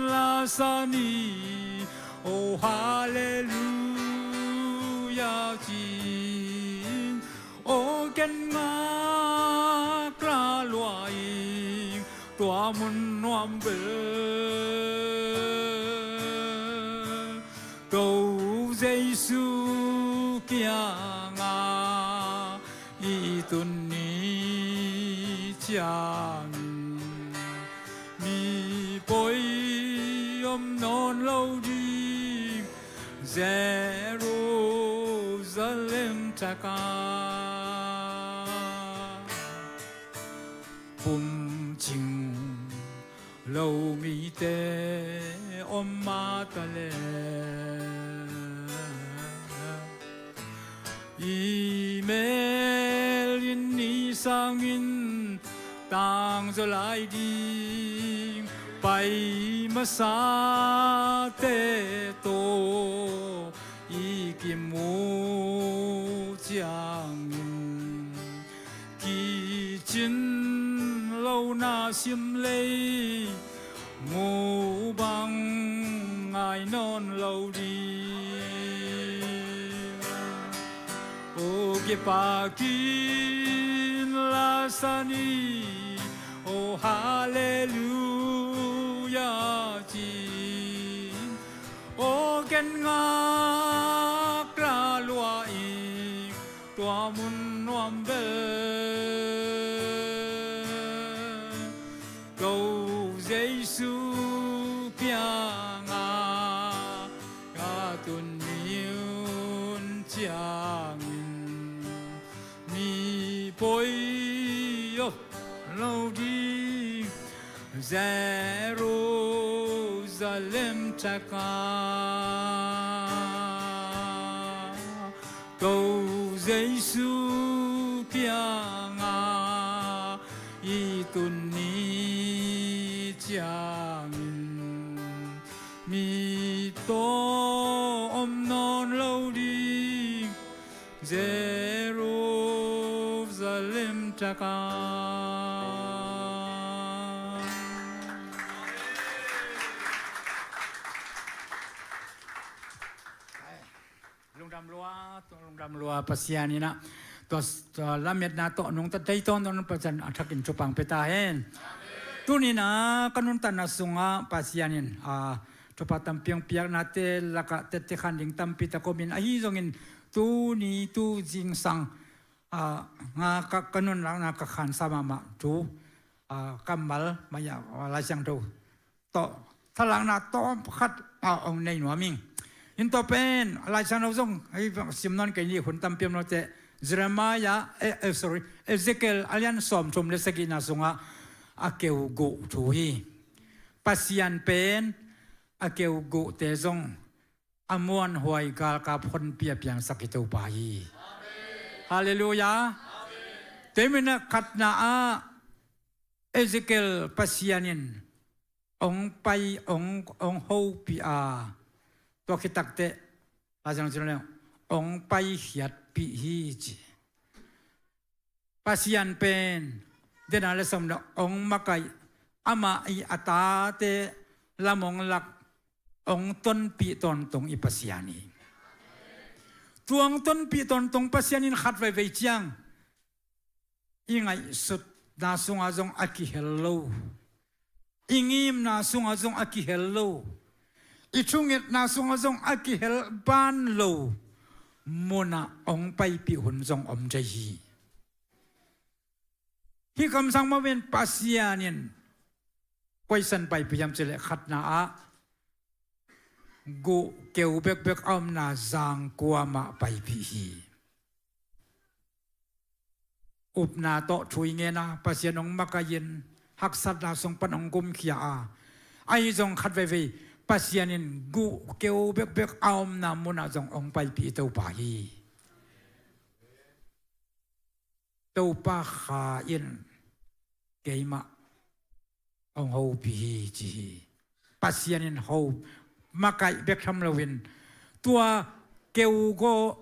la sa ni. O halleluia ci-in, o ken ngak la lua ing, tua mun nuam bel To Jesu kiangah i tun ni ciangin, mi poi om nawn lo ding Jerusalem takah, pumcing lo mite om mah ta leh, i mel in ni sangin tangzaw lai ding pai masate tawh i kimu ciangin, kicin lo na sim lei mu bang ngai nawn lo ding. O kipakin la sa ni, o halleluia ci-in, o ken ngak la lua ing, tua mun nuam bel To Jesu kiangah ka tun ni un ciangin, mi poi om lo ding Jerusalem takah, To Jesu kiangah i tun ni ciangin, mi tawm nawn lo ding Jerusalem takah. Lungdam lua, lungdam lua Pasian in ah, tua, tua lametna tawh nungta dai tawntung Pasian a thakin thupha pia ta hen. Tuni in ah ka nuntakna sungah Pasian in ah, thupha tampi hong piaknate lakah tette khan ding tampi tak om in, ahi zongin tuni tu zingsang ah, nga ka, ka nuntakna ka khansa mahmah thu ah, kammal maya, ah, Lai Siangtho tawh thalakna tawmkhat a hong nei nuam ing. Hih tawh pen Lai Siangtho zong hih sim nawn kei ni, hun tampi om lote, Jeremiah, eh, eh, sorry, Ezekiel a lian sawmthum le sagihna sungah a keu guh thu hi. Pasian pen a keu guhte zong a muanhuai galkap honpi a piangsak hi Topa hi. Halleluiah. Tua ahih manin ah khatna ah Ezekiel Pasian in hong pai, hong, hong hopih a, tua khit takteh, a zang zin leng, hong paikhiatpih hi ci. Pasian pen, dena le som le hong makaih, amah i a tate lam hong lak, hong tonpih tawntung i Pasian hi. Tua hong tonpih tawntung Pasian in khat veivei ciang i ngaihsutna sungah zong a kihel lo, i ngimna sungah zong a kihel lo, i thungetna sungah zong a kihel ban lo munah hong paipih hun zong om thei hi. Hih kamsang mah pen Pasian in koi san paipih hiam cih leh khatna ah guh keu bekbek a omna zangkua mah paipih hi. Upna tawh thu i ngen a, Pasian hong makaih in, haksatna sung pan hong gumkhia a, ahi zong khat veivei Pasian in guh keu bekbek a omna munah zong hong paipih Topa hi. Topa Kha in keimah hong hopih hi ci hi. Pasian in ho, makaih bek tham loin tua keu gawh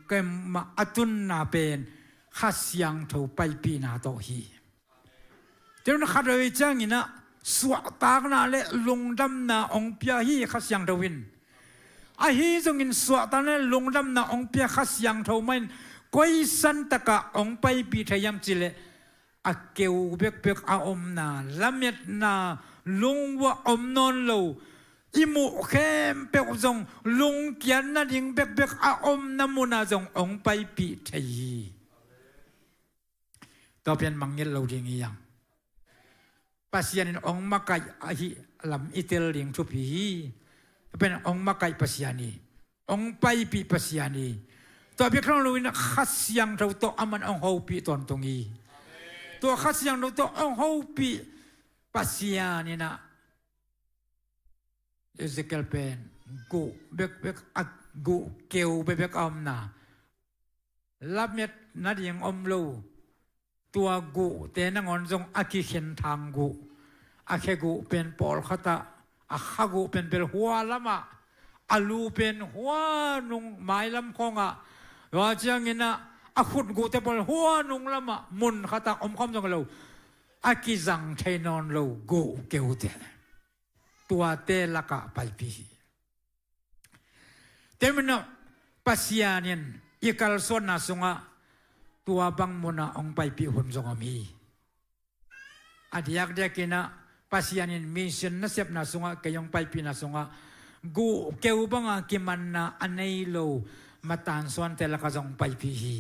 keimah a tunna pen Kha Siangtho paipihna tawh hi. Tua ahih manin khat veivei ciangin ah suahtakna le lungdamna hong pia hi Kha Siangtho in. Ahi zongin suahtakna le lungdamna hong pia Kha Siangtho mah in koi san takah hong paipih thei hiam cih leh a keu bekbek a omna, lametna, lungvuah om nawn lo, i muh khempeuh zong lungkiat nading bekbek a omna munah zong hong paipih thei hi. Tua pen mangngilh lo ding hi hang. Pasian in hong makaih ahih lam i tel ding thupi hi. Tua pen hong makaih Pasian hi. Hong paipih Pasian hi. Tua bek tham loin Kha Siangtho tawh aman hong hopih tawntung hi. Tua Kha Siangtho tawh hong hopih Pasian in ah Ezekiel pen guh bekbek a, guh keu bekbek a omna, lamet nading om lo, tua guhte nangawn zong a kikhen thang guh, a khe guh pen pawlkhat ah, a kha guh pen bel hua lamah, a lu pen hua nung mailam khawngah, tua ciangin ah a khut guhte pawl hua nung lamah mun khatah om khawm zong lo, a kizang thei nawn lo guh keute, tuate lakah paipih hi. Tua ahih manin ah Pasian in i kalsuanna sungah tua bang munah hong paipih hun zong om hi. A diakdiakin ah Pasian in mission nasepna sungah, kei hong paipihna sungah guh keu banga kimanna a nei lo matansuante lakah zong paipih hi.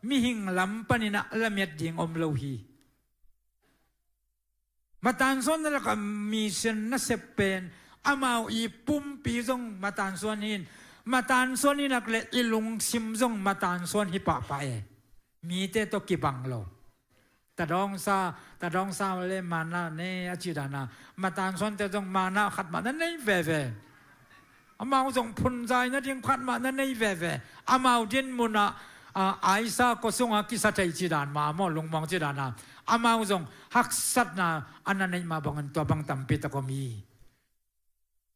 Mihing lam panin ah lamet ding om lo hi. Matansuan na lakah mission nasep pen amau i pumpi zong matansuan hi in, matansuan hi nak leh i lungsim zong matansuan hi pahpah e. Mite tawh kibang lo. Tadawngsa, tadawngsa le mana ne a ci dana, matansuante zong mana khat mah na nei veve. Amau zong phunzai nading khat mah na nei veve. Amau din munah, a, aisa kua sungah kisa thei ci dan mah maw, lungmuang ci dana, amau zong haksatna a na neih mah bangin tua bang tampi tak om hi.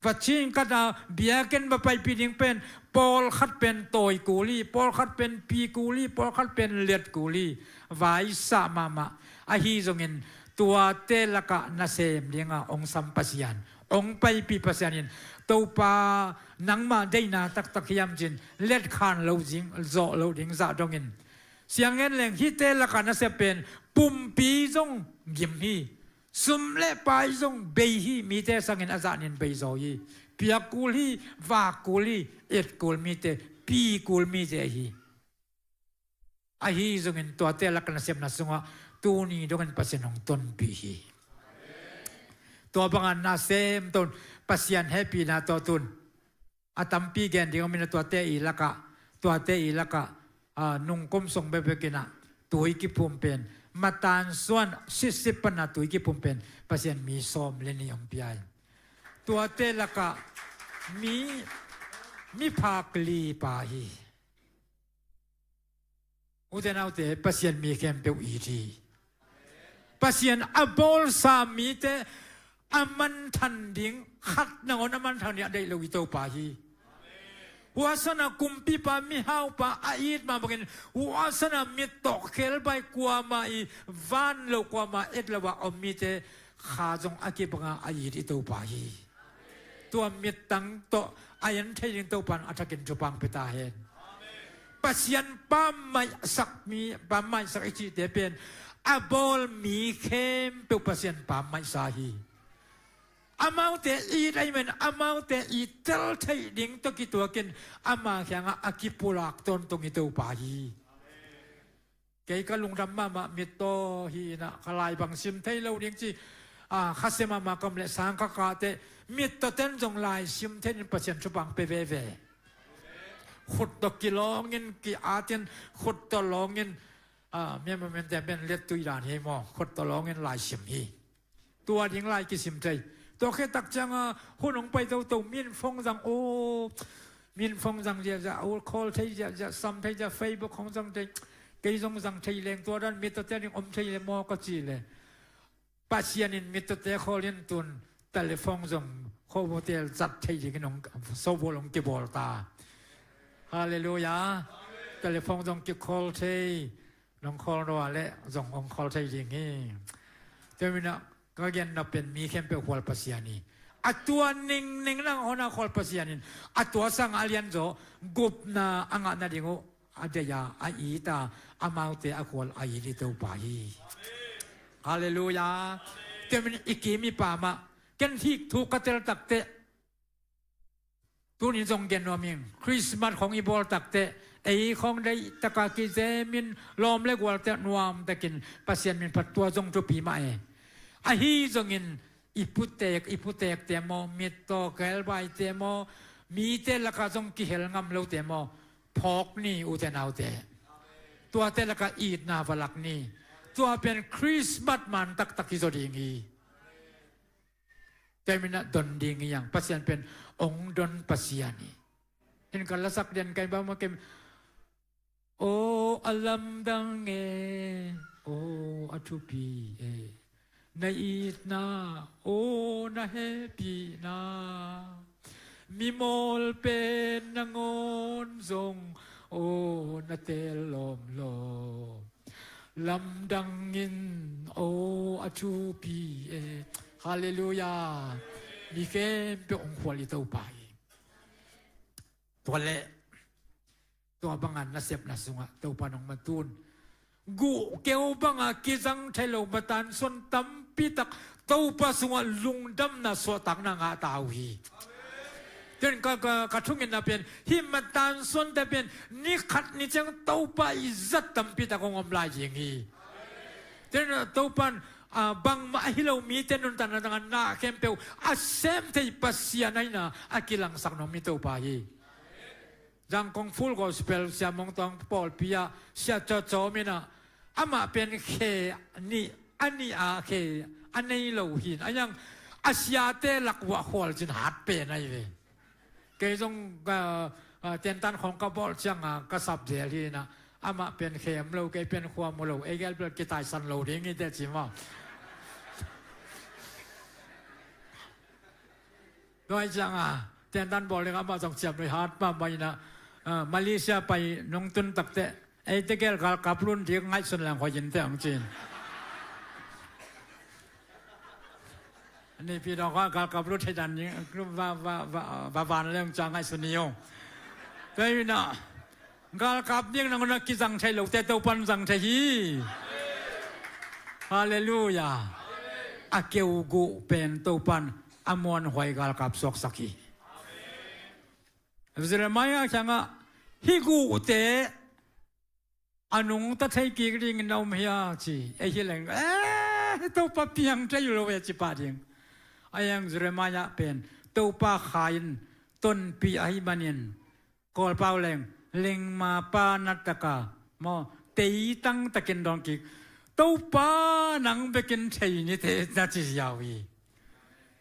Va cingkata biakinn va paipih ding pen pawlkhat pen tawi kul hi, pawlkhat pen pi kul hi, pawlkhat pen let kul hi. Vaisa mahmah. Ahi zongin tuate lakah nasem dinga hong sam Pasian, hong paipih Pasian in, Topa, nangmah deihna taktak hiam cin, letkhan lo ding, zawh lo ding zah dongin, siang ngen leng hihte lakah nasep pen pumpi zong gim hi. Sum le pai zong bei hi, mite sangin a zahnin bei zaw hi. Piak kul hi, vak kul hi, et kul mite, pi kul mite hi. Ahi zongin tuate lak nasepna sungah tuni dongin Pasian hong tonpih hi. Tua banga nasem ton Pasian hehpihna tawh tun a tampi gen ding om in a, tuate i lakah, tuate i lakah, a, nungkum sung bekbek in a tui kiphum pen, matan suan sitsit pana tui kiphum pen Pasian mi sawm le nih hong pia hi. Tuate lakah mi, miphak li pa hi. Ute naute, Pasian mi khempeuh it hi. Pasian a bawlsa mite a manthan ding, khat nangawn a manthan ding a deih lo i Topa hi. Huasana kumpipa, mihaupa a it mah bangin, huasana mit tawh khelbai kuama i van lo, kuama et lo a om mite kha zong a kibanga a it i Topa hi. Tua mittang tawh a en thei ding Topan a thakin thupha pia ta hen. Pasian pammaihsak mi, pammaihsak i cihte pen a bawl mi khempeuh Pasian pammaihsa hi. Amaute it ahih manin amaute it tel theih ding tawh kituakin ama kiangah a kipulak tawntung i Topa hi. Kei ka lungdam mahmah, mittaw hi in a, ka lai bang sim thei lo ding ci, a, khasia mahmah ka om leh sang ka kah teh, mittaw ten zong lai sim thei in Pasian thupha pia veve. Khut tawh kilawng in, ki-at in, khut tawh lawng in, a, Myanmar minte pen lettui dan hi maw, khut tawh lawng in lai sim hi. Tua ding lai kisim thei. Tua khit tak ciangin hun hong pai toto, min phone zang, aw, min phone zang ziahziah, aw, call thei ziahziah, sam thei ziah, Facebook hong zang thei. Kei zong zang thei leng, tua dan mittawte ding om thei le maw ka ci le, Pasian in mittawte khawl in tun telephone zong khuabotel zat thei dingin hong, sobawl hong kibawl ta. Halleluiah. Telephone zong kikhawl thei. Nong khawl nua le zong hong khawl thei ding hi. Tua manin a ka genna pen mi khempeuh khual Pasian hi. A tua ningning nang hona khual Pasian in a tua sangah a lianzaw gupna a ngah nading uh a deih a, a it a, amaute a khual a it i Topa hi. Halleluiah. Tua manin i kim i pam ah ken hih thu ka tel takteh, tuni zong gen nuam ing, Christmas khong i bawl takteh ei khong deih taka kizemin lawm le gualte nuamtakin Pasian min phat, tua zong thupi mah e. Ahi zongin i putek, i putekte maw, mittaw khelbaite maw, mite lakah zong kihel ngam lote maw, phawk ni ute naute. Tuate lakah itna va lak ni. Tua pen Christmas man taktak hi zaw ding hi. Tua manin a don ding hi hang, Pasian pen ong don Pasian hi. In ka lasak den kai bang ma kem. Aw a lamdang e, aw a thupi e, na itna, aw na hehpihna. Mimawl pen nangawn zong, aw na teel lawmlawm. Lamdang in aw a thupi e. Halleluiah. Mi khempeuh hong khual i Topa hi. Tua leh tua banga nasepna sungah Topa nong matun guh keu banga kizang thei lo matan suan tampi tak Topa sungah lungdamna suahtakna ngah ta uh hi. Tua in ka, ka, ka thungetna pen hih matan suante pen ni khat ni ciang Topa i zat tampi tak hong om lai ding hi. Tua in Topa in, a, bangmah ahi lo mite nuntakna tangah na khempeuh a sem thei Pasian ahihna a kilangsak nuam i Topa hi. Zangkong Full Gospel Sia Mong Tawng pawlpi ah Sia Caw Caw min ah, amah pen khe nih, a nih a khe a nei lo hi in, a yang a siate lak uah khualzin hat pen ahi ve. Kei zong, ah, ah, tentan khong ka bawlh ciangin ka sap zel hi in ah, amah pen khe om lo, kei pen khua mu lo, ei gel bel kitaisan lo ding hi teh ci maw. Tua hi ciangin tentan bawl ding amah zong ciamnuih hat mahmah in ah, ah, Malaysia pai nong tun takteh, ei tegel galkap lun ding ngaihsun leng hoih in teh hong ci in. Naypyidaw ah galkap lut thei dan ding, va, va, va, va van leng ciang ngaihsun ni o. Tua hi in ah, galkap ding nangawn a kizang thei lote Topan zang thei hi. Halleluiah. A keu guh pen Topan a muanhuai galkap suaksak hi. Jeremiah kiangah hih guhte a nungta thei kik dingin na om hia ci. Ei hi leng, eh, Topa piang thei lo e ci pah ding. A hiang Jeremiah pen Topa kha in tonpih ahih manin Kawlpau leng lengma pa na taka maw, teitang takin dawn kik. Topa nang bekin thei nite na ci ziau hi.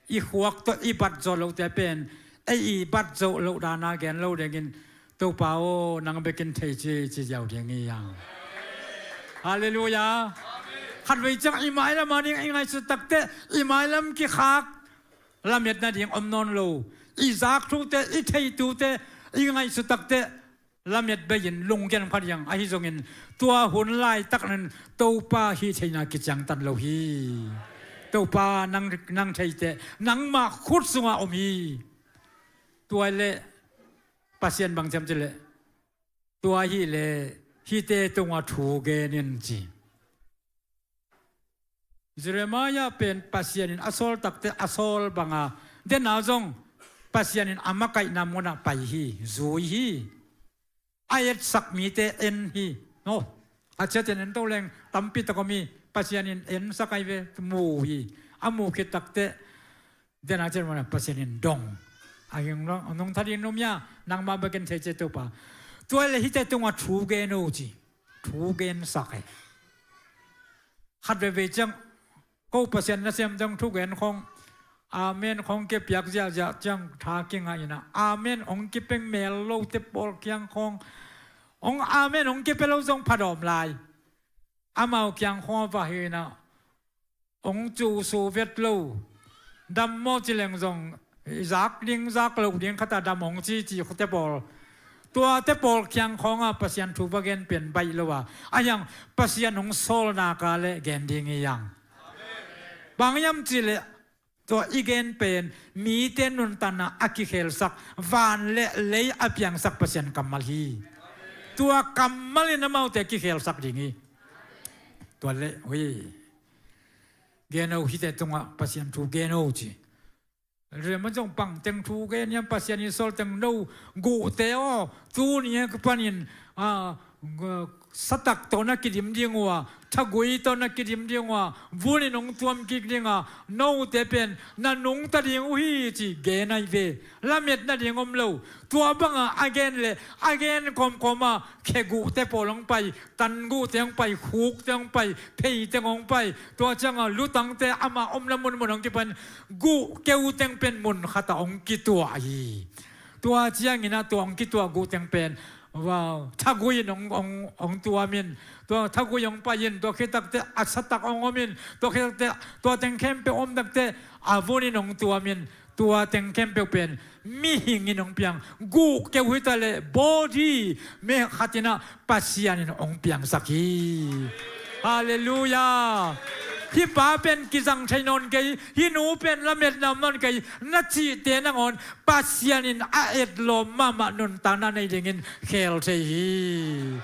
I khuak tawh i bat zawh lohte pen ei i bat zawh loh dana gen lo dengin Topa aw nang bekin thei ci ci ziau ding hi hang. Halleluiah. Khatvei ciang i mailam a ding i ngaihsut takte i mailam kikhak lamet nading om nawn lo. I zak thute, i thei thute i ngaihsut takte lamet bei-in lungkiam kha ding. Ahi zongin tua hun laitak nan Topa hih theihna kiciangtan lo hi. Topa nang, nang theite nangmah khut sungah om hi. Tua leh Pasian bang ciam ci leh, tua hileh hihte tungah thu gen in ci. Jeremiah pen Pasian in a sawl takte a sawl banga, dena zong Pasian in a makaihna munah pai hi, zui hi. A etsak mite en hi. No. A ciatin en to leng tampi tak om hi. Pasian in ensak ahi ve, mu hi. A mu khit takte dena cian mana Pasian in dong. A hing lo, nong thading numia nangmah bekin thei ci Topa. Tua leh hihte tungah thu gen o ci. Thu gensak hi. Khat veivei ciang ko Pasian nasem ciang thugen khawng amen khawng kipiak ziahziah ciang tha kingah inah amen hong kipia mel lote pawl kiang khawng hong amen hong kipia lo zong pha dawm lai. Amau kiang khawng va hi inah hong cu su vet lo. Dam maw ci leng zong zak ding zak lo ding khata dam hong ci ci khute pawl. Tuate pawl kiang khawnga Pasian thu va gen pen baih lo a, a hiang Pasian hong sawlnaka le gen ding hi hiang. Bang hiam ci leh tua i gen pen mite nuntanna a kikhelsak, van le lei a piangsak Pasian kammal hi. Tua kammal in amaute kikhelsak ding hi. Tua le hui gen o, hihte tungah Pasian thu gen o ci. Rema zong pang teng thu gen hiam, Pasian i sawl teng no guhte aw, tuni a kipanin a, satak tawh na kidim ding uh a, thagui tawh na kidim ding uh a, vunin hong tuam kik ding a, note pen na nungta ding uh hi ci gen ahi ve. Lamet nading om lo. Tua banga a gen le a gen kawmkawma khe guhte pawl hong pai, tan guhte hong pai, khukte hong pai, pheite hong pai. Tua cianga lutangte ama omna munmun hong kipan guh keu teng pen mun khata hong kituah hi. Tua ciangina tua hong kituah guh teng pen thagui in hong, hong, hong tuamin, tua thagui hong pai-in, tua khitakte a satak hong omin, tua khitakte tua teng khempeuh om takte a vunin hong tuamin, tua teng khempeuh pen mihing in hong piang, guh keu hita le body me khatinah Pasian in hong piangsak hi. Halleluiah. Hih pa pen kizang thei nawn kei, hih nu pen lametna om nawn kei na cihte nangawn Pasian in a etlawm mahmah nuntakna nei dingin khel thei hi.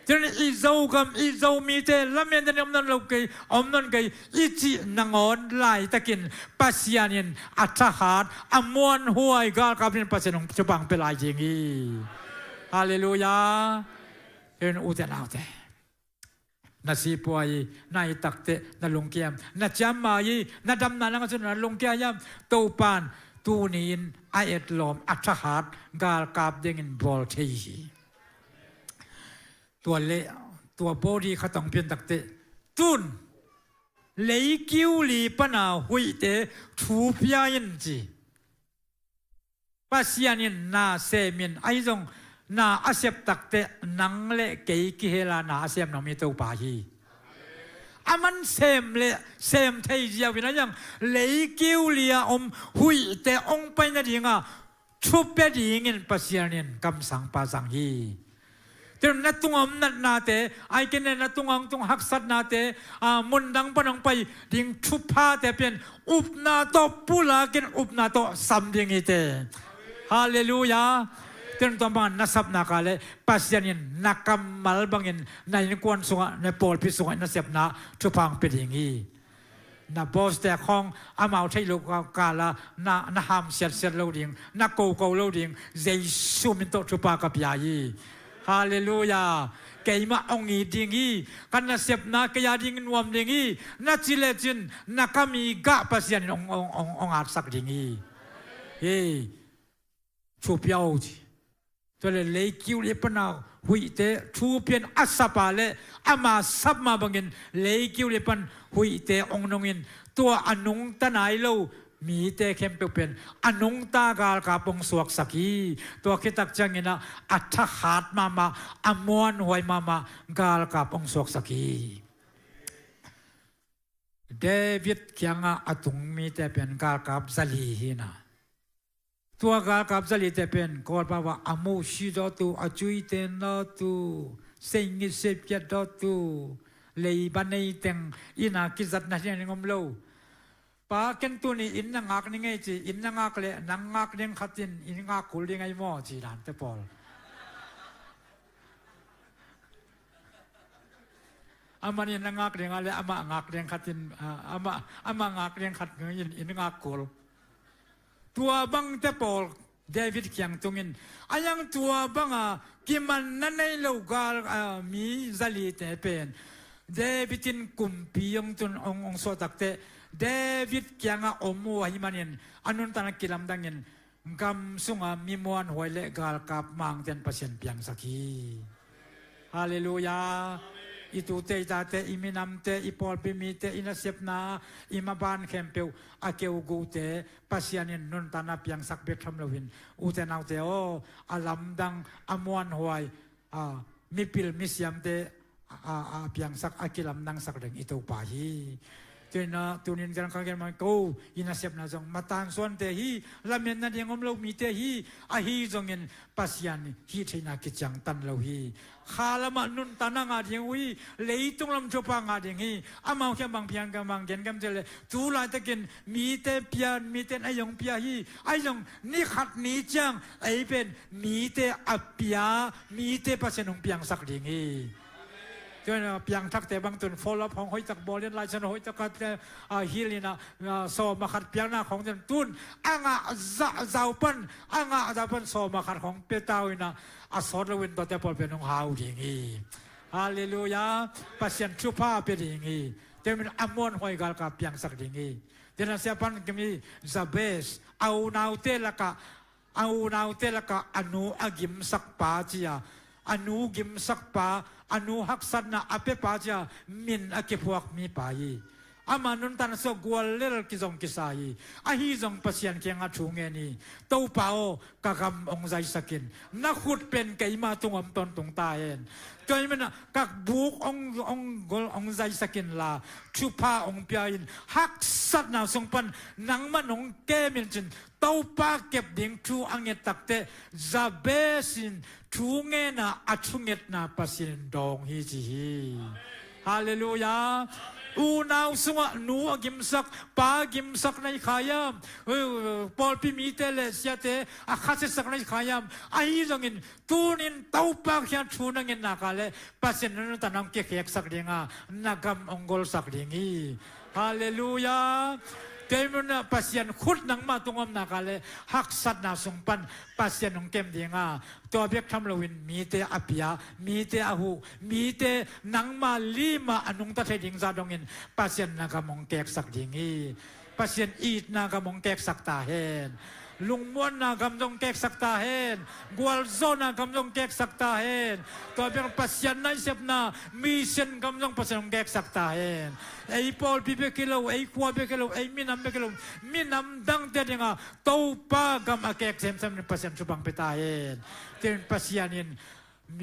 Cun i Zogam, i Zomite lametna om nawn lo kei, om nawn kei i cih nangawn laitakin Pasian in a thahat a muanhuai galkap in Pasian hong thupha pia lai ding hi. Halleluiah. Cun ute naute, na sipuai hi, na hi takte na lungkia hiam? Na ciammai hi, na damna nang a cun na lungkia hiam? Topan tuni-in a etlawm a thahat galkap dingin bawl thei hi. Tua le tua body khat hong pian takte tun leikiu li pana huihte thu pia in ci. Pasian in na semin, ahi zong na a sep takte nang le kei kihela na a sem nuam hi Topa hi. A man sem le sem thei ziau in a hiang leikiu li a om huihte hong pai nadinga thupia dingin Pasian in kamsangpa zang hi. Cun na tungah om natnate, ai kei le na tungah hong tung haksatnate, a, mundang pan hong pai ding thuphate pen upna tawh pulakin upna tawh sam ding hi te. Halleluiah. Cun tua bangah na sapnaka le Pasian in na kammal bangin na innkuan sungah, na pawlpi sungah na sepna thupha hong pia ding hi. Na boss te khawng amau theih loh kala na, na ham siatsiat lo ding, na koko lo ding, Jesu min tawh thupha ka pia hi. Halleluiah. Keimah hong it ding hi. Ka nasepna kei a ding nuam ding hi. Na cih lecin na kam i gah Pasian in hong, hong, hong, hong atsak ding hi. Hi. Thu pia o ci. Tua le leikiu le pana huihte thu pian a sapa le ama sap ma bangin leikiu le pan huihte hong nungin tua a nungta nai lo mite khempeuh pen a nungta galkap hong suaksak hi. Tua khitak ciangin ah a thahat mahmah, a muanhuai mahmah galkap hong suaksak hi. David kiangah a tung mite pen galkap zali hi na. Tua galkap zalite pen Kawlpau ah a muhsi dawtu, a cuite dawtu, seingit seipiat dawtu, leiba nei teng inn a kizatna hian ing om lo. Pa, ken tuni inn na ngak ni ngei ci, inn na ngak leh nang ngak ding khat in inn ngak kul ding ahi maw ci dante pawl. Amah nih na ngak ding a le amah ngak ding khat in, ah, amah, amah ngak ding khat in inn ngak kul. Tua bangte pawl David kiang tungin a yang tua banga kimanna nei lo gal, ah, mi zalite pen David in kumpi hong tun hong, hong suah takteh David kiangah om uh ahih manin a nuntakna kilamdangin gam sunga mi muanhuai le galkap mangten Pasian piangsak hi. Halleluiah. I tute, i tate, i minamte, i pawlpi mite, i nasepna, i maban khempeuh a keuguhte Pasian in nuntakna piangsak bek tham loin, ute naute aw, a lamdang, a muanhuai, a mipil misiamte a, a, a piangsak, a kilamdangsak ding i Topa hi. Tua hi na, tunin zan kha gen man ko, i nasepna zong matan suante hi, lametna ding om lo mite hi, ahi zongin Pasian hih theihna kiciangtan lo hi. Kha lamah nuntakna ngah ding uh hi, leitung lam thupha ngah ding hi. Amau khia bang piang ka bang gen kam te le, tu laitakin mite pian, mite in a zong pia hi, a zong ni khat ni ciang ei pen mite a pia, mite Pasian hong piangsak ding hi. Tua hi na, piangthakte bang tun follow up hong hoihtak bawl in, laisiangtho hoihtak khat, ah, hilh in ah, ah, sawm a khat piakna khong ten tun a ngah zah zau pan, a ngah zau pan sawm a khat khong pia ta uh hi na, a sawt loin tuate pawl pen hong hau ding hi. Halleluiah. Pasian thupha pia ding hi. Tua hi na, a muanhuai galkap piangsak ding hi. Tua hi na, siapa in kim hi, Jabez, a unaute lakah a unaute lakah a nu a gimsak pa ci-a, a nu gimsak pa, a nu haksatna a pia pa ci-a min a kiphuak mi pa hi. Ama nuntakna sungah guallel kizong kisa hi. Ahi zong Pasian kiangah thu ngen hi. Topa aw, ka gam hong zaisak in. Na khut pen keima tungah om tawntung ta hen. Tua hi manin ah ka buk hong, hong gol hong zaisak inla, thupha hong pia in, haksatna sung pan nangman hong kem in cin, Topa kep ding thu a nget takteh, Jabez in thu ngen a, a thungetna Pasian in dawng hi ci hi. Halleluiah. Unau sungah nu a gimsak, pa a gimsak na hi kha hiam? Pawlpi mite le siate a khasiasak na hi kha hiam? Ahi zongin tunin Topa kiang thu na nget nak leh Pasian in nuntakna hong kikheksak ding a, na gam hong golsak ding hi. Halleluiah. Tua hi manin ah Pasian khut nangmah tungah om nak leh haksatna sung pan Pasian hong kem ding a, tua bek tham loin mite a pia, mite a huh, mite nangma lim a a nungta thei ding zah dongin Pasian na gam hong keksak ding hi. Pasian itna gam hong keksak ta hen. Lungmuanna gam zong keksak ta hen. Gualzawhna gam zong keksak ta hen. Tua bek Pasian nasepna, mission gam zong Pasian hong keksak ta hen. Ei pawlpi bek hi lo, ei khua bek hi lo, ei minam bek hi lo, minam dangte dinga Topa gam a kek semsem in Pasian thupha pia ta hen. Tua hi manin Pasian in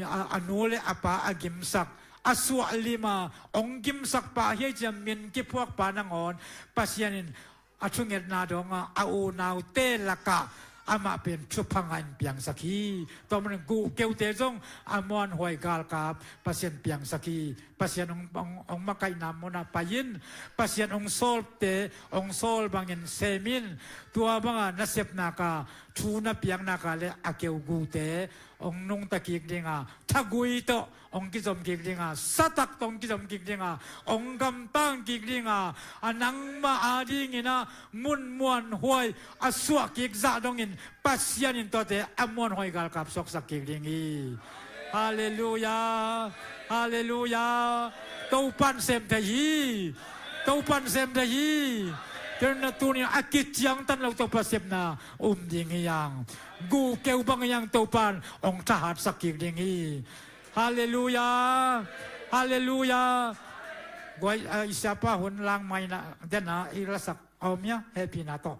a, a nu le a pa a gimsak, a suah lim a hong gimsak pa hi a, ci-a min kiphuak pa nangawn Pasian in a thungetna dawng a, a unaute lakah amah pen thupha ngah in piangsak hi. Tua manin guh keute zong a muanhuai galkap Pasian piangsak hi. Pasian hong, hong, hong makaihna munah pai in, Pasian hong sawlte hong sawl bangin sem in, tua banga nasep nak a, thu na piak nak leh a keuguhte hong nungta kik ding a, thagui tawh hong kizom kik ding a, satak tawh hong kizom kik ding a, hong gamtang kik ding a, a nangmah a dingin a mun muanhuai a suah kik zah dongin Pasian in tuate a muanhuai galkap suaksak kik ding hi. Halleluia. Halleluia. Topan sem thei hi. Topan sem thei hi. Ken na tunin a kiciangtan lo Topa sepna um ding hi hang. Guh keu bang hi hang, Topan hong thahatsak kik ding hi. Halleluia. Halleluia. Guai, ah, i siapa hun lang mai na, den a i lasak a om hia, hehpihna tawh.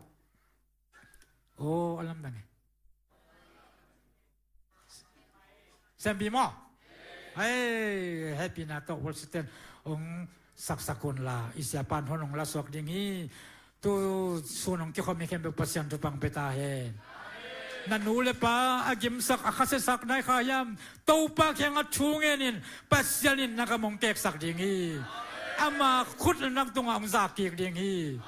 Oh, a lamdang hi. Siampi maw? Hei, hehpihna tawh worship ten hong saksak un la, i siapan hon hong lasuak ding hi. Tu sun hong kikhawm mi khempeuh Pasian thupha pia ta hen. Na nu le pa a gimsak, a khasiasak nai kha hiam? Topa kiangah thu ngenin Pasian in na gam hong keksak ding hi. Ama khut le nang tungah hong zak kik ding hi.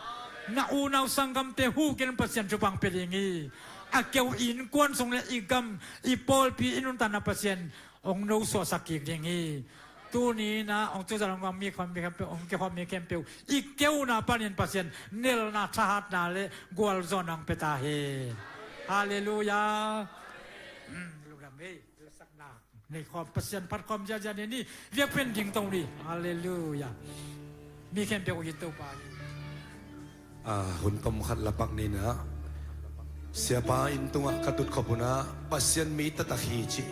Na unau sanggamte hukin Pasian thupha pia ding hi. A keu i innkuan sung le i gam, i pawlpi, i nuntakna Pasian hong nosuahsak kik ding hi. Tuni-in ah hong tuzan hong mi khawm mi khempeuh, hong kikhawm mi khempeuh i keuna panin Pasian nelna, thahatna le gualzawhna hong pia ta hen. Halleluia. Hmm, lungdam ei. Nei khawm, Pasian phat khawm ziahziah ni, ni biakpiak ding tong ni. Halleluia. Mi khempeuh hi Topa hi. Ah, hun tom khat lapak ni na. Siapa inn tungah ka tut khop hun ah Pasian mi taktak hi cih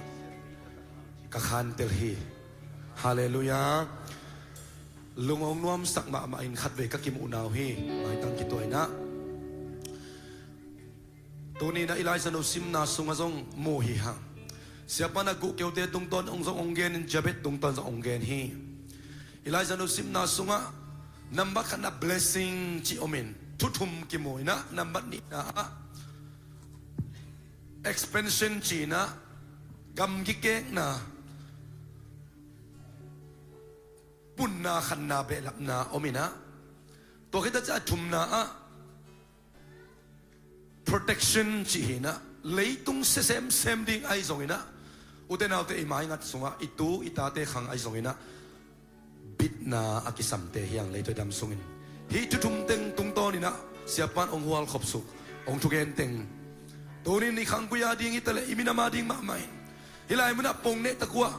ka khantel hi. Halleluia. Lung hong nuamsak mahmah in khatvei ka kimuhna uh hi. Maitang kituaina. Tuni-in ah Elijah no simna sungah zong mu hi hang. Siapa na guh keute tungtawn hong zong hong gen in, Jabez tungtawn zong hong gen hi. Elijah no simna sungah nambat khatna blessing cih om in, thu thum kimu in ah, nambat nihna ah expansion cihna, gamgi kekna, punna khanna behlapna om in ah, tua khit a thumna ah protection cih hi in ah, leitung sia semsem ding ahi zongin ah, ute naute i maingat sungah, i tu i tate khang ahi zongin ah, bitna a kisamte hi hang, leitung dam sungin. Hih thu thum teng tungtawn in ah siapan hong hual khop suk, hong thugen teng. Tuni-in i khanggui a ding hi taleh i minam a ding mahmah in, hih lai munah pong neh tak uh ah,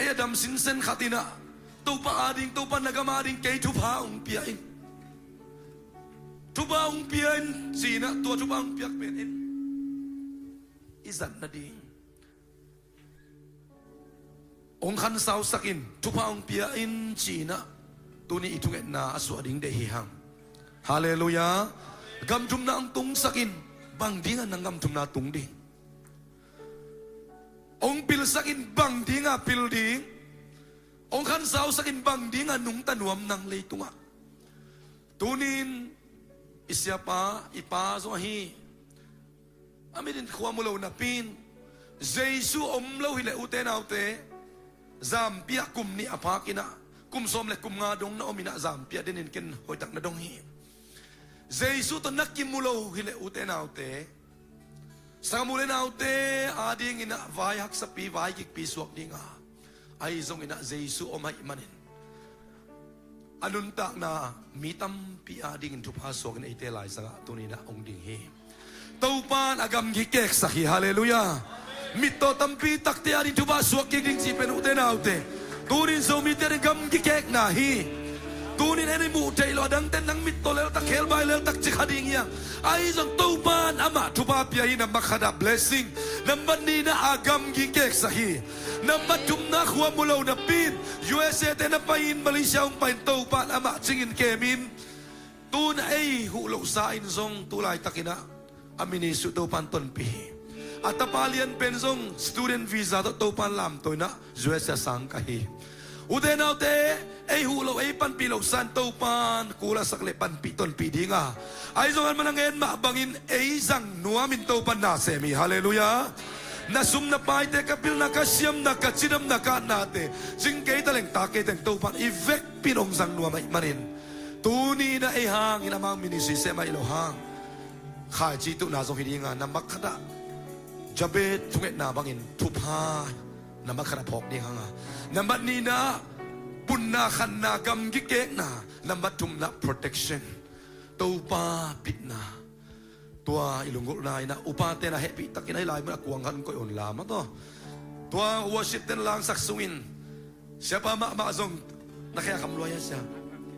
ei a dam sinsen khat in ah, Topa a ding, Topa na gam a ding kei thupha hong pia in. Thupha hong pia in ci-in ah, tua thupha hong piak pen in i zat nading hong khansausak in, thupha hong pia in ci-in ah, tuni i thungetna a suah ding deih hi hang. Halleluia. Gam thumna hong tungsak in, bang ding a nang gam thumna tung ding? Hong pilsak in, bang ding a pil ding? Hong khansausak in, bang ding a nungta nuam nang leitungah? Tuni-in i siapa, i pa zong ahi, a mit in khua mu lo napi-in, Jesu om lo hileh, ute naute, zampi ah kum nih a phak in ah, kum sawm le kum nga dong na om in ah, zampi ah den in ken hoihtak na dong hi. Jesu tawh na kimu lo hileh, ute naute, sanggam u le naute a dingin ah vai haksapi, vai gikpi suak ding a, ahi zongin ah Jesu om ahih manin a nuntakna mi tampi a dingin thupha suakin eite laizangah tuni-in ah hong ding hi. Topa in a gamgi keksak hi. Halleluia. Mittaw tampi takte a ding thupha suak kik ding cih pen, ute naute, tuni-in Zomite a ding gamgi kekna hi. Tuni-in en i muh theih loh a dangte nang mittaw leltak, khelbai leltak ci kha ding hi hang. Ahi zong Topa in amah thupha pia hi. Nambat khat ah blessing, nambat nihna ah gamgi keksak hi. Nambat thumna khua mu lo napi-in, U S A te na pai-in, Malaysia hong pai-in, Topa in amah cingin kem in. Tu-in ei huh lohsa in zong tu laitakin ah a ministry Topa in tonpih hi. A tapa lian pen zong student visa tawh Topa in lamto in ah U S A sang kah hi. Ute naute, ei huh loh, ei panpih lohsa in Topa in kul a sak leh panpih tonpih ding a, ahi zong a man a ngen mah bangin ei zang nuamin Topa in na sem hi. Halleluia. Na sum na paite, ka pilna, ka siamna, ka cidamna, ka atnate, cing kei taleng, tak kei teng, Topa in i vekpi in hong zang nuam ahih manin, tuni-in ah ei hangin amau ministry sem ahih loh hang, khaici tuhna zong hi ding a, nambat khat ah Jabez thungetna bangin thupha nambat khat ah phawk ding hang a, nambat nihna ah punna khanna, gamgi kekna, nambat thumna ah protection, Topa bitna. Tua i lunggulhna in ah, upate na hehpih takin ah hih lai mun ah kuang khat koih un la maw taw. Tua worship ten langsak sungin siapa mahmah zong na khe a kham lua hia sia?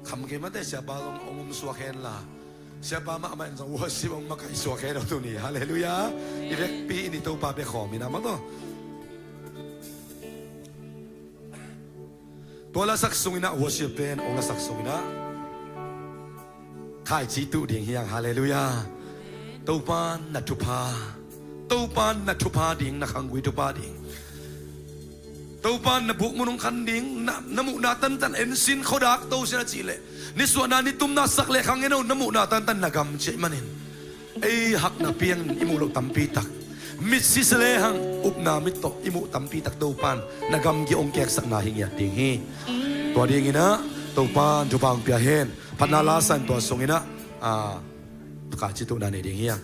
Kham kei mate, siapa zong hong um suak hen la, siapa mahmah in zong worship hong makaih suak hen aw tuni. Halleluiah. I vekpi in i Topa bia khawm in a mah tawh. Tua lasak sungin ah worship pen hong lasak sungin ah khaici tuh ding hi hang. Halleluiah. Topa na thupha, Topa na thupha ding, na khanggui thupha ding, Topa na bukmun hong khan ding, na, na muhna tantan ensin khuadak to sia na cih leh, nisuahna nitumna sak leh khang en o, na muhna tantan na gam ciah manin ei hakna piang i muh loh tampi tak, mitsi se lehang upna mit tawh i muh tampi tak Topan na gamgi hong keksakna hi ngiat ding hi. Tua dingin ah Topan thupha hong pia hen. Phatna la san tua sungin ah, ah, khaici tuhna nei ding hi hang.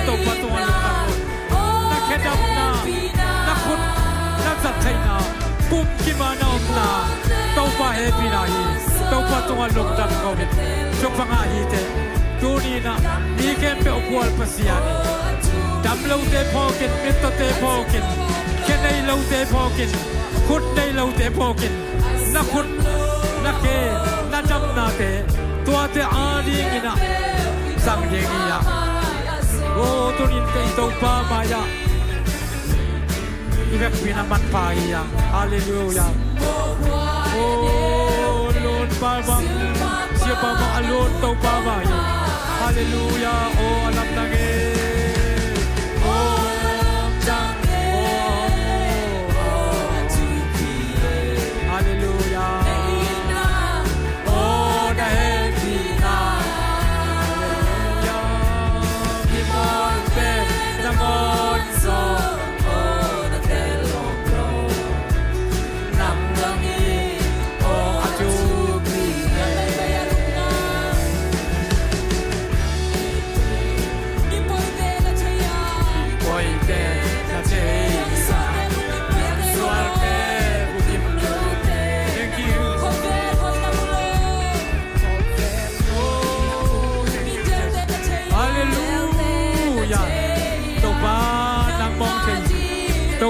Topa tungah lungdam un. Na khedapna, na khut, na zat theihna, kumkim a na omna, Topa hehpihna hi. Topa tungah lungdam ko hi. Thupha ngah hi teh. Tuni in ah mi khempeuh gual Pasian in, dam lote phawk in, mittawte phawk in, khe nei lote phawk in, khut nei lote phawk in, na khut, na khe, na damnate tuate adingin ah zang ding hi a. Aw, tuni in teh i Topa mai-ah i vekpi na manpha hi a. Halleluiah. Aw, lun pa bang, sia pa bang a lun Topa mai hi. Halleluiah. Aw, a lamdang e. Aw, aw, aw. Halleluiah. Aw, na hehpihna. Halleluiah. Mimal pen na ngawn zong, aw, na tel lawm lo. Lamdang hi, aw, a thupi e.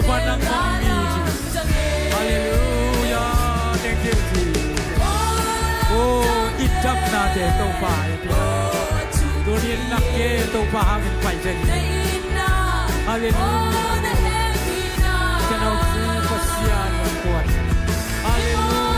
Topa nangmah mi hi. Halleluiah. Thank you, Jesus. Oh, i damnate Topa i pia. Tuni in na ke Topa hangin pai thei hi. Halleluiah. Ka nau Pasian kuat. Halleluiah.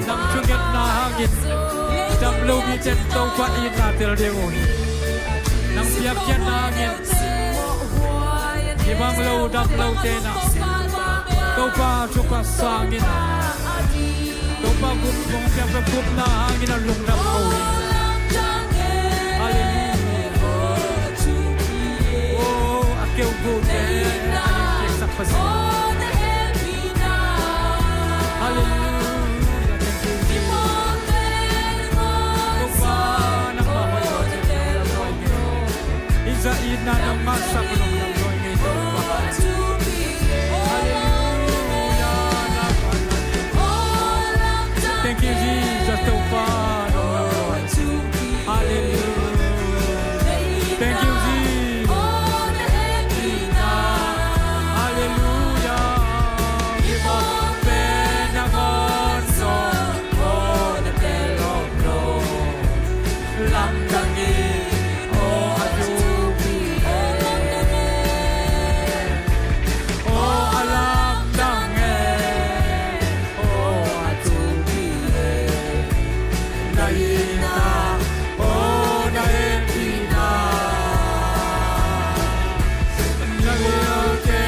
Nang thungetna hangin dam lo mite in Topa itna tel ding uh hi. Nang biakpiakna hangin i bang lo dam lote na Topa thupha sangin, Topa gup kong piak pia gupna hangin a lungdam ko hi. Halleluiah. Oh, a keu gute a hing kiksak Pasian. Halleluiah. Thank you, Jesus. Topa nangmah hoih lo. Hih zah itna nong ngahsak lungdam ko hi ngei Topa. Halleluiah. Thank you, Jesus. Topa nong ngahsak. Halleluiah. Thank you, Jesus. Halleluiah. Hih mawk pen na ngawn sawm, aw na tel om lo. Lamdang in, aw a thupi e. Aw a lamdang e. Aw a thupi e. Na itna, aw na hehpihna. Na liaute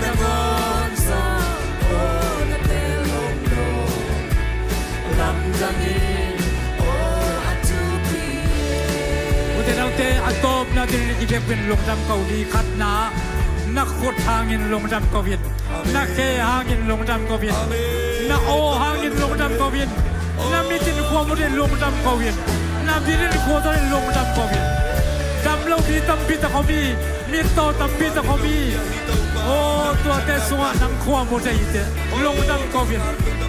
na ngawn sawm, aw na tel om lo. Lamdang in, aw a thupi e. Ute naute, a tawpna dingin i biakpiak lungdam ko hi. Khatna, na khut hangin lungdam ko in. Na khe hangin lungdam ko in. Na aw hangin lungdam ko in. Na mit in khua mut in lungdam ko in. Na bil in khua zon in lungdam ko in. Dam lo mi tampi tak om hi. Mittaw tampi tak om hi. Aw, tuate sungah nang khua mut ahih teh lungdam ko in.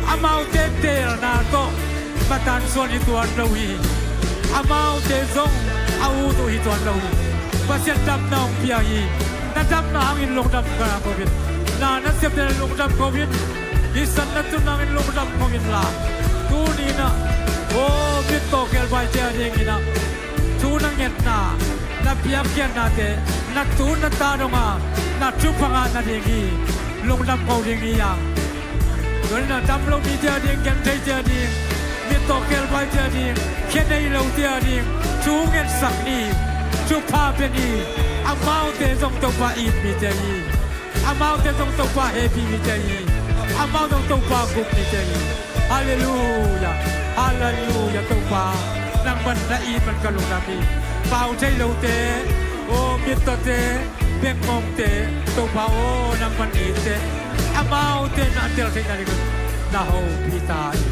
Amaute teelna tawh matan suan hi tuan lo hi. Amaute zong a ut uh hi tuan lo hi. Pasian damna hong pia hi. Na damna hangin lungdam ko in. Na nasepte lungdam ko in. Hih san na tun hangin lungdam ko in la. Tuni in ah, aw, mittaw khebaite a dingin ah thu na ngetna, na biakpiaknate, na tu na ta dongah na thupha ngah nading hi. Lungdam ko ding hi a. Tuni in ah dam lo mite a ding, gentheite a ding, mittaw khebaite a ding, khe nei lote a ding thu ngetsak ni. Thupha pia ni. Amaute zong Topa it mite hi. Amaute zong Topa hehpih mite hi. Amaute zong Topa gup mite hi. Halleluiah. Halleluiah. Topa, nangman na it man ka lungdam hi. Pau thei lote, aw, mittawte, bengmongte, Topa aw, nangman it teh. Amaute na tel theihna dingin na hopih ta hi.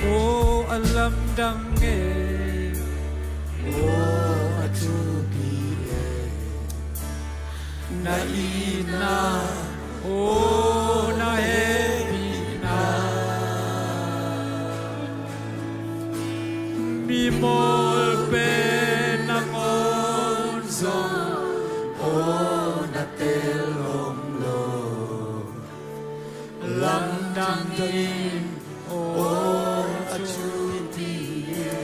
Aw a lamdang e. Aw a thupi e. Na itna, aw na hehpihna. Mi mawl pen na ngawn zong, aw na tel om lo. Lamdang in, aw a thupi e.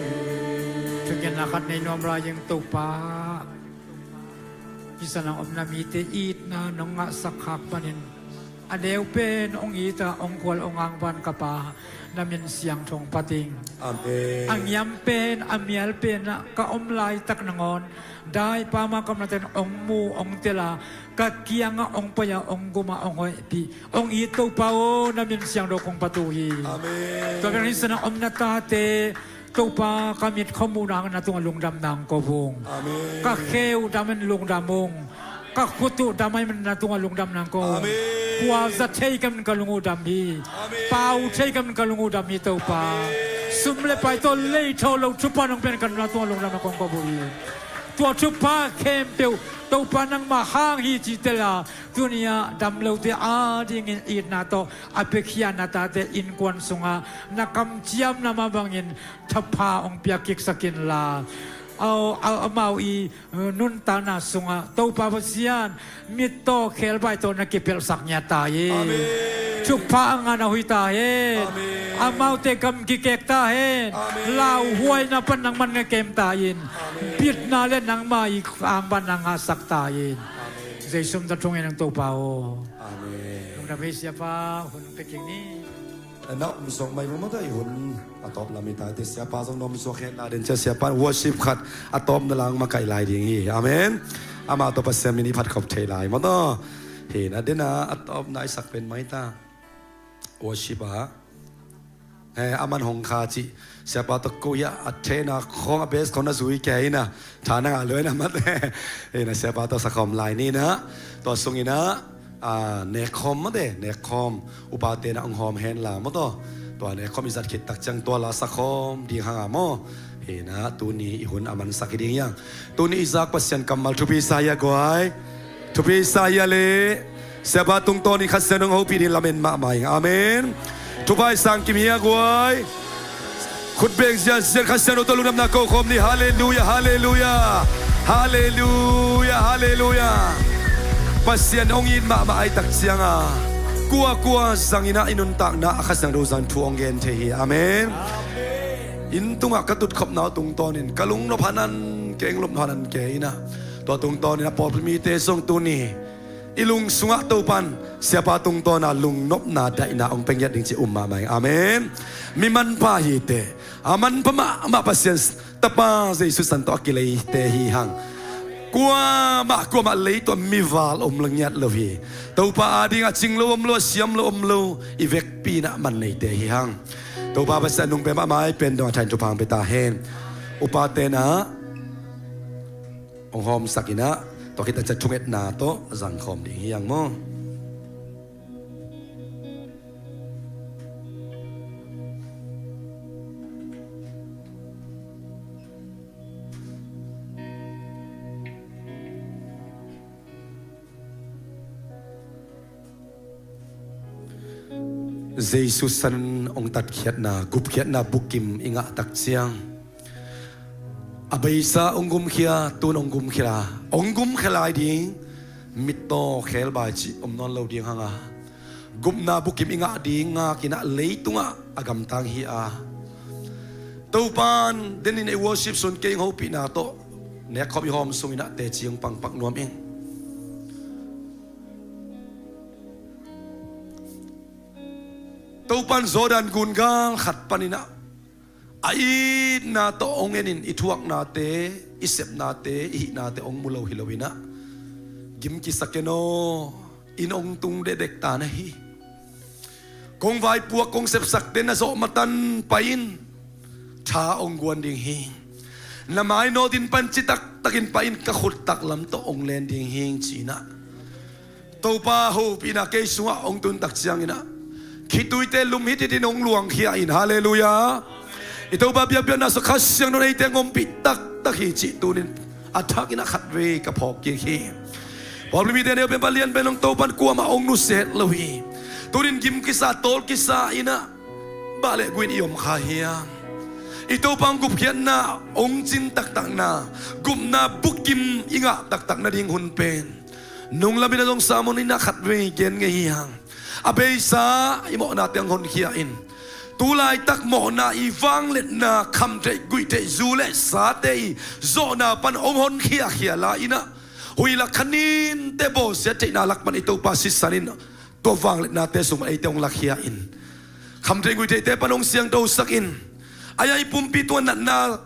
Thungetna khat nei nuam lai ing Topa. Hih sanah omna mite itna nong ngahsak khak panin a neu pen hong it a, hong gual hong angvan ka Pa, na min siangtho hong phat ing. Amen. A ngiam pen, a mial pen ah ka om laitak nangawn dai Pa ma kamnaten hong mu hong tel a, ka kiangah hong pai a, hong gum a, hong hoihpih, hong it Topa aw, na min siangtho kong phat uh hi. Amen. Tua bek hih sanah omna tate Topa, ka mit khuamuhna hangin na tungah lungdam nang ko ung. Amen. Ka khe uh dam in lungdam ung. Ka khut uh dam ahih manin na tungah lungdam nang ko ung. Amen. Kua za thei ka min ka lung uh dam hi. Amen. Pau thei ka min ka lung uh dam hi Topa. Amen. Sum le pai tawh lei tho lo thupha nong piak ka nunna tungah lungdam na kong ko uh hi. Tua thupha khempeuh Topa nangmah hang hi cih tel a, tuni-ah dam lote adingin itna tawh a piakhia na tate innkuan sungah na kamciamna mah bangin thupha hong piak kiksak inla, au, au, amau i nuntakna sungah Topa Pasian mittaw khebai tawh na kipelhsak ngiat ta in. Amen. Thupha a ngah na huih ta hen. Amen. Amaute gam kikek ta hen. Amen. Lauhuaina pan nangman na kem ta in. Amen. Bitna le nangmah i angban na ngahsak ta in. Amen. Jesu min tawh thungen ing Topa aw. Amen. Lungdam hi siapa, hun pia kik ni. Na om suak mai maw, mawtaw i hun a tawp lam hi ta te, siapa zong na om suak hen la den cia, siapa worship khat a tawpna lang makaih lai ding hi. Amen. Amah tawh Pasian min i phat khop thei lai mawtaw. Hi na den a, a tawpna i sak pen mai ta. Worship a, eh, a man hong kha cih siapa tawh ko hi a, a thena khong a base khong na zui kei ina. Tha na ngah lua ina mat. Ina siapa tawh sakhawm lai ni na. Tua sung ina, ah, nekkhawm mawte, nekkhawm. Upate na hong hawm hen la mawtaw. Tua nekkhawm i zat khit tak ciang tua la sakhawm ding hang a maw. Ina tuni i hun a mansak hi ding hiang. Tuni i zak Pasian kammal thupi sa hia guai. Thupi sa hia le. Siapa tungtawn in Kha Siangtho hong hopih ding lamen mahmah ing. Amen. Thupha i sang kim hia guai. Khut beng ziahziah Kha Siangtho tawh lungdamna ko khawm ni. Halleluia, halleluia. Halleluia, halleluia. Pasian hong it mahmah ai tak cianga kuakua zangin ah i nuntakna a Kha Siangtho zang thu hong gen thei hi. Amen. Inn tungah ka tutkhopna uh tungtawnin ka lungnop hanan kei, lungnop hanan kei ina. Tua tungtawnin a pawlpi mite zong tuni i lung sungah Topan siapa tungtawna lungnopna daihna hong pia ngiat ding ci um mahmah ing. Amen. Mi manpha hi te, a manpha mahmah Pasian Tapa Jesu san tawh a kileite hi hang. Kuamah kuamah lei tawh mival om lo ngiat lo hi. Topa ading a cing lo om lo, a siam lo om lo, i vekpi in ah man neite hi hang. Topa Pasian nungpe mahmah i pen dong a thain thupha hong pia ta hen. Upate na hong hawmsak ina, tua khit a cia thungetna tawh zangkhawm ding hi hang maw. Jesu san hong tatkhiatna, gupkhiatna bukim i ngah tak ciang a beisa hong gumkhia, tun hong gumkhia, hong gumkhia lai ding, mittaw khelbai cih om nawn lo ding hang a, gupna bukim i ngah ding ngak ina leitungah a gamtang hi a. Topan denin ei worship sun kei hong hopihna tawh nekkhawm i hawm sung ina teci hong pangpak nuam ing. Topan Jordan gungal khat panin ah a itna tawh hong enin i thuaknate, i sepnate, i hihnate hong mu lo hi lo ina, gim kisa ken aw, inn hong tung dekdek ta na hi. Kong vaipuak kong sepsakte na zawh matan pai in, tha hong guan ding hi. Na mainawt in pan citak takin pai in, ka khut taklam tawh hong len ding hi ci ina. Topa hopihna kei sungah hong tun tak ciang ina, khituite lum hititin hong luangkhia in. Halleluia. I Topa biakpiakna sungah Kha Siangtho in eite hong ompih taktak hi cih tunin a thak ina khatvei ka phawk kik hi. Pawlpi mite neu pen palian pen hong Topan kuamah hong nusia het lo hi. Tunin gim kisa, tawl kisa ina, bah le guin i om kha hiam? I Topa hong gupkhiatna hong cin taktakna, gupna bukim i ngah taktak nading hun pen nunglam ina zong sermon ina khatvei gen ngei hi hang. A beisa i mawhnate hong honkhia in, tu laitak mawhna i vangliatna khamtheih guihtheih zu le sate i zawhna pan hong honkhiakhia la ina, huih lak khaninte bawlsiat theihna lak pan i Topa sisan in tua vangliatnate sung pan eite hong lakhia in, khamtheih guihtheihte pan hong siangthosak in, a ia i pumpi tua natna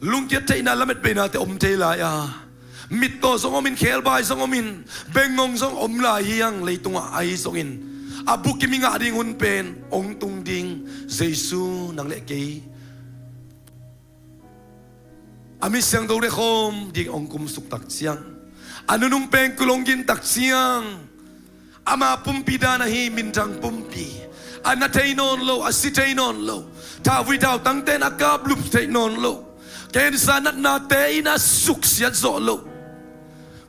lungkiat theihna lametbeinate om thei lai a, mittaw zong om in, khelbai zong om in, bengngong zong om lai hi hang. Leitungah ahi zongin a bukim i ngah ding hun pen hong tung ding. Jesu nang le kei a mi siangtho rekhawm ding hong kumsuk tak ciang, a nunung pengkul hong gin tak ciang, Ama pumpi dan ahi minthang pumpi. A na thei nawn lo, a si thei nawn lo. Thauvui thautangte in a kaplup thei nawn lo. Cancer natnate in a suksiat zawh lo.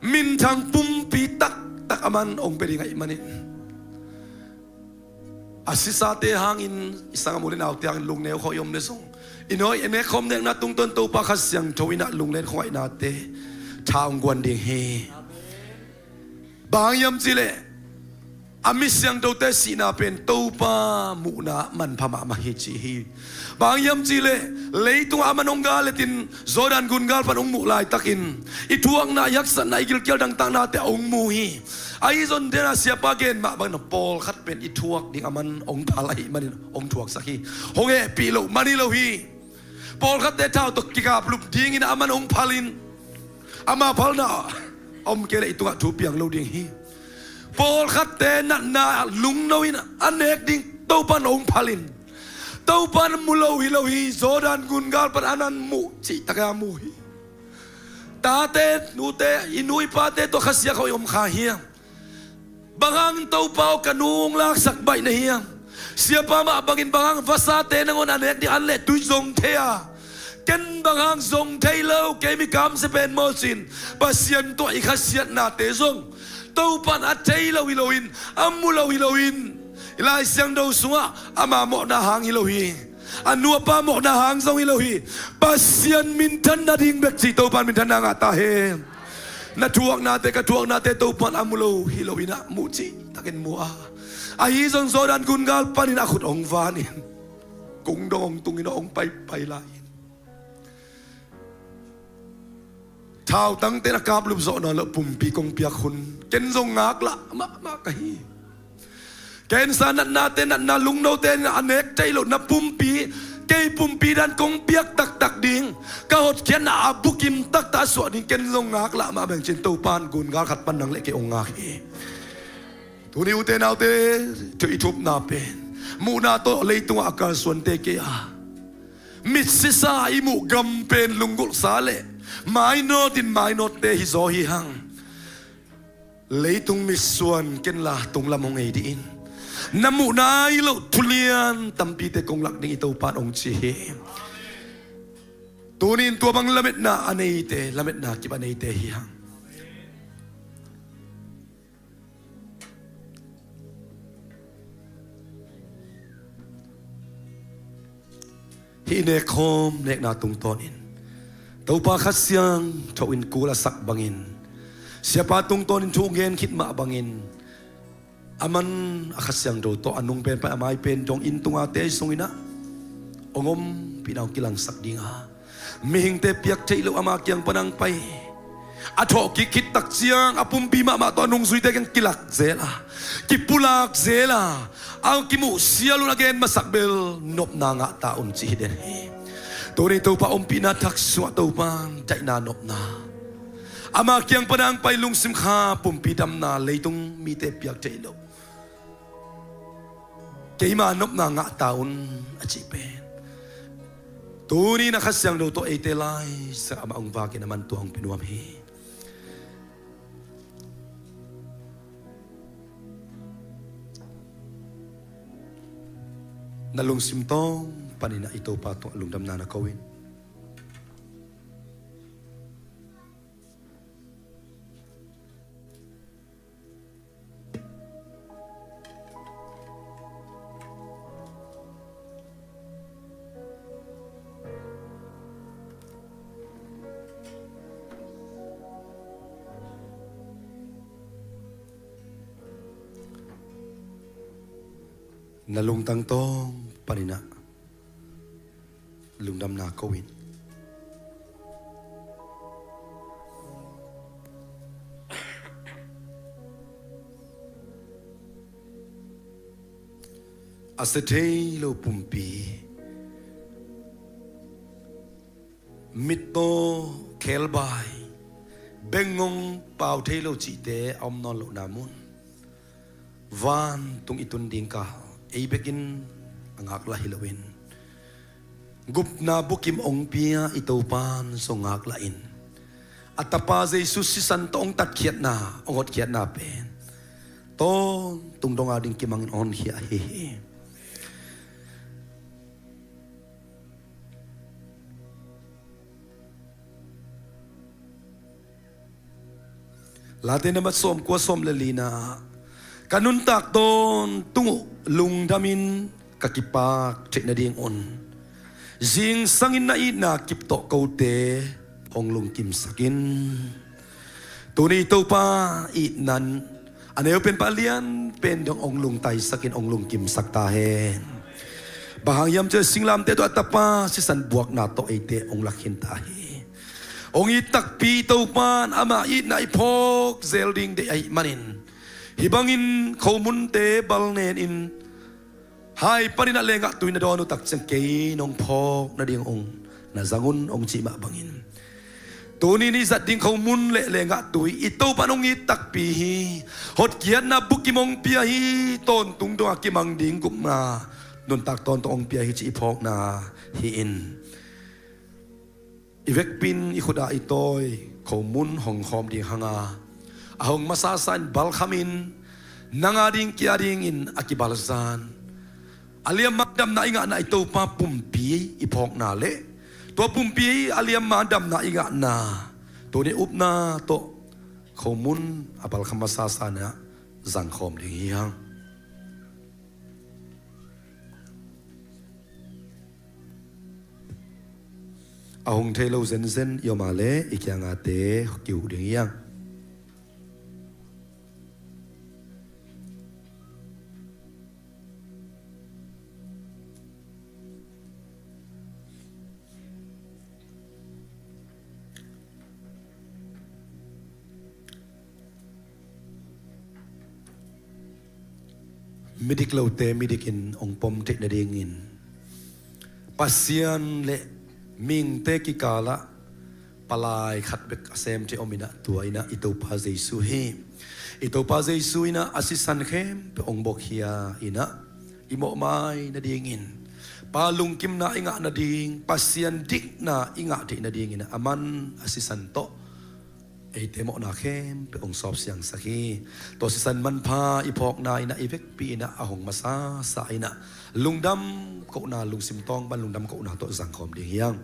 Minthang pumpi taktak aman hong pia ding ahih manin, a sisate hangin, i sanggam u le naute hangin lungneu khawh i om le zong, i nawi i nek khawm nekna tungtawn Topa Kha Siangtho in a lunglen khuaihnate tha hong guan ding hi. Bang hang hiam cih leh a mi siangthote sihna pen Topa muhna manpha mahmah hi ci hi. Bang hang hiam cih leh leitungah a man hong gal letin Jordan gun gal pan hong muh laitakin i thuakna, i haksatna, i gilkial dangtaknate a hong mu hi. Ahi zong tena siapa gen mah bangin pawlkhat pen i thuak ding a man hong phal ahih manin hong thuaksak hi. Hong hehpih loh man hi lo hi. Pawlkhatte thau tawh kikaplup dingin a man hong phalin, ama phalna om kei leh i tungah thu piang lo ding hi. Pawlkhatte natna lungno in a nek ding Topan hong phalin, Topan mu lo hi lo hi. Jordan gun gal pan a nan muh cihtak a mu hi. Tate, nute, i nu i pate tawh khasia khawh i om kha hiam? Bang hang Topa aw ka nu hong laksak baih na hiam? Siapa mah bangin bang hang vasate nangawn a nek ding an leh tui zong thei a, ken bang hang zong thei lo, kei mi kamsia pen maw cin, Pasian tawh i khasiatnate zong Topan a thei lo hi loin, a mu lo hi loin, i Lai Siangtho sungah ama mawhna hang hi lo hi. A nu a pa mawhna hang zong hi lo hi. Pasian minthan nading bek ci, Topan minthanna ngah ta hen. Na thuaknate, ka thuaknate Topan a mu lo hi loin a muh cihtakin mu a, ahi zong Jordan gun gal panin a khut hong vanin kungdong hong tungin hong paipai lai-in, thautangte in a kaplup zawh nawn loh pumpi kong piak hun ken zong ngaklah mahmah ka hi. Cancer natnate, natna lungnote in a nek thei loh na pumpi, kei pumpi dan kong piak taktak ding, ka hotkhiatna a bukim taktak a suah ding ken zong ngaklah mahmah ing cin, Topan gun gal khat pan nang le kei hong ngak hi. Tuni ute naute, thu i thupna pen muhna tawh leitungah a kalsuante kei a, mit sisa i muh gam pen lunggulhsa le mainawt in mainawtte hi zaw hi hang. Leitung mitsuan ken la tunglam hong ei dih in, na muh nai loh thulian tampite kong lak ding i Topan hong ci hi. Tuni in tua bang lametna a neite lametna kip a neite hi hang. Hih nekkhawm nekna tungtawnin Topa Kha Siangtho in kul a sak bangin, siapa tungtawnin thu gen khit mah bangin, a man a Kha Siangtho tawh a nung pen pai a mai pen dong inn tunga tei sungin ah hong ompihna hong kilangsak ding a, mihingte piak theih loh ama kiang pan hong pai, a thawh kik khit tak ciang a pumpi mahmah tawh a nungzuite kiang kilak zel a, kipulak zel a, a kimuh sial un a gen masak bel nopna ngah ta un cih hi den hi. Tuni Topa ompihna thak sungah Topa daihna nopna, ama kiang pan hong pai lungsim kha pumpi damna, leitung mite piak theih loh keima nopna ngah ta un a cih pen tuni in a Kha Siangtho tawh eite lai sa amah hong vakin a man tua hong pia nuam hi. Na lungsim tawng panin ah i Topa tungah lungdamna na ko in. Na lungtang tawng panin ah lungdamna ko in. A sia thei lo pumpi, mittaw, khebai, bengngong, pau thei lo cihte a om nawn lohna mun, vantung i tun ding kal ei bekin a ngaklah hi loin, gupna bukim hong pia i Topan zong ngaklah in, a Tapa Jesu sisan tawh hong tatkhiatna, hong hotkhiatna pen tawntung dong a ding kimangin hong honkhia ahi hi. Late na mat sawmkua, sawm le lina, ka nuntak tawntung uh lungdamin ka kipak theih nadingun zingsangin na itna kip tawh kote hong lungkimsak in. Tuni Topa, itna in a neu pen pan a lian pen dong hong lungtaisakin hong lungkimsak ta hen. Bang hang hiam cih leh singlamteh tawh a tapa sisan buakna tawh eite hong lakhin ta hi. Hong it takpi Topa in ama itna i phawk zel ding deih ahih manin, hih bangin khomunte bal nenin hai panin a lenggah tui na dawn uh tak ciang kei nong phawk nading hong na zang un hong cih mah bangin, tuni in i zat ding khomun le lenggah tui i Topa in hong it takpi hi. Hotkhiatna bukim hong pia hi. Tawntung dong a kimang ding gupna nuntak tawntung hong pia hi cih i phawkna hi in, i vekpi in i khut a i tawi khomun hong khawm ding hang a, a hong masa sa in balkhamin nang a ding kei a dingin a kibalzan a liamma damna i ngahna i Topa pumpi i phawkna le tua pumpi a liamma damna i ngahna tuni upna tawh khomun a balkham masa sa in a zangkhawm ding hi hang. A hong thei lo zenzen i om a leh i kiangate kihuh ding hi hang. Midik lote midikin hong pom theih nadingin Pasian le mihingte kikalah palai khat bek a sem thei om in a, tua in a i Topa Jesu hi. I Topa Jesu in a a sisan khempeuh hong buakkhia in a, i mawhmai nadingin Pa lungkimna i ngah nading, Pasian dikna i ngah theih nadingin a, aman a sisan tawh eite mawhna khempeuh hong sawpsiangsak hi. Tua sisan manpha i phawkna in a i vekpi in a a hong masa sa in a lungdam kohna, lungsim tawng pan lungdam kohna tawh zangkhawm ding hi hang.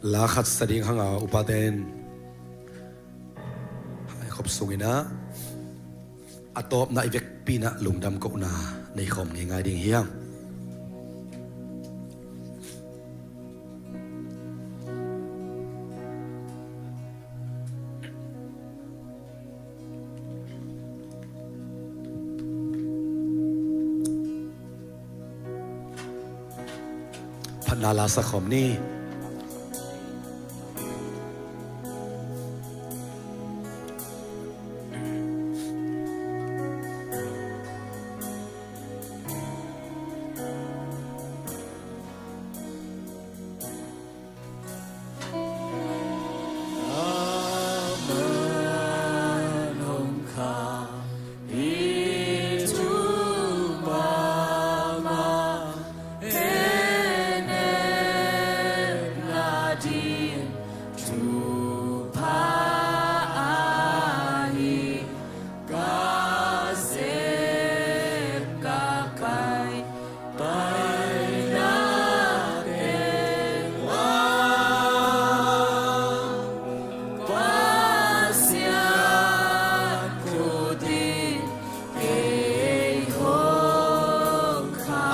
La khat sa ding hang a, upaten hai khop sung in a, a tawpna i vekpi in a lungdam kohna nei khawm ngeingai ding hi hang. Phatna la sa khawm ni.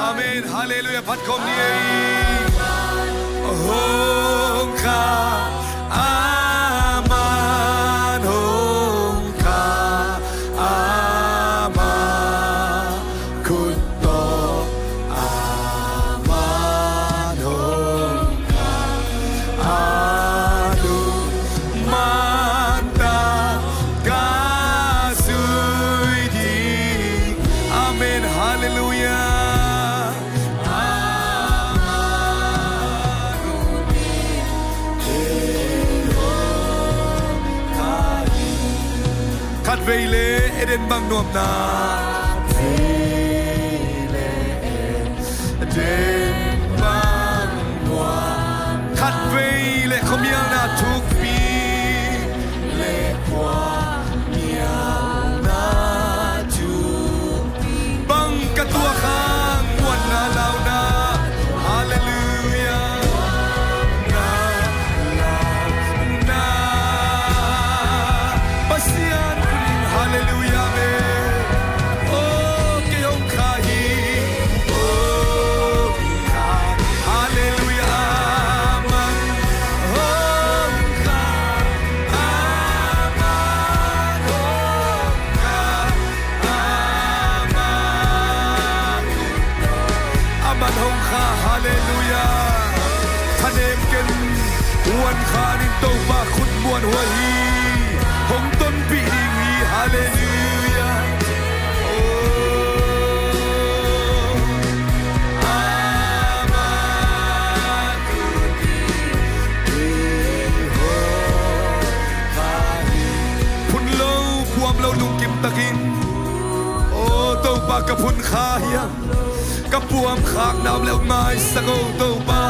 Amen. Halleluiah. Phat khawm ni ei. Hong kha, aman hong kha, ama khut tawh aman hong kha, a lungmanta ka zui ding. Amen. Halleluiah. Aman hong Vei le Eden bang nuamna. Vei le Eden bang nuam. Khat vei le khuamialna thukpi le khuamialna thukpi. Bang ka tuak hang muanna launa. Halleluiah. Na, na, na. Pasian kunin halleluiah ve. Oh, kei hong kha hi. Oh, kha. Halleluiah. Amen. Hong kha. Amen. Hong kha. Amen. Amen hong kha, halleluiah. Thanem ken, huan kha ning, Topa khut muanhuai hi. Hong tonpih ding hi, halleluiah. Oh, Amen. Phun lo, puam lo, lungkim takin. Oh, Topa ka phun kha hiam? Ka puam khak na om le hong maisak o Topa.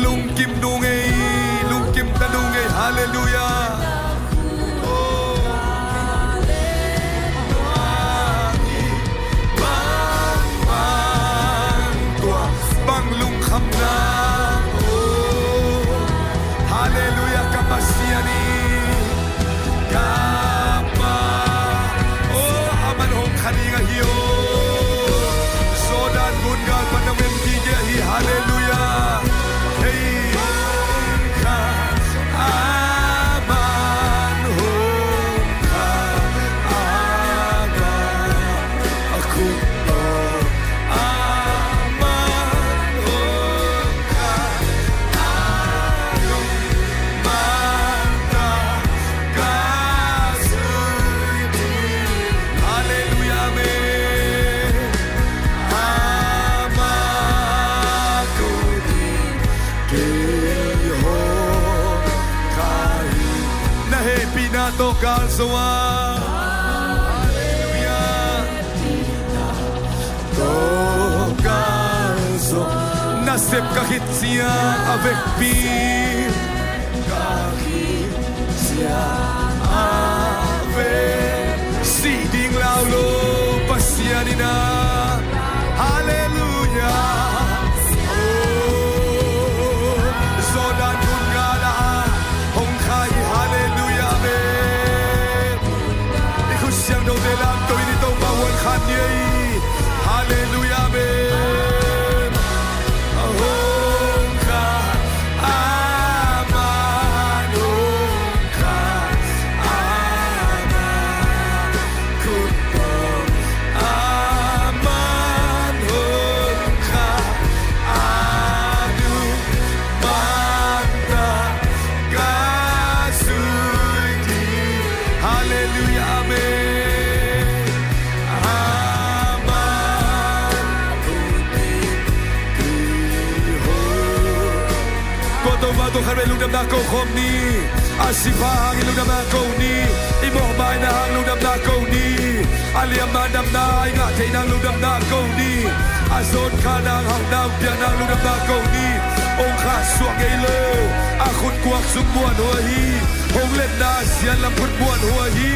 Lungkim nung ei, lungkim ta nung ei, halleluiah. Oh. Bang, bang, tua, bang lungkhamna. Oh. Halleluiah, ka Pasian i. Ka Pa, oh, aman hong kha ding ahi, oh. Jordan gun gal pan na ven kik ahi, halleluiah. Hei, hong kha, aman hong kha, aman a khut tawh, aman hong kha, a lungmang tawh. Halleluiah, amen. Amah ko ding kei hong kha hi. Na hehpihna tawh gal zo a. Halleluiah. Tawh gal zo. Nasep ka khit ciang a vekpi ka khit ciang a vek. Sih ding lau lo Pasian in a. Halleluiah. Oh, Jordan gun gal ah hong kha hi, halleluiah, amen. I khut siangthote lamto in i Topa huan khan ni ei. Halleluiah, amen. Hong kha, aman hong kha, aman khut tawh, aman hong kha, a lungmang tawh ka zui ding. Halleluiah, amen. Amah ko ding kei hong. Tua Topa tawh khatvei lungdamna ko khawm ni. A sipha hangin lungdamna ko ni. I mawhmaina hang lungdamna ko ni. A liamma damna i ngah theihna hang lungdamna ko ni. A zawnkhalna hang, hauhna hong piakna hang lungdamna ko ni. Hong khahsuah ngei lo. A khut kuak sung muanhuai hi. Hong letna a sian lam khut muanhuai hi.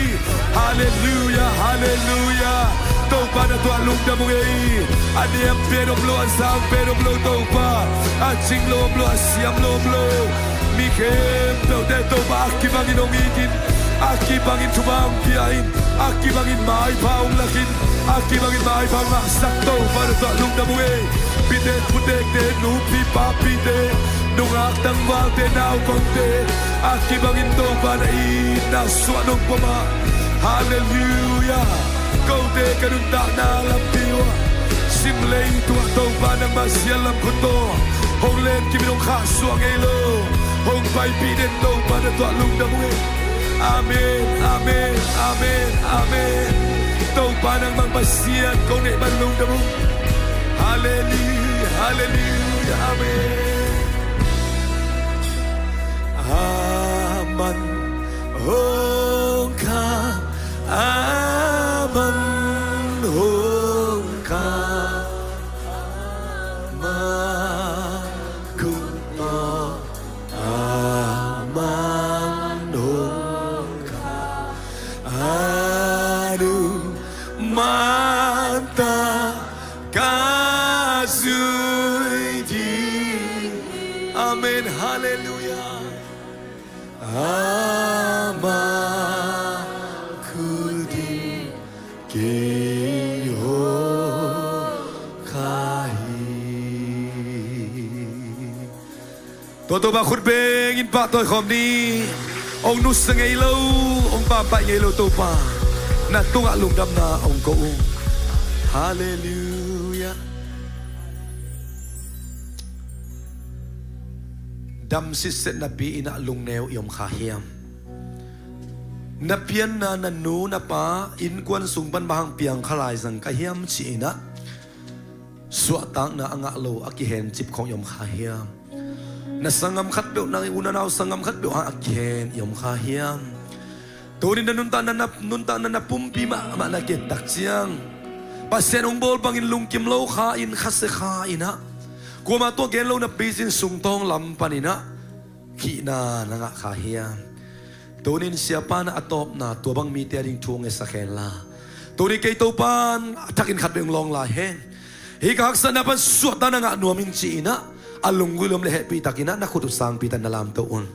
Halleluiah, halleluiah. Topa na tuah lungdam ung ei. A niam pen om lo, a sang pen om lo Topa. A cing lo om lo, a siam lo om lo. Mi khempeuhte Topa a kibangin hong it in. A kibangin thupha hong pia in. A kibangin maipha hong lak in. A kibangin maipha hong ngahsak Topa na tuah lungdam ung ei. Pitek putekte, nupi papite, nungak tangvalte, naupangte, a kibangin Topa na itna suah nong pua mah. Halleluiah. Kote ka nuntakna lampi uah sim lei tuah Topa nangmah sian lam khut tawh hong len kimin hong khahsuah ngei lo. Hong paipih den Topa na tuah lungdam ung ei. Amen, amen, amen, amen. Topa nangmah Pasian kong neih man lungdam ung. Halleluiah, halleluiah, amen. Aman hong kha, Aman hong kha, ama khut tawh aman hong kha, a nungmanta ka zui ding. Amen. Halleluiah. Ama khut in kei hong kha hi. Tua Topa khut bengin pahtawi khawm ni. Hong nusia ngei lo, hong pampaih ngei lo Topa, na tungah lungdamna hong ko ung. Halleluiah. Dam sitset napi-in ah lungneu i om kha hiam? Na pianna na nu na pa innkuan sung pan bang hang piang kha lai zang ka hiam ci-in ah suahtakna a ngah lo a kihencip khawng i om kha hiam? Na sanggam khatpeuh, na u na nau sanggam khatpeuh hang a kihen i om kha hiam? Tunin na nuntakna, na nuntakna na pumpi mahmah na ki-et tak ciang Pasian hong bawl bangin lungkim lo kha in, khasia kha in ah, kuamah tawh gen lo napi-in sungtawng lam panin ah khihna na ngah kha hiam? Tunin Siapa na a tawpna tua bang mite a ding thu hong ngetsak hen la, tuni kei Topan a thakin khat bek hong lawng lai hen. Hih ka haksatna pan suahtakna ngah nuam ing ci-in ah a lunggulh om le hehpih takin ah na khut uh sangpi takin na lamto un.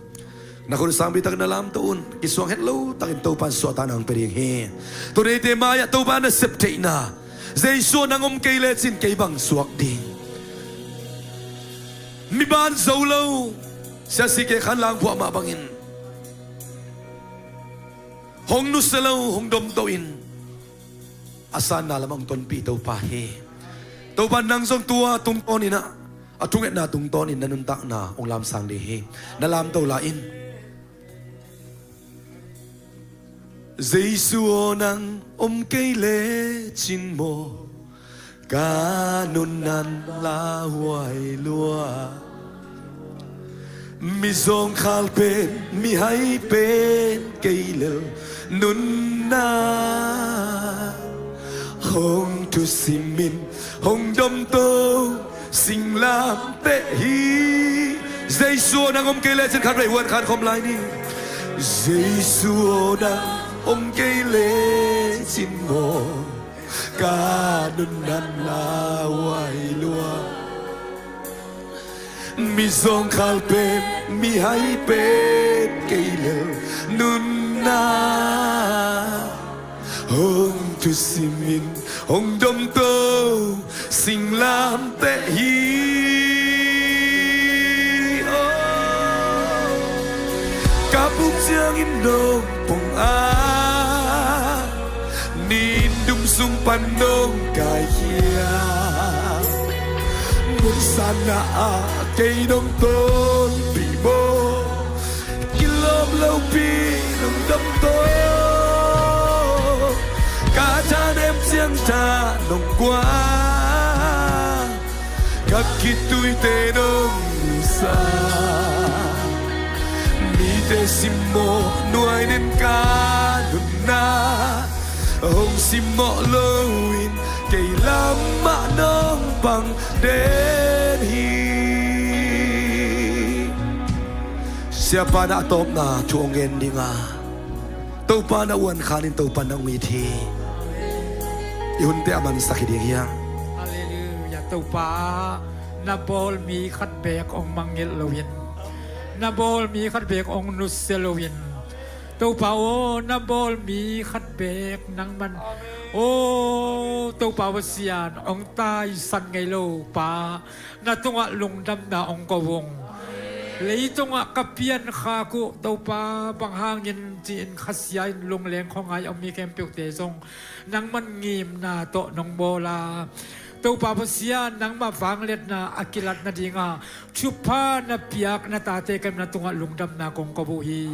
Na khut uh sangpi takin na lamto un. Kisuang het lo takin Topan suahtakna hong pia ding hi. Tuni eite mai-ah Topa na sep theihna, Jesu aw nang om kei lecin kei bang suak ding? Mi ban zo lo, Sia C K Khan Lang phuah mah bangin hong nusia lo, hong domto in a sanna lamah hong tonpih Topa hi. Topa nang zong tua tungtawnin ah, a thungetna tungtawnin na nuntakna hong lamsang ding hi. Na lamto lai in. Jesu aw nang om kei lecin maw, ka nunnan lauhuai lua. Mizawngkhal pen, mihai pen kei lel nunna hong thusimin hong domto singlamteh hi. Jesu aw nang om kei lecin khat vei huan khan khawm lai ni. Jesu aw nang om kei lecin maw, ka nunnan lauhuai lua. Mizawngkhal pen, mihai pen kei lel nunna hong thusimin hong domto singlamteh hi. Oh. Ka puk ciangin nong pong a, nin dum sung pan nong kaikhia. Mun sanna ah kei nong tonpih maw, kilawm lopi nong domto. Ka thanem ciang tha nong guan, ka khitui te nong nusia. Mite simmawh nuai nen ka nunna hong simmawh loin kei lamah nong pang den hi. Siapa na a tawpna thu hong gen ding a, Topa na uan khanin Topa nang it hi. I hunte a mansak hi ding hiam? Halleluiah. Topa, na bawl mi khat beek hong mangngilh loin, na bawl mi khat beek hong nusia loin, Topa aw, na bawl mi khat beek nangman, aw Topa Pasian, hong taisan ngei lo Pa, na tungah lungdamna hong ko ung. Leitungah ka piankhak uh Topa, bang hangin ci-in khasia in lungleng khuangai a om mi khempeuhte zong nangman ngimna tawh nong bawl a, Topa Pasian, nangmah vangliatna a kilat nadinga thupha na piak na tate ka hihna tungah lungdamna kong ko uh hi.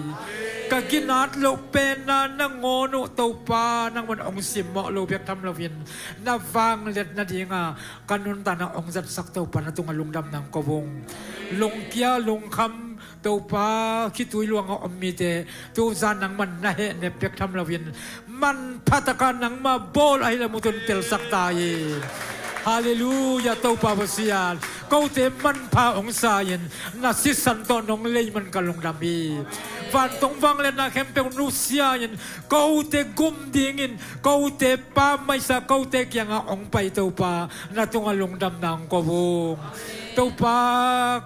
Ka ginat loh penna nangawn uh Topa, nangman hong simmawh lo bek tham loin, na vangliat nadinga ka nuntakna hong zatsak Topa, na tungah lungdamna hong ko ung. Lungkia lungkham Topa, khitui luangah om mite, tuzan nangman na hehnep bek tham loin, manpha taka nangmah bawl ahi lam uh tun telsak ta in. Halleluiah, Topa Pasian. Kote manpha hong sa in, na sisan tawh nong lei man ka lungdam hi. Vantungah vangliatna khempeuh nusia in, kote gum dingin, kote pammaih sa, kote kiangah hong pai Topa, na tungah lungdamna hong ko ung. Topa,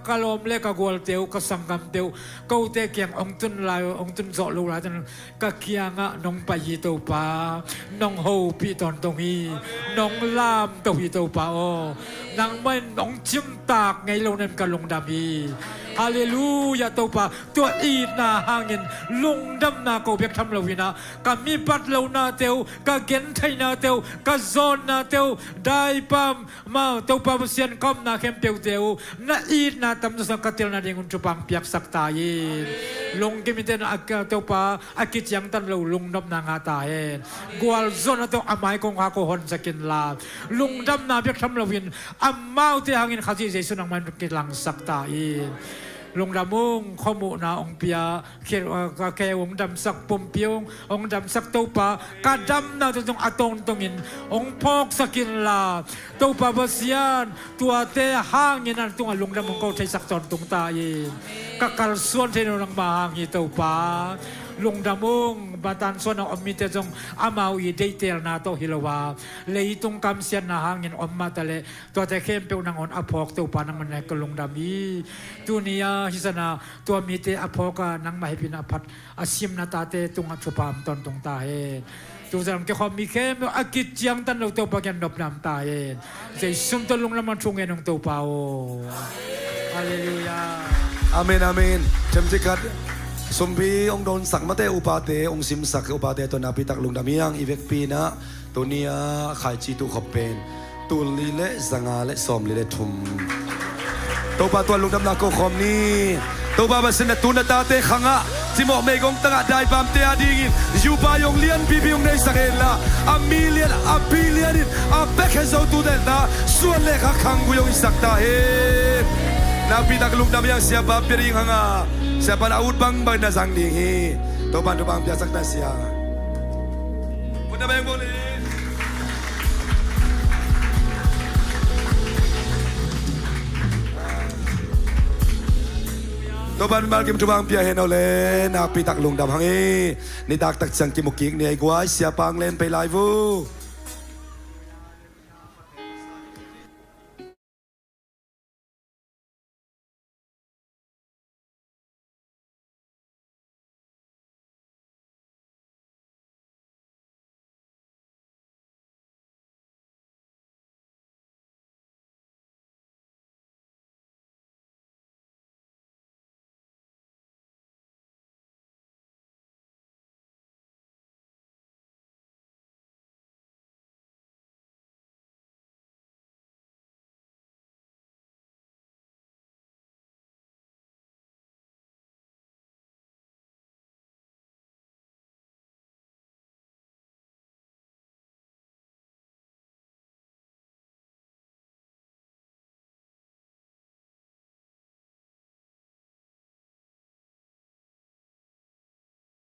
ka lawm le ka gualte uh, ka sanggamte uh, kote kiang hong tun lai, hong tun zawh loh lai, ka kiangah nong pai hi Topa, nong hopih tawntung hi, nong lamto hi Topa aw. Nangmah in nong cimtak ngei lo nan ka lungdam hi. Halleluiah Topa, tua itna hangin lungdamna ko bek tham loin ah, ka mipat lohnate uh, ka gentheihnate uh, ka zawnnate uh, daipam, ma, Topa Pasian, ka omna khempeuhte uh, na itna tamzaw sungah ka tel nadingun thupha piaksak ta in. Lungkim mite na, a, Topa, a kiciangtan lo lungnopna ngah ta hen. Gualzawhna tawh a mai kong ha ko honsak inla, lungdamna bek tham loin, amaute hangin Khazih Jesu nangmah in kilangsak ta in. Lungdam ung, khuamuhna hong pia, khe, a, ka khe hong damsak, pumpi hong, hong damsak Topa, ka damna tawh zong a tawntungin hong phawksak inla, Topa Pasian, tuate hangin a tungah lungdam hong ko theisak tawntung ta in. Ka kalsuan thei lo nangmah hang hi Topa. Lungdam ung, matansuan a om mite zong amau i deihtelna tawh hi lo a, leitung kamsiatna hangin om mah taleh, tuate khempeuh nangawn a phawk Topa nangmah na ka lungdam hi. Tuni a hi sana tua mite a phawk a nangmah hehpihna a phat a simna tate tungah thupha om tawntung ta hen. Tuzan kikhawm mi khempeuh a kiciangtan lo Topa kiang nopna om ta hen. Jesu min tawh lungdam a thu ngen ung Topa aw. Halleluiah. Amen, amen. Themcik khat sumpi hong dawnsak mate, upate hong simsak upate tawh nakpi tak lungdam hi hang. I vekpi-in ah tuni a khaici tuh khop pen tul li le zanga le sawmli le thum. Topa tungah lungdamna ko khawm ni. Topa Pasian, na tu na tate khangah, cimawh meigong tangah daipamte a dingin, yupa hong lianpipi hong neisak henla, a mi lian, a pi lian in a pek hen zo tute ta, suan le kha khanggui hong hisak ta hen. Nakpi tak lungdam hi hang. Siapa pia ding hang a, siapa na ut bangbang na zang ding hi. Topa in thupha hong piaksak ta, sia. Ut na beng bawlin. Topa in mimal kim thupha hong pia hen aw le, nakpi tak lungdam hang hi. Nitak tak ciang kimu kik ni ei guai, siapa hong len pei lai vu.